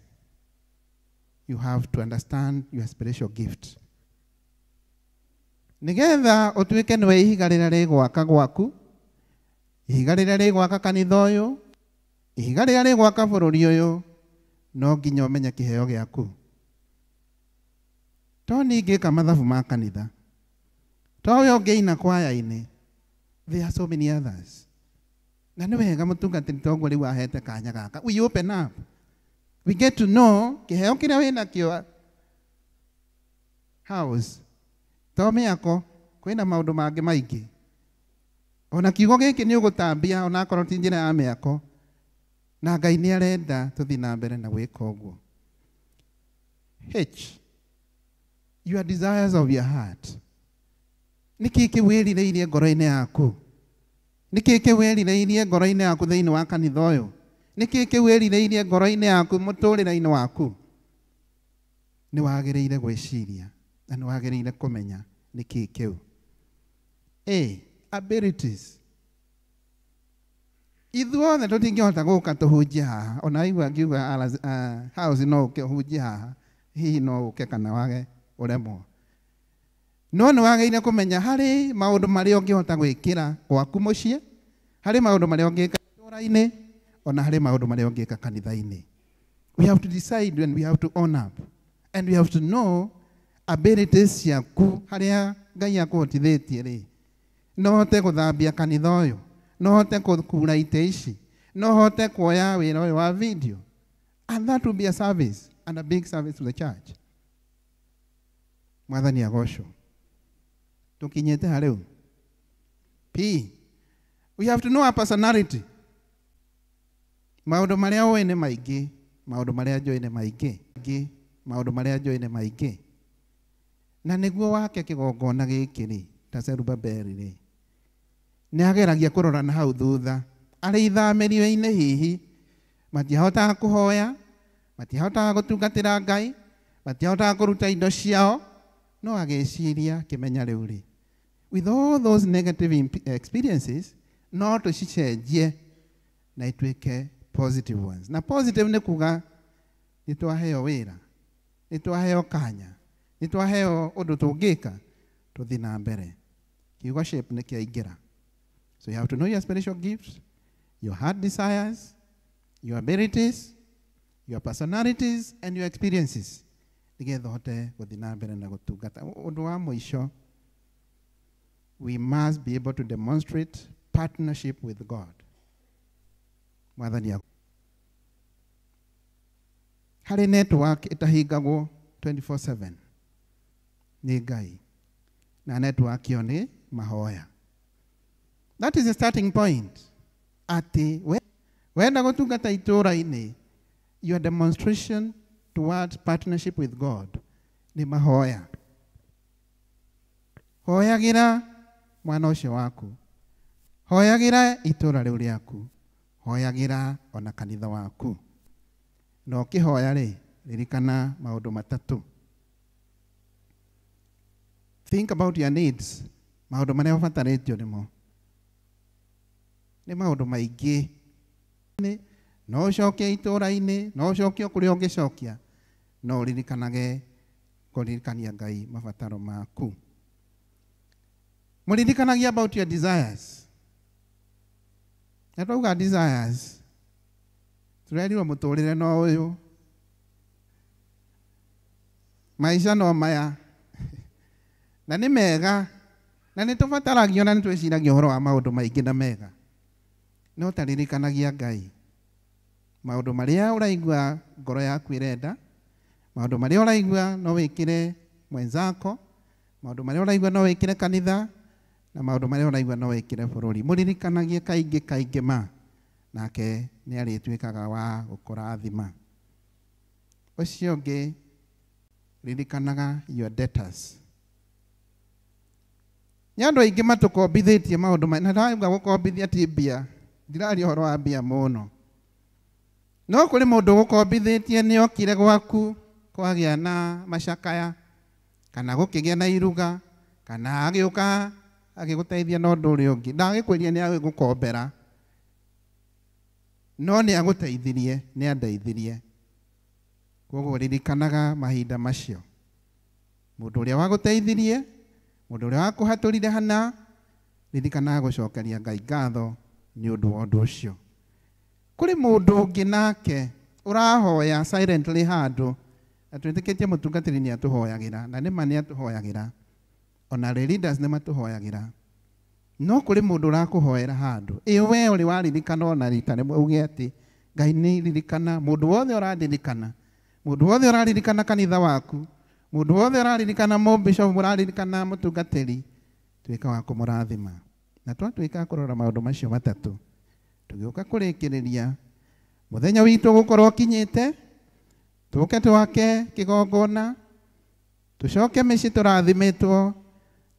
you have to understand your spiritual gift. Nigetha ũtuĩke nĩwe ihiga rĩrĩa rĩgwaka gwaku, ihiga rĩrĩa rĩgwaka kanitha ũyũ, ihiga rĩrĩa rĩgwaka bũrũri ũyũ, no nginya ũmenye kĩheo gĩaku. To ningĩka mathabu ma kanitha, to we ũngĩina kwaya-inĩ, there are so many others. Na nĩ wega mũtungatĩri toguo rĩu ahete kanya gaka. We open up. We get to know kĩheo kĩrĩa wĩnakĩo house. To mĩako kwĩna maũndũ mangĩ maingĩ. Ona kiugo gĩkĩ nĩ ũgũtambia ona akorwo ti njĩra ya mĩako. Na Ngai nĩ arenda tũthiĩ na mbere na gwĩka ũguo. H, your desires of your heart. Nĩ kĩĩ kĩu wĩrirĩirie ngoro-inĩ yaku? Nĩ kĩĩ kĩu wĩrirĩirie ngoro-inĩ yaku thĩinĩ wa kanitha ũyũ? Nĩ kĩĩ kĩu wĩrirĩirie ngoro-inĩ yaku mũtũrĩre-inĩ waku? Nĩ wagĩrĩire gwĩciria na nĩ wagĩrĩire kũmenya nĩ kĩĩ kĩu. A, abilities. Ithuothe tũtingĩhota gũka tũhunjie haha. Ona aigua ngiuga house no ũke ũhunjie haha, hihi no ũke kana wage ũremwo. No nĩ wagĩrĩire kũmenya harĩ maũndũ marĩa ũngĩhota gwĩkĩra gwaku mũciĩ, harĩ maũndũ marĩa ũngĩka itũũra-inĩ, ona harĩ maũndũ marĩa ũngĩka kanitha-inĩ. We have to decide and we have to own up. And we have to know abilities ciaku harĩa Ngai akũhotithĩtie rĩ. No hote gũthambia kanitha ũyũ, no hote kũkura itĩ ici, no hote kuoya wĩra ũyũ wa video. And that will be a service and a big service to the church. Mwathani agocwo. Tukinyete harĩu. P, we have to know our personality. Maũndũ marĩa ũĩ nĩ maingĩ, maũndũ marĩa njũĩ nĩ maingĩ, maũndũ marĩa njũĩ nĩ maingĩ. Na nĩguo wake kĩgongona gĩkĩ rĩ, ta Zerubabeli rĩ, nĩ ageragia kũrora na hau thutha, arĩ ithamĩrio-inĩ hihi, matiahotaga kũhoya, matiahotaga gũtungatĩra Ngai, matiahotaga kũruta indo ciao, no agĩciria kĩmenya rĩu rĩ. With all those negative experiences, no tũcicenjie na ituĩke positive ones. Na positive nĩ kuga nĩ twaheo wĩra, nĩ twaheo kanya, nĩ twaheo ũndũ tũngĩka, tũthiĩ na mbere. Kiugo shape nĩ kĩaingĩra. So you have to know your spiritual gifts, your heart desires, your abilities, your personalities, and your experiences. Nĩgetha ũhote gũthiĩ na mbere na gũtungata. Ũndũ wa mũico, we must be able to demonstrate partnership with God. Mwathani aku. Harĩ network ĩtahingagwo 24/7 nĩ Ngai. Na network ĩyo nĩ mahoya. That is the starting point. Atĩ wenda gũtungata itũũra-inĩ, your demonstration towards partnership with God nĩ mahoya. Hoyagĩra mwana ũcio waku, hoyagĩra itũũra rĩu rĩaku, hoyagĩra ona kanitha waku. Na ũkĩhoya rĩ, ririkana maũndũ matatũ. Think about your needs. Maũndũ marĩa ũbatarĩtio nĩmo. Nĩ maũndũ maingĩ. No ũcokie itũũra-inĩ, no ũcokie kũrĩa ũngĩcokia, no ũririkanage kũririkania Ngai mabataro maku. Mũririkanagia about your desires. Na twauga desires, tũrerirwo mũtũrĩre no ũyũ, maica no maya, na nĩ mega, na nĩ tũbataragio na nĩ twĩciragia ũhoro wa maũndũ maingĩ na mega. No taririkanagia Ngai maũndũ marĩa ũraigua ngoro yaku ĩrenda, maũndũ marĩa ũraigua no wĩkĩre mwenzako, maũndũ marĩa ũraigua no wĩkĩre kanitha, na maũndũ marĩa ũraigua no wĩkĩre bũrũri. Mũririkanagie kaingĩ kaingĩ ma, nake nĩ arĩtuĩkaga wa gũkũrathima. Ũcio ũngĩ, ririkanaga your debtors. Nĩ andũ aingĩ matũkombithĩtie maũndũ na ndauga gũkombithia ti mbia, ndiraria ũhoro wa mbia mũno. No kũrĩ mũndũ ũgũkombithĩtie nĩ okire gwaku kwagĩa na macakaya, Kana gũkĩgĩa na iruga, kana agĩũka agĩgũteithia na ũndũ ũrĩa ũngĩ. Ndagĩkwĩria nĩ agĩgũkombera. No nĩ agũteithirie, nĩ andeithirie. Koguo ririkanaga mahinda macio. Mũndũ ũrĩa wagũteithirie, mũndũ ũrĩa wakũhatũrire hana, ririkanaga gũcokeria Ngai ngatho nĩ ũndũ wa ũndũ ũcio. Kũrĩ mũndũ ũngĩ nake ũrahoya silently handũ, na twĩtĩkĩtie mũtungatĩri nĩ atũhoyagĩra, na nĩma nĩ atũhoyagĩra, ona lay leaders nĩ matũhoyagĩra. No kũrĩ mũndũ ũrakũhoera handũ, ĩ we ũrĩ waririkana ona rita rĩmwe uge atĩ Ngai nĩ ririkana, mũndũ wothe ũrandirikana, mũndũ wothe ũraririkana kanitha waku, mũndũ wothe ũraririkana mũbishop, ũraririkana mũtungatĩri, tuĩka wa kũmũrathima. Na twatuĩka kũrora maũndũ macio matatũ, tũgĩũka kũrĩkĩrĩria mũthenya witũ gũkorwo ũkinyĩte, tũke twake kĩgongona, tũcoke mĩciĩ tũrathimĩtwo,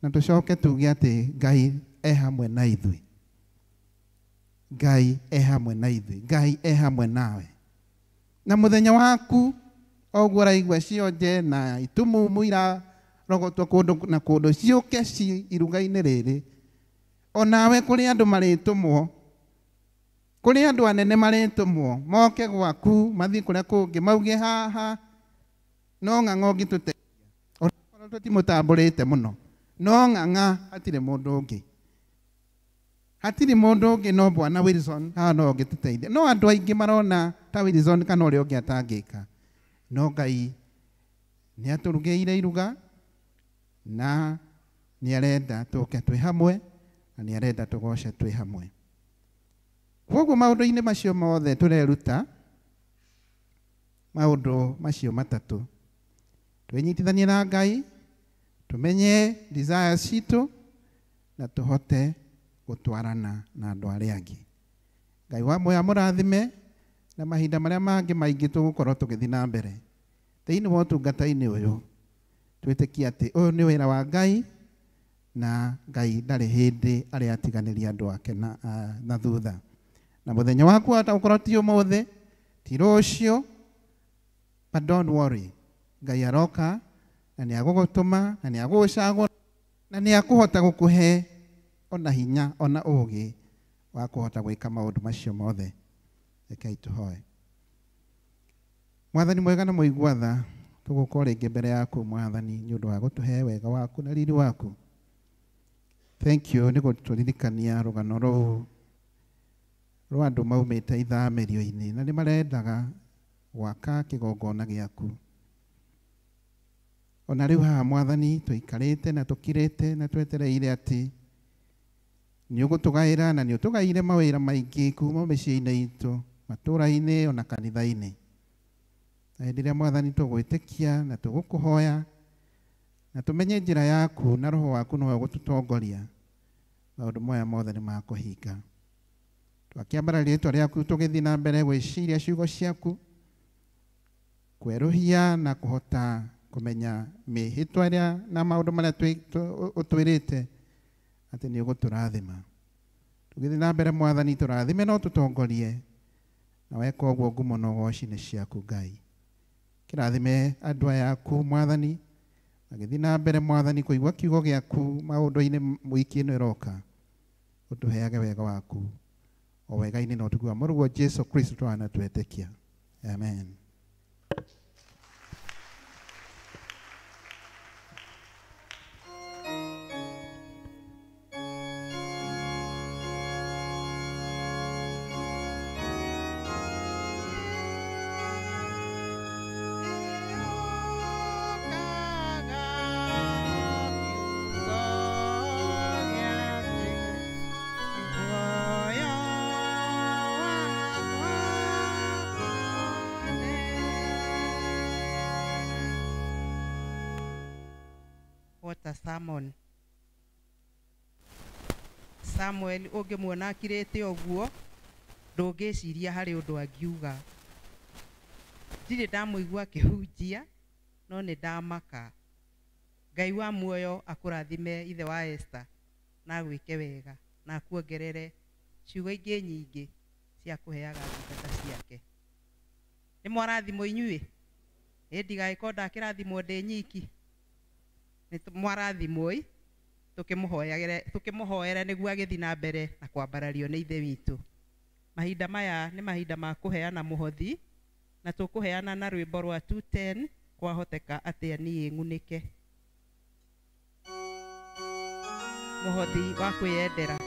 na tũcoke tuge atĩ Ngai e hamwe na ithuĩ. Ngai e hamwe na ithuĩ. Ngai e hamwe nawe. Na mũthenya waku o ũguo ũraigua cionje na itumumu irarogotwo kũndũ na kũndũ ciũke ci iruga-inĩ rĩrĩ, onawe kũrĩ andũ marĩtũmwo, kũrĩ andũ anene marĩtũmwo moke gwaku mathiĩ kũrĩa kũngĩ mauge haha no ng'ang'a ũngĩtũteithia, onakorwo tũtimũtambũrĩte mũno, no ng'ang'a hatirĩ mũndũ ũngĩ, hatirĩ mũndũ ũngĩ no Bwana Wilson haha no ũngĩtũteithia. No andũ aingĩ marona ta Wilson kana ũrĩa ũngĩ atangĩka, no Ngai nĩ atũrugĩire iruga na nĩ arenda tũke twĩ hamwe na nĩ arenda tũgoce twĩ hamwe. Koguo maũndũ-inĩ macio mothe tũreruta maũndũ macio matatũ, twĩnyitithanie na Ngai, tũmenye desires citũ na tũhote gũtwarana na andũ arĩa angĩ. Ngai wa muoyo amũrathime, na mahinda marĩa mangĩ maingĩ tũgũkorwo tũgĩthiĩ na mbere thĩinĩ wa ũtungata-inĩ ũyũ. Twĩtĩkie atĩ ũyũ nĩ wĩra wa Ngai na Ngai ndarĩ hĩndĩ arĩa atiganĩria andũ ake na thutha. Na mũthenya waku wahota gũkorwo ti ũmũthĩ, ti rũciũ, but don't worry, Ngai aroka na nĩ agũgũtũma na nĩ agũgũcagũra na nĩ akũhota gũkũhe ona hinya ona ũũgĩ wa kũhota gwĩka maũndũ macio mothe. Rekei tũhoe. Mwathani mwega na mũigua tha, tũgũka rĩngĩ mbere yaku Mwathani nĩ ũndũ wa gũtũhe wega waku na riri waku. Thank you nĩ gũtũririkania rũgano rũu rwa andũ maumĩte ithamĩrio-inĩ na nĩ marendaga gwaka kĩgongona gĩaku. Ona rĩu haha Mwathani tũikarĩte na tũkirĩte na twetereire atĩ nĩ ũgũtũgaĩra na nĩ ũtũgaĩire mawĩra maingĩ kuma mĩciĩ-inĩ itũ, matũũra-inĩ ona kanitha-inĩ. Na hĩndĩ ĩrĩa Mwathani tũgwĩtĩkia na tũgũkũhoya na tũmenye njĩra yaku na roho waku nowe ũgũtũtongoria, maũndũ maya mothe nĩ makũhinga. Twakĩambara rĩtwa rĩaku tũgĩthiĩ na mbere gwĩciria ciugo ciaku, kwerũhia na kũhota kũmenya mĩhĩtwa ĩrĩa na maũndũ marĩa ũtwĩrĩte atĩ nĩ ũgũtũrathima. Tũgĩthiĩ na mbere Mwathani tũrathime na ũtũtongorie, na weka ũguo ngumo na ũgoci nĩ ciaku Ngai. Kĩrathime andũ aya aku Mwathani, magĩthiĩ na mbere Mwathani kũigua kiugo gĩaku maũndũ-inĩ wiki ĩno ĩroka, ũtũheage wega waku o wega-inĩ na ũtugi wa Mũrũguo Jesu Kristo twana twetĩkia. Amen. What a sermon. Samuel ũngĩmuona akirĩte ũguo ndũngĩciria harĩ ũndũ angiuga. Ndirĩ ndamũigua akĩhunjia no nĩ ndamaka. Ngai wa muoyo akũrathime ithe wa Esther na agwĩke wega na akuongerere ciugo ingĩ nyingĩ cia kũheaga ndungata ciake. Nĩ mwarathimwo inyuĩ? Ĩ ndigagĩkorwo ndakĩrathimwo ndĩ nyiki. Nĩ mwarathimwo ĩ tukĩmũhoere nĩguo agĩthiĩ na mbere na kwambarario nĩ Ithe witũ. Mahinda maya nĩ mahinda ma kũheana mũhothi na tũkũheana na rwĩmbo rwa 210 kwahoteka atĩa niĩ ng'unĩke. Mũhothi wa kwĩyendera.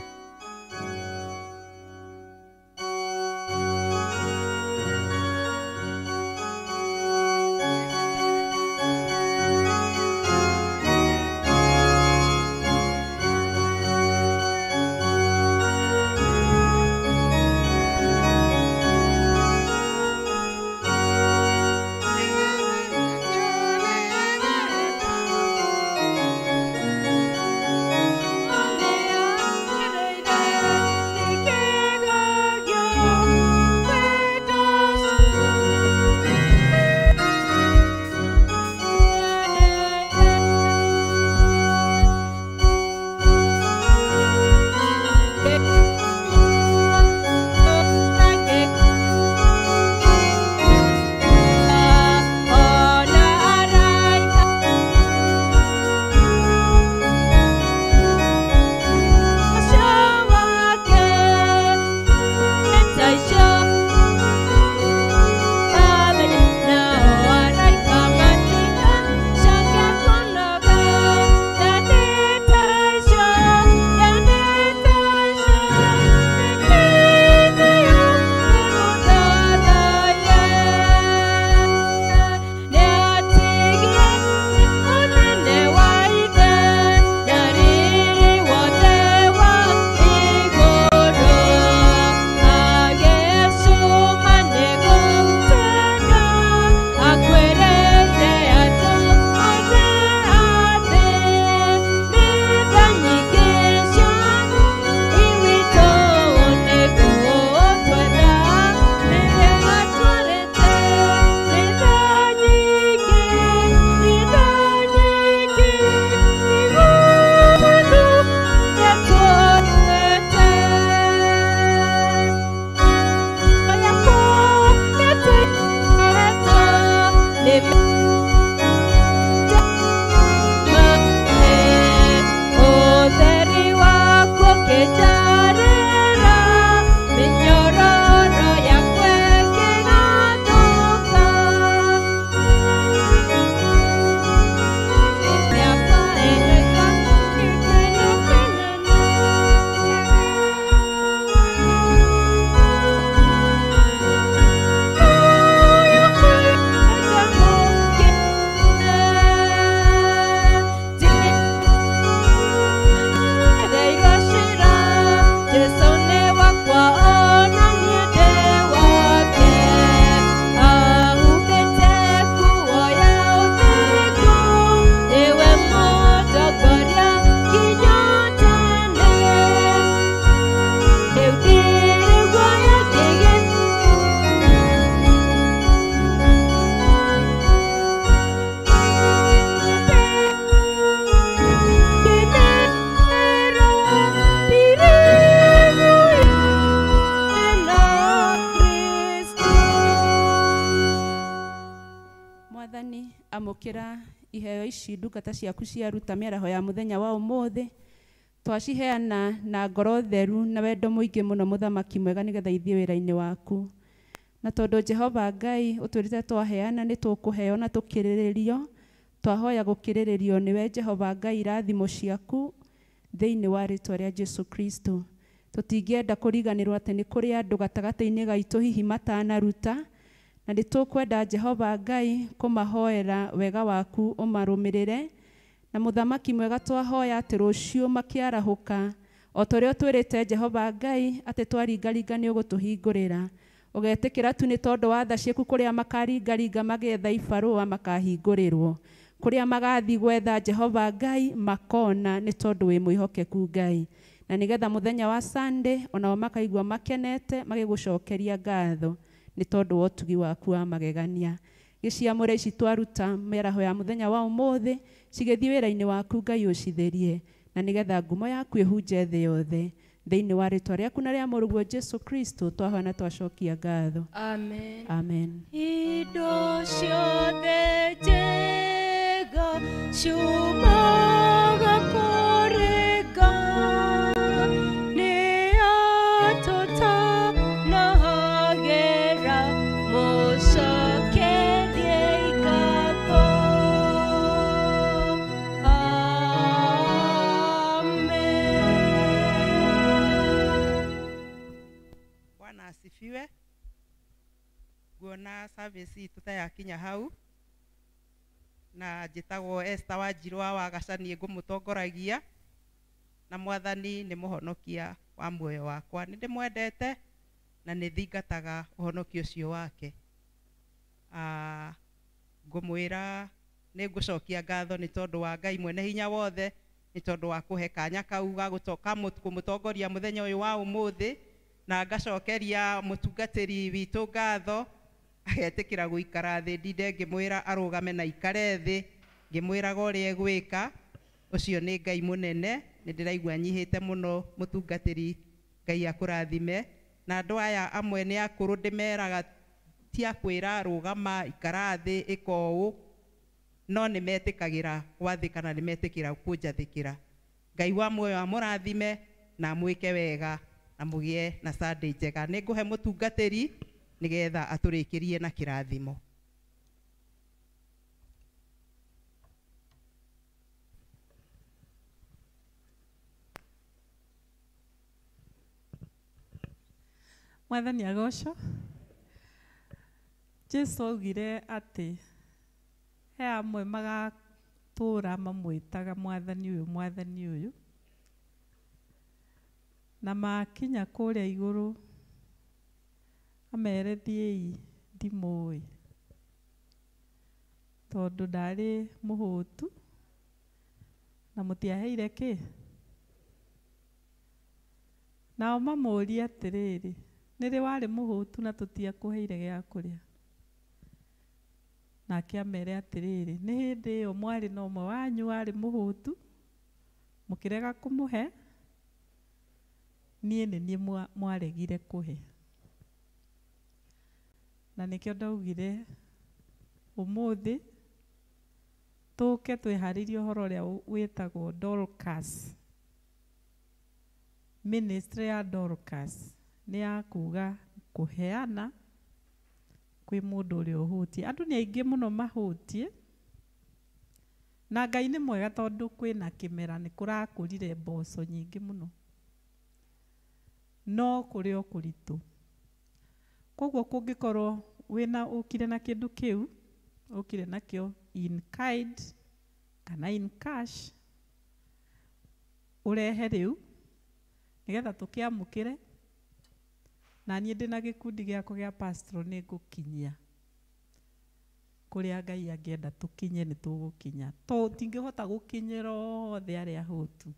Amũkĩra iheo ici ndungata ciaku ciaruta mĩaraho ya mũthenya wa ũmũthĩ twaciheana na ngoro theru na wendo mũingĩ mũno mũthamaki mwega nĩgetha ithiĩ wĩra-inĩ waku. Na tondũ Jehova Ngai ũtwĩrĩte twaheana nĩ tũkũheo na tũkĩrĩrĩrio, twahoya gũkĩrĩrĩrio nĩwe Jehova Ngai irathimo ciaku thĩinĩ wa rĩtwa rĩa Jesu Kristo. Tũtingĩenda kũriganĩrwo atĩ nĩ kũrĩ andũ gatagatĩ-inĩ gaitũ hihi matanaruta, na nĩ tũkwenda Jehova Ngai kũmahoera wega waku ũmarũmĩrĩre. Na mũthamaki mwega twahoya atĩ rũciũ makĩarahũka o ta ũrĩa ũtwĩrĩte Jehova Ngai atĩ twaringaringa nĩ ũgũtũhingũrĩra, ũgetĩkĩra tu nĩ tondũ wa tha ciaku kũrĩa makaringaringa magĩetha ibarũa makahingũrĩrwo, kũrĩa magathiĩ gwetha Jehova Ngai makona nĩ tondũ wĩ mwĩhokeku Ngai. Na nĩgetha mũthenya wa Sunday onao makaigua makenete magĩgũcokeria ngatho nĩ tondũ wa ũtugi waku wa magegania. Gĩciamũre ici twaruta mĩaraho ya mũthenya wa ũmũthĩ cigĩthiĩ wĩra-inĩ waku Ngai ũcitherie, na nĩgetha ngumo yaku ĩhunje thĩ yothe. Thĩinĩ wa rĩtwa rĩaku na rĩa mũrũguo Jesu Kristo twahoya na twacokia ngatho. Amen. Amen. Indo ciothe njega Ciumaga kũrĩ Ngai, nĩ atũtanahagĩra, mũcokerie ngatho. Amen. Bwana asifiwe. Nguona service itũ ta yakinya hau na njĩtagwo Esther Wanjirũ wa Wagaca, niĩ ngũmũtongoragia na Mwathani nĩ mũhonokia wa muoyo wakwa, nĩ ndĩmwendete na nĩ thingataga ũhonokio ũcio wake. Ngũmwĩra nĩ ngũcokia ngatho nĩ tondũ wa Ngai mwene hinya wothe, nĩ tondũ wa kũhe kanya kau ga kũmũtongoria mũthenya ũyũ wa ũmũthĩ, na ngacokeria mũtungatĩri witũ ngatho agetĩkĩra gũikara thĩ, ndinde ngĩmwĩra arũgame na ikare thĩ ngĩmwĩraga ũrĩa egwĩka. Ũcio nĩ Ngai mũnene, nĩ ndĩraigua nyihĩte mũno mũtungatĩri, Ngai akũrathime. Na andũ aya amwe nĩ akũrũ, ndĩmeraga ti akwĩra rũgama, ikara thĩ, ĩka ũũ, no nĩ metĩkagĩra gwathĩka na nĩ metĩkĩra kũnjathĩkĩra. Ngai wa muoyo amũrathime na amwĩke wega na mũgĩe na Sunday njega. Nĩ ngũhe mũtungatĩri nĩgetha atũrĩkĩrie na kĩrathimo. Mwathani agocwo. Jesu augire atĩ he amwe magatũra mamwĩtaga Mwathani ũyũ, Mwathani ũyũ, na makinya kũrĩa igũrũ amere thiĩi ndimũĩ, tondũ ndarĩ mũhũtu na mũtiaheire kĩ. Nao mamũrie atĩrĩrĩ, nĩrĩ warĩ mũhũtu na tũtiakũheire gĩa kũrĩa? Nake amere atĩrĩrĩ, nĩ hĩndĩ ĩyo mwarĩ na ũmwe wanyu warĩ mũhũtu mũkĩrega kũmũhe, niĩ nĩ niĩ mwaregire kũhe. Na nĩkĩo ndaugire ũmũthĩ tũke twĩharĩrie ũhoro ũrĩa wĩtagwo Dorcas. Ministry ya Dorcas nĩ ya kuga kũheana kwĩ mũndũ ũrĩa ũhũtiĩ. Andũ nĩ aingĩ mũno mahũtiĩ, na Ngai nĩ mwega tondũ kwĩna kĩmera nĩ kũrakũrire mboco nyingĩ mũno, no kũrĩ o kũritũ. Koguo kũngĩkorwo wĩna ũkire na kĩndũ kĩu, ũkire nakĩo in kind kana in cash, ũrehe rĩu nĩgetha tũkĩamũkĩre. Na niĩ ndĩna gĩkundi gĩakwa gĩa pastoral nĩ ngũkinyia kũrĩa Ngai angĩenda tũkinye, nĩ tũgũkinya. Tũtingĩhota gũkinyĩra othe arĩa ahũtu,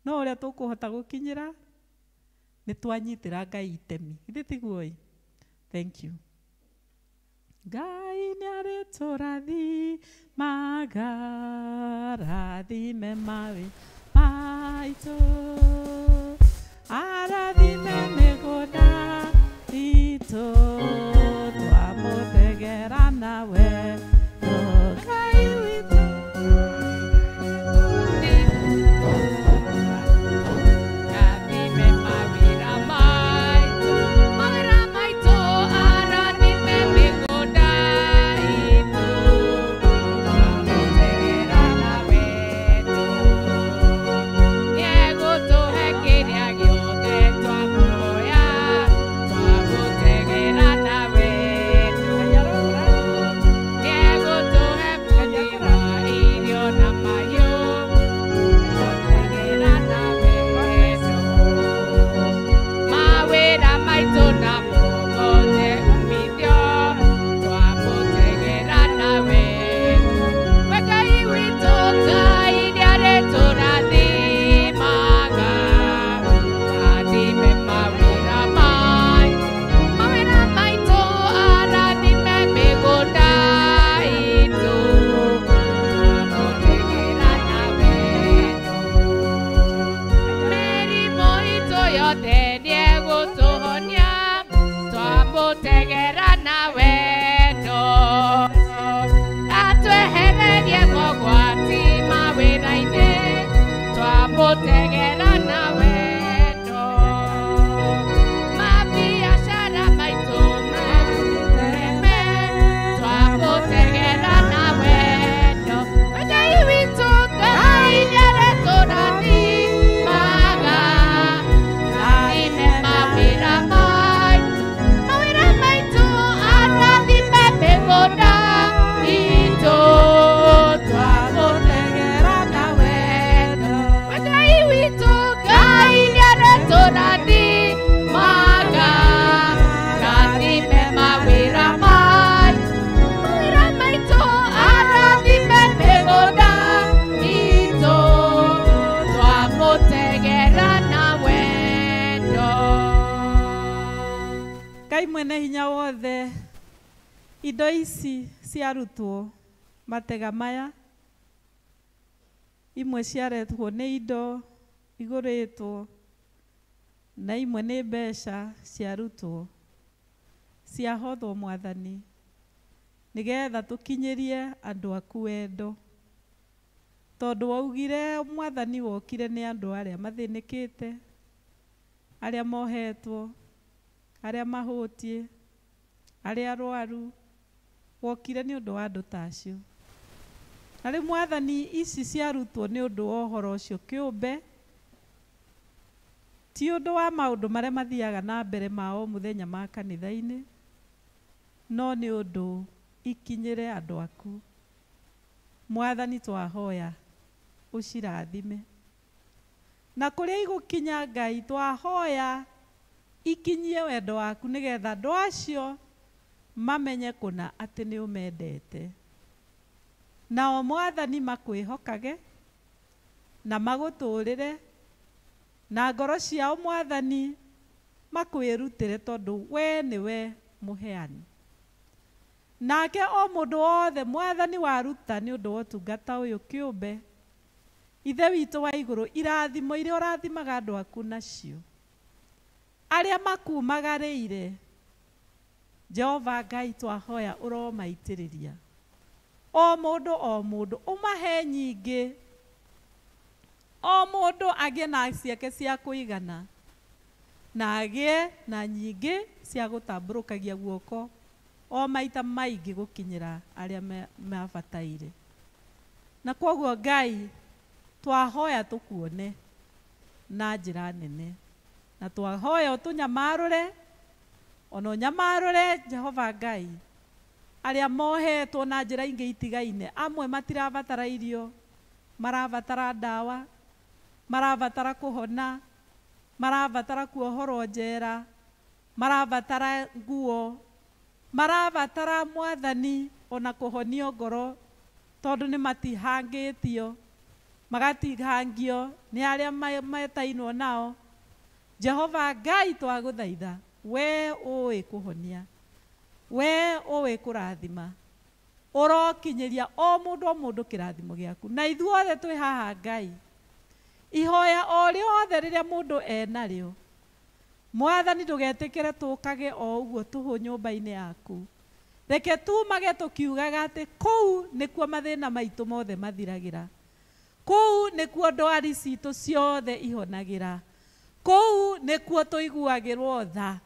no ũrĩa tũkũhota gũkinyĩra nĩ twanyitĩra Ngai itemi. Githĩ tiguo ĩ? Thank you. Ngai nĩ arĩtũrathimaga, rathime mawe maitũ, arathime mĩgũnda itũ, twamũtegera nawe Ngai witũ. Rathime mawĩra maitũ, mawĩra maitũ, arathime mĩgũnda itũ, twamũtegera na wendo. Nĩegũtũhe kĩrĩa gĩothe twamũhoya, twamũtegera na wendo. Nĩegũtũhe mũthĩ wa irio na mahiũ, twamũtegera na wendo. Mawĩra maitũ namo mothe umithio, twamũtegera na wendo. We Ngai witũ, Ngai nĩarĩtũrathimaga, rathime mawĩra maitũ, mawĩra maitũ, arathime mĩgũnda itũ, twamũtegera na wendo. Mĩrimũ itũ yothe nĩegũtũhonia, twamũtegera na wendo. Atwehererie mogwati. Ngai mwene hinya wothe, indo ici ciarutwo matega maya, imwe ciaretwo nĩ indo igũrĩtwo na imwe nĩ mbeca ciarutwo ciahothwo Mwathani nĩgetha tũkinyĩrie andũ aku wendo, tondũ waugire Mwathani wokire nĩ andũ arĩa mathĩnĩkĩte, arĩa mohetwo, arĩa mahũtiĩ, arĩa arwaru, wokire nĩ ũndũ wa andũ ta acio. Na rĩu Mwathani ici ciarutwo nĩ ũndũ wa ũhoro ũcio kĩũmbe, ti ũndũ wa maũndũ marĩa mathiaga na mbere ma o mũthenya ma kanitha-inĩ, no nĩ ũndũ ikinyĩre andũ aku. Mwathani twahoya ũcirathime, na kũrĩa igũkinya Ngai twahoya ikinyie wendo waku nĩgetha andũ acio mamenye kũna atĩ nĩ ũmendete, nao Mwathani makwĩhokage na magũtũrĩre na ngoro ciao Mwathani makwĩrutĩre, tondũ we nĩwe mũheani. Nake o mũndũ wothe Mwathani waruta nĩ ũndũ wa ũtungata ũyũ kĩũmbe, Ithe witũ wa igũrũ, irathimo iria ũrathimaga andũ aku nacio, arĩa makumagarĩire, Jehova Ngai twahoya ũromaitĩrĩria o mũndũ o mũndũ, ũmahe nyingĩ, o mũndũ agĩe na ciake cia kũigana, na agĩe na nyingĩ cia gũtambũrũkagia guoko o maita maingĩ gũkinyĩra arĩa mabataire. Na kwoguo Ngai twahoya tũkuone na njĩra nene, na twahoya ũtũnyamarũre, ona ũnyamarũre Jehova Ngai arĩa mohetwo na njĩra ingĩ itigaine. Amwe matirabatara irio, marabatara ndawa, marabatara kũhona, marabatara kuohorwo njera, marabatara nguo, marabatara Mwathani ona kũhonio ngoro, tondũ nĩ matihangĩtio, magatihangio nĩ arĩa metainwo nao. Jehova Ngai twagũthaitha, we ũĩ kũhonia, we ũĩ kũrathima, ũrokinyĩria o mũndũ o mũndũ kĩrathimo gĩaku. Na ithuothe twĩ haha Ngai, ihoya o rĩothe rĩrĩa mũndũ enarĩo, Mwathani ndũgetĩkĩre tũkage o ũguo tũhũ nyũmba-inĩ yaku. Reke tumage tũkiugaga atĩ kũu nĩkuo mathĩna maitũ mothe mathiragĩra, kũu nĩkuo ndwari citũ ciothe ihonagĩra, kũu nĩkuo tũiguagĩrwo tha,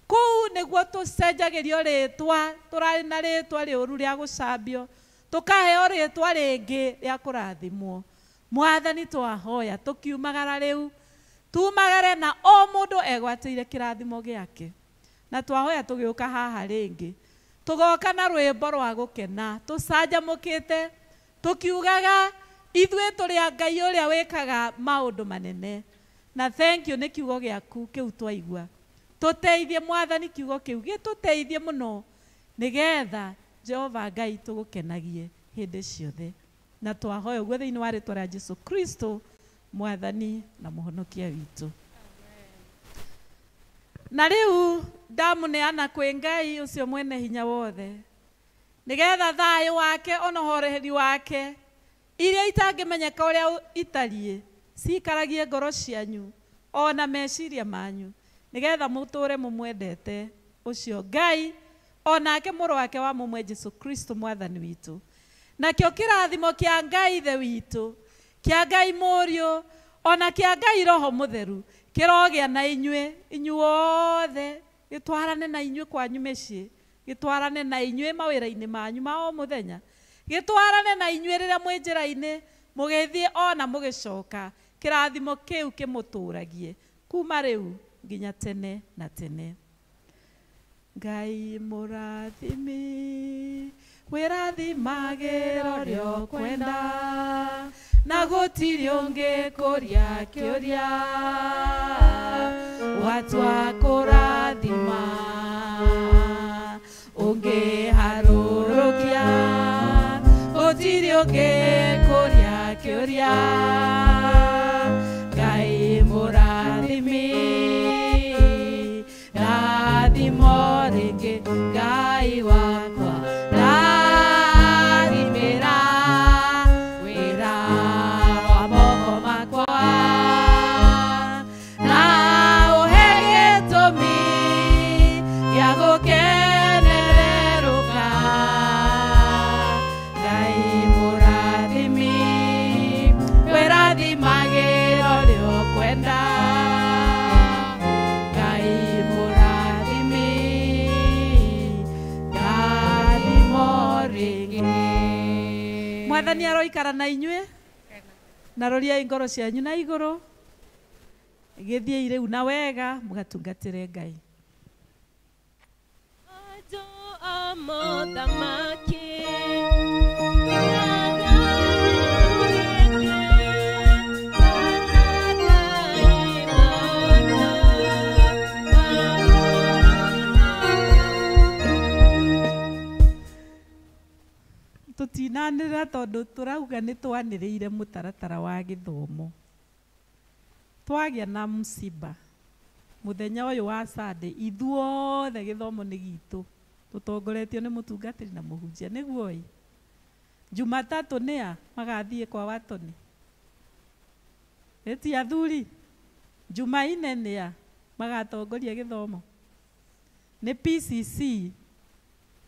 kũu nĩkuo tũcenjagĩrio rĩtwa, tũrarĩ na rĩtwa rĩũru rĩa gũcambio, tũkaheo rĩtwa rĩngĩ rĩa kũrathimwo. Mwathani twahoya tũkiumagara rĩu, tumagare na o mũndũ egwatĩire kĩrathimo gĩake. Na twahoya tũgĩũka haha rĩngĩ, tũgoka na rwĩmbo rwa gũkena, tũcanjamũkĩte, tũkiugaga ithuĩ tũrĩ a Ngai ũrĩa wĩkaga maũndũ manene. Na thank you nĩ kiugo gĩaku kĩu twaigua. Tũteithie Mwathani, kiugo kĩu gĩtũteithie mũno nĩgetha Jehova Ngai tũgũkenagie hĩndĩ ciothe. Na twahoya ũguo thĩinĩ wa rĩtwa rĩa Jesu Kristo Mwathani na mũhonokia witũ. Na rĩu ndamũneana kwĩ Ngai ũcio mwene hinya wothe, nĩgetha thayũ wake ona ũhoreri wake iria itangĩmenyeka ũrĩa itariĩ cikaragie ngoro cianyu ona meciria manyu, nĩgetha mũtũre mũmwendete ũcio Ngai onake mũrũ wake wa mũmwe Jesu Kristo Mwathani witũ. Nakĩo kĩrathimo kĩa Ngai Ithe witũ, kĩa Ngai Mũriũ, ona kĩa Ngai Roho Mũtheru kĩrogĩa na inyuĩ inyuothe, gĩtwarane na inyuĩ kwanyu mĩciĩ, gĩtwarane na inyuĩ mawĩra-inĩ manyu ma o mũthenya, gĩtwarane na inyuĩ rĩrĩa mwĩ njĩra-inĩ mũgĩthiĩ ona mũgĩcoka. Kĩrathimo kĩu kĩmũtũragie kuma rĩu nginya tene na tene. Ngai mũrathimi, wĩrathimagĩra ũrĩa ũkwenda, na gũtirĩ ũngĩ kũria kĩũria, watua kũrathima ũngĩharũrũkia, gũtirĩ ũngĩ kũria kĩũria. Ngai mũrathimi, rathimo Ngai wakwa ndathimĩra wĩra wa moko makwa na ũhe gĩtũmi gĩa gũkenerũka. Ngai mũrathimi wĩrathimagĩra ũrĩa ũkwenda. Ngai mũrathimi ndathimo rĩngĩ. Mwathani aroikara na inyuĩ na roriai ngoro cianyu na igũrũ, gĩthiĩi rĩu na wega mũgatungatĩre Ngai. Andũ a mothamaki Tũtinanĩrĩra tondũ tũrauga nĩ twanĩrĩire mũtaratara wa gĩthomo. Twagĩa na msiba mũthenya ũyũ wa Sunday, ithuothe gĩthomo nĩ gitũ tũtongoretio nĩ mũtungatĩri na mũhunjia, nĩguo ĩ. Jumatatũ nĩa magathiĩ kwa Watoni, ĩti athuri. Jumaine nĩa magatongoria gĩthomo nĩ PCC.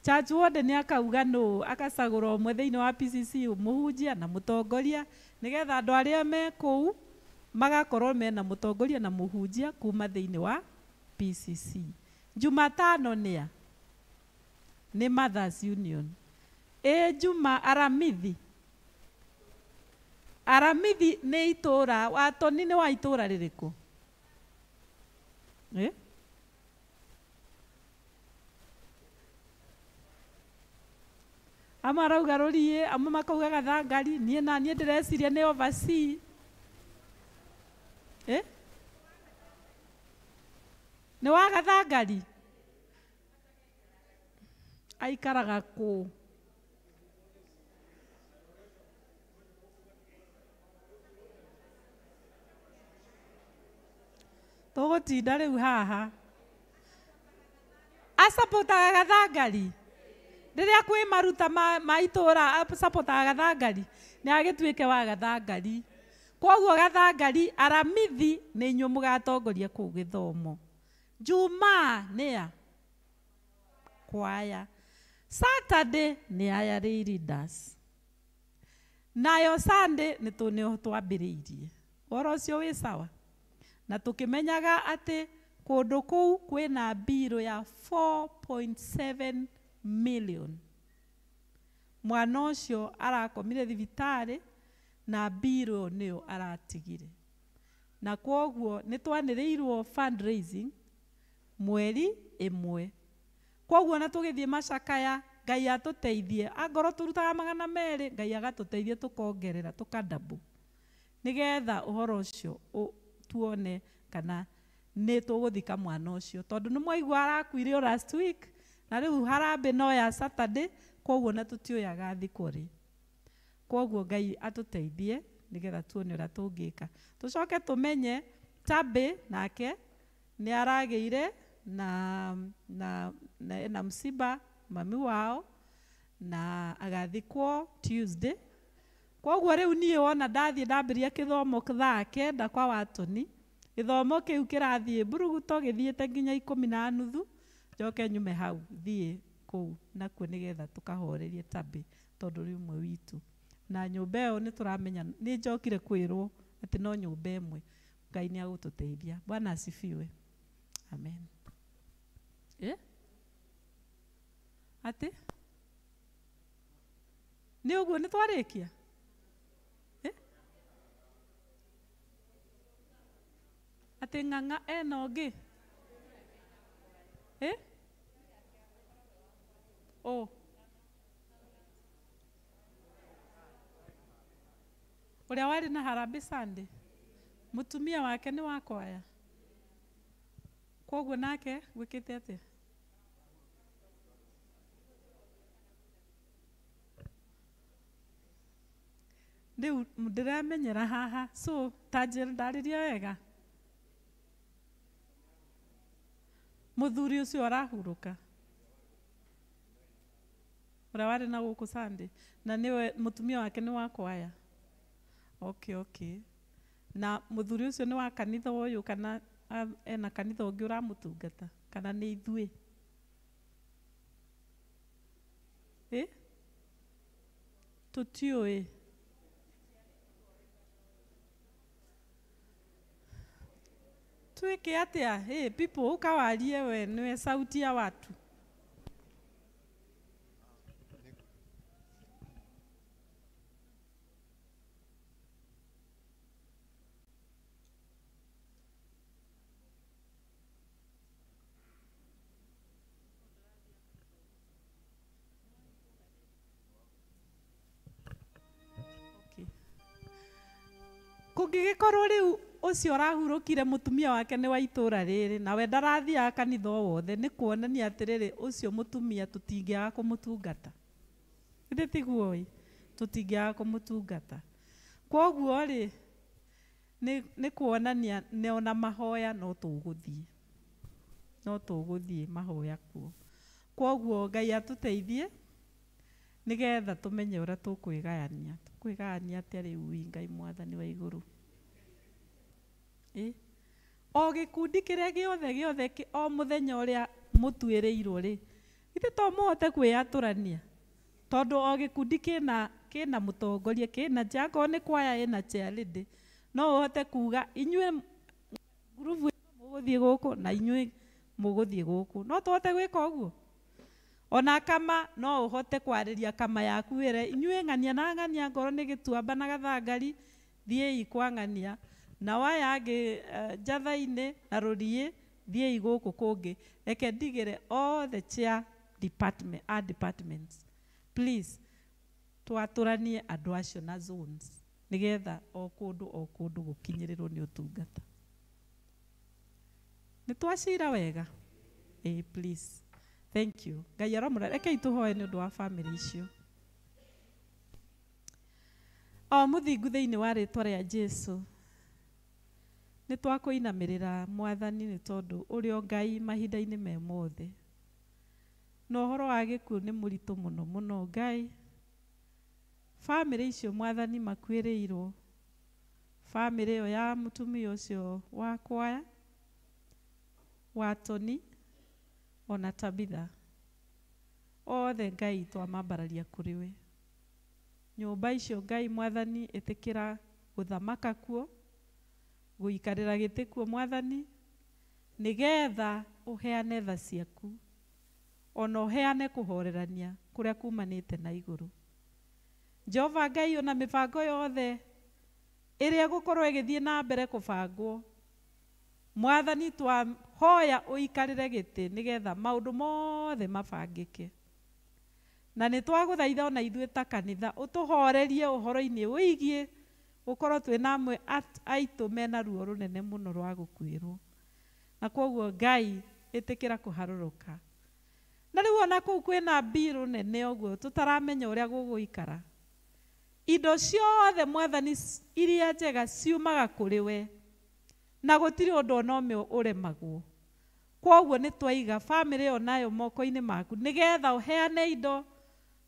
Church warden nĩ akauga nũ akacagũra ũmwe thĩinĩ wa PCC mũhunjia na mũtongoria, nĩgetha andũ arĩa me kũu magakorwo mena mũtongoria na mũhunjia kuma thĩinĩ wa PCC. Jumatano nĩa nĩ Mothers Union. Ĩ Juma Aramithi, Aramithi nĩ itũra, Watoni nĩ wa itũra rĩrĩkũ? Eh? Amwe arauga rũriĩ, amwe makauga Gathangari, niĩ na niĩ ndĩreciria nĩ oversea. Eh? Nĩ wa Gathangari? Aikaraga kũ? Tũgũtinda rĩu haha. Acapotaga Gathangari? Rĩrĩa kwĩ maruta ma itũra acapotaga Gathangari, nĩ agĩtuĩke wa Gathangari. Koguo Gathangari Aramithi nĩ inyuĩ mũgatongoria kũu gĩthomo. Jumaa nĩa kwaya. Saturday nĩ aya leaders. Nayo Sunday nĩ nĩho twambĩrĩirie. Ũhoro ũcio wĩ sawa? Na tũkĩmenyaga atĩ kũndũ kũu kwĩna mbirũ ya 4.7 million. Mwana ũcio arakomire thibitarĩ na mbirũ nĩyo aratigire. Na kwoguo nĩ twanĩrĩirwo fundraising mweri ĩmwe. Kwoguo na tũgĩthiĩ macakaya, Ngai atũteithie. Angorwo tũrutaga 200, Ngai agatũteithie tũkongerera tũkadouble, nĩgetha ũhoro ũcio tuone kana nĩ tũgũthika mwana ũcio, tondũ nĩ mwaigua arakuire o last week na rĩu harambĩ no ya Saturday, kwoguo na tũtiũĩ agathikwo rĩ. Kwoguo Ngai atũteithie nĩgetha tuone ũrĩa tũngĩka. Tũcoke tũmenye Tabe nake nĩ aragĩire na msiba mami wao na agathikwo Tuesday. Kwoguo rĩu niĩ wona ndathiĩ ndambĩrĩria kĩthomo thaa 9 kwa Watoni, gĩthomo kĩu kĩrathiĩ mburuguto gĩthiĩte nginya 10:30, njoke nyume hau thiĩ kũu nakuo nĩgetha tũkahorerie Tabe tondũ rĩ ũmwe witũ. Na nyũmba ĩyo nĩ tũramenya, nĩ njokire kwĩrwo atĩ no nyũmba ĩmwe. Ngai nĩ agũtũteithia. Bwana asifiwe. Amen. Eh? Atĩ nĩ ũguo nĩ twarĩkia? Eh? Atĩ ng'ang'a ena ũngĩ? Eh? Oh. Ũrĩa warĩ na harambĩ Sunday, mũtumia wake nĩ wa kwaya. Kwoguo nake gwĩkĩte atĩa? Rĩu ndĩramenyera haha, so ta njĩra ndarĩria wega. Mũthuri ũcio arahurũka. Ũrĩa warĩ na gũkũ Sunday na nĩwe mũtumia wake nĩ wa kwaya. Okay, okay. Na mũthuri ũcio nĩ wa kanitha ũyũ kana ena kanitha ũngĩ ũramũtungata kana nĩ ithuĩ? Tũtiũĩ. Twĩke atĩa? Hey, people ũkawarie we nĩwe sauti ya watu. Kũngĩgĩkorwo rĩu ũcio ũrahurũkire mũtumia wake nĩ wa itũra rĩrĩ nawe ndarathiaga kanitha o wothe nĩ kuonania atĩrĩrĩ ũcio mũtumia tũtingĩaga kũmũtungata. Githĩ tiguo ĩ? Tũtingĩaga kũmũtungata. Kwoguo rĩ nĩ kuonania nĩ ona mahoya no tũgũthiĩ. No tũgũthiĩ mahoya kuo. Kwoguo Ngai atũteithie nĩgetha tũmenye ũrĩa tũkwĩgayania. Tũkwĩgayania atĩa rĩu Ngai mwathani wa igũrũ? O gĩkundi kĩrĩa gĩothe gĩothe o mũthenya ũrĩa mũtuĩrĩirwo rĩ, githĩ to mũhote kwĩyatũrania? Tondũ o gĩkundi kĩna mũtongoria, kĩna chair, akorwo nĩ kwaya ĩna chair lady, no ũhote kuga inyuĩ ngurubu ĩno mũgũthiĩ gũkũ na inyuĩ mũgũthiĩ gũkũ. No tũhote gwĩka ũguo? Ona kama no ũhote kwarĩria kama yaku wĩre inyuĩ ng'ania na ng'ania ngoro nĩ gĩtuamba na gathangari thiĩi kwa ng'ania na waya angĩ njatha-inĩ na rũriĩ thiĩi gũkũ kũngĩ. Reke ndigĩre all the chair department, our departments, please twatũranie andũ acio na zones nĩgetha o kũndũ gũkinyĩrĩrwo nĩ ũtungata. Nĩ twacira wega? Please. Thank you. Ngai aromũra. Rekei tũhoe nĩ ũndũ wa family icio. O mũthingu thĩinĩ wa rĩtwa rĩa Jesu. Nĩ twakũinamĩrĩra mwathani nĩ tondũ ũrĩ o Ngai mahinda-inĩ me mothe. Na ũhoro wa gĩkuũ nĩ mũritũ mũno mũno Ngai. Family icio mwathani makuĩrĩirwo. Family ĩyo ya mũtumia ũcio wa kwaya, wa Tony, ona Tabitha. Othe Ngai twamambararia kũrĩ we. Nyũmba icio Ngai mwathani ĩtĩkĩra gũthamaka kuo, gũikarĩra gĩtĩ kuo mwathani, nĩgetha ũheane tha ciaku, ona ũheane kũhorerania kũrĩa kumanĩte na igũrũ. Jehova Ngai ona mĩbango yothe ĩrĩa ĩgũkorwo ĩgĩthiĩ na mbere kũbangwo, mwathani twahoya ũikarĩre gĩtĩ nĩgetha maũndũ mothe mabangĩke. Na nĩ twagũthaitha ona ithuĩ ta kanitha ũtũhorerie ũhoro-inĩ wĩgiĩ gũkorwo twĩna amwe aitũ mena ruo rũnene mũno rwa gũkuĩrwo. Na kwoguo Ngai ĩtĩkĩra kũharũrũka. Na rĩu ona kũu kwĩna mbirũ nene ũguo tũtaramenya ũrĩa gũgũikara. Indo ciothe mwathani iria njega ciumaga kũrĩ we, na gũtirĩ ũndũ ona ũmwe ũremagwo. Kwoguo nĩ twaiga family ĩyo nayo moko-inĩ maku nĩgetha ũheane indo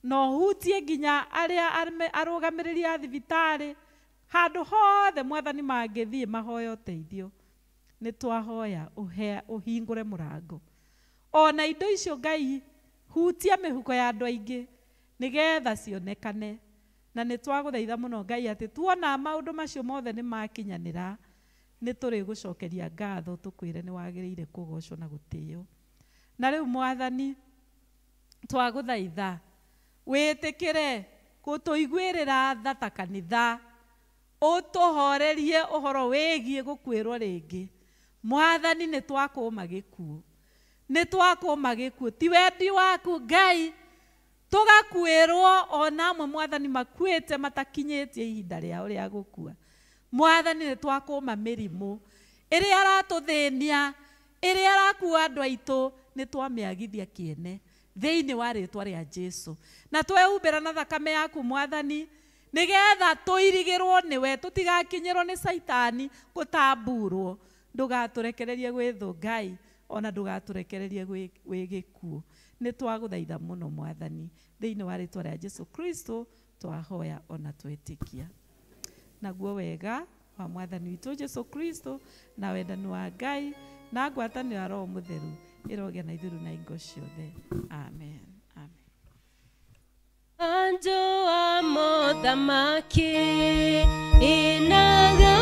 na ũhutie nginya arĩa arũgamĩrĩri a thibitarĩ handũ hothe mwathani mangĩthiĩ mahoe ũteithio. Nĩ twahoya ũhingũre mũrango. Ona indo icio Ngai hutia mĩhuko ya andũ aingĩ nĩgetha cionekane. Na nĩ twagũthaitha mũno Ngai atĩ tuona maũndũ macio mothe nĩ makinyanĩra, nĩ tũrĩgũcokeria ngatho tũkwĩre nĩ wagĩrĩire kũgocwo na gũtĩo. Na rĩu mwathani twagũthaitha wĩtĩkĩre gũtũiguĩrĩra tha ta kanitha, ũtũhorerie ũhoro wĩgiĩ gũkuĩrwo rĩngĩ. Mwathani nĩ twakũma gĩkuũ, nĩ twakũma gĩkuũ, ti wendi waku Ngai tũgakuĩrwo ona amwe mwathani makuĩte matakinyĩtie ihinda rĩao rĩa gũkua. Mwathani nĩ twakũma mĩrimũ ĩrĩa aratũthĩnia, ĩrĩa arakua andũ aitũ, nĩ twamĩagithia kĩene thĩinĩ wa rĩtwa rĩa Jesu. Na twehumbĩra na thakame yaku mwathani nĩgetha tũirigĩrwo nĩwe, tũtigakinyĩrwo nĩ caitani gũtamburwo. Ndũgatũrekererie gwĩ thũ Ngai. Ona ndũgatũrekererie gwĩ gĩkuũ. Nĩ twagũthaitha mũno Mwathani, thĩinĩ wa rĩtwa rĩa Jesu Kristo twahoya ona twĩtĩkia. Naguo wega wa Mwathani witũ Jesu Kristo na wendani wa Ngai na ngwatanĩro ya Roho Mũtheru ĩrogĩa na ithuĩ na ingo ciothe. Amen. Amen. Andũ a mothamaki inaga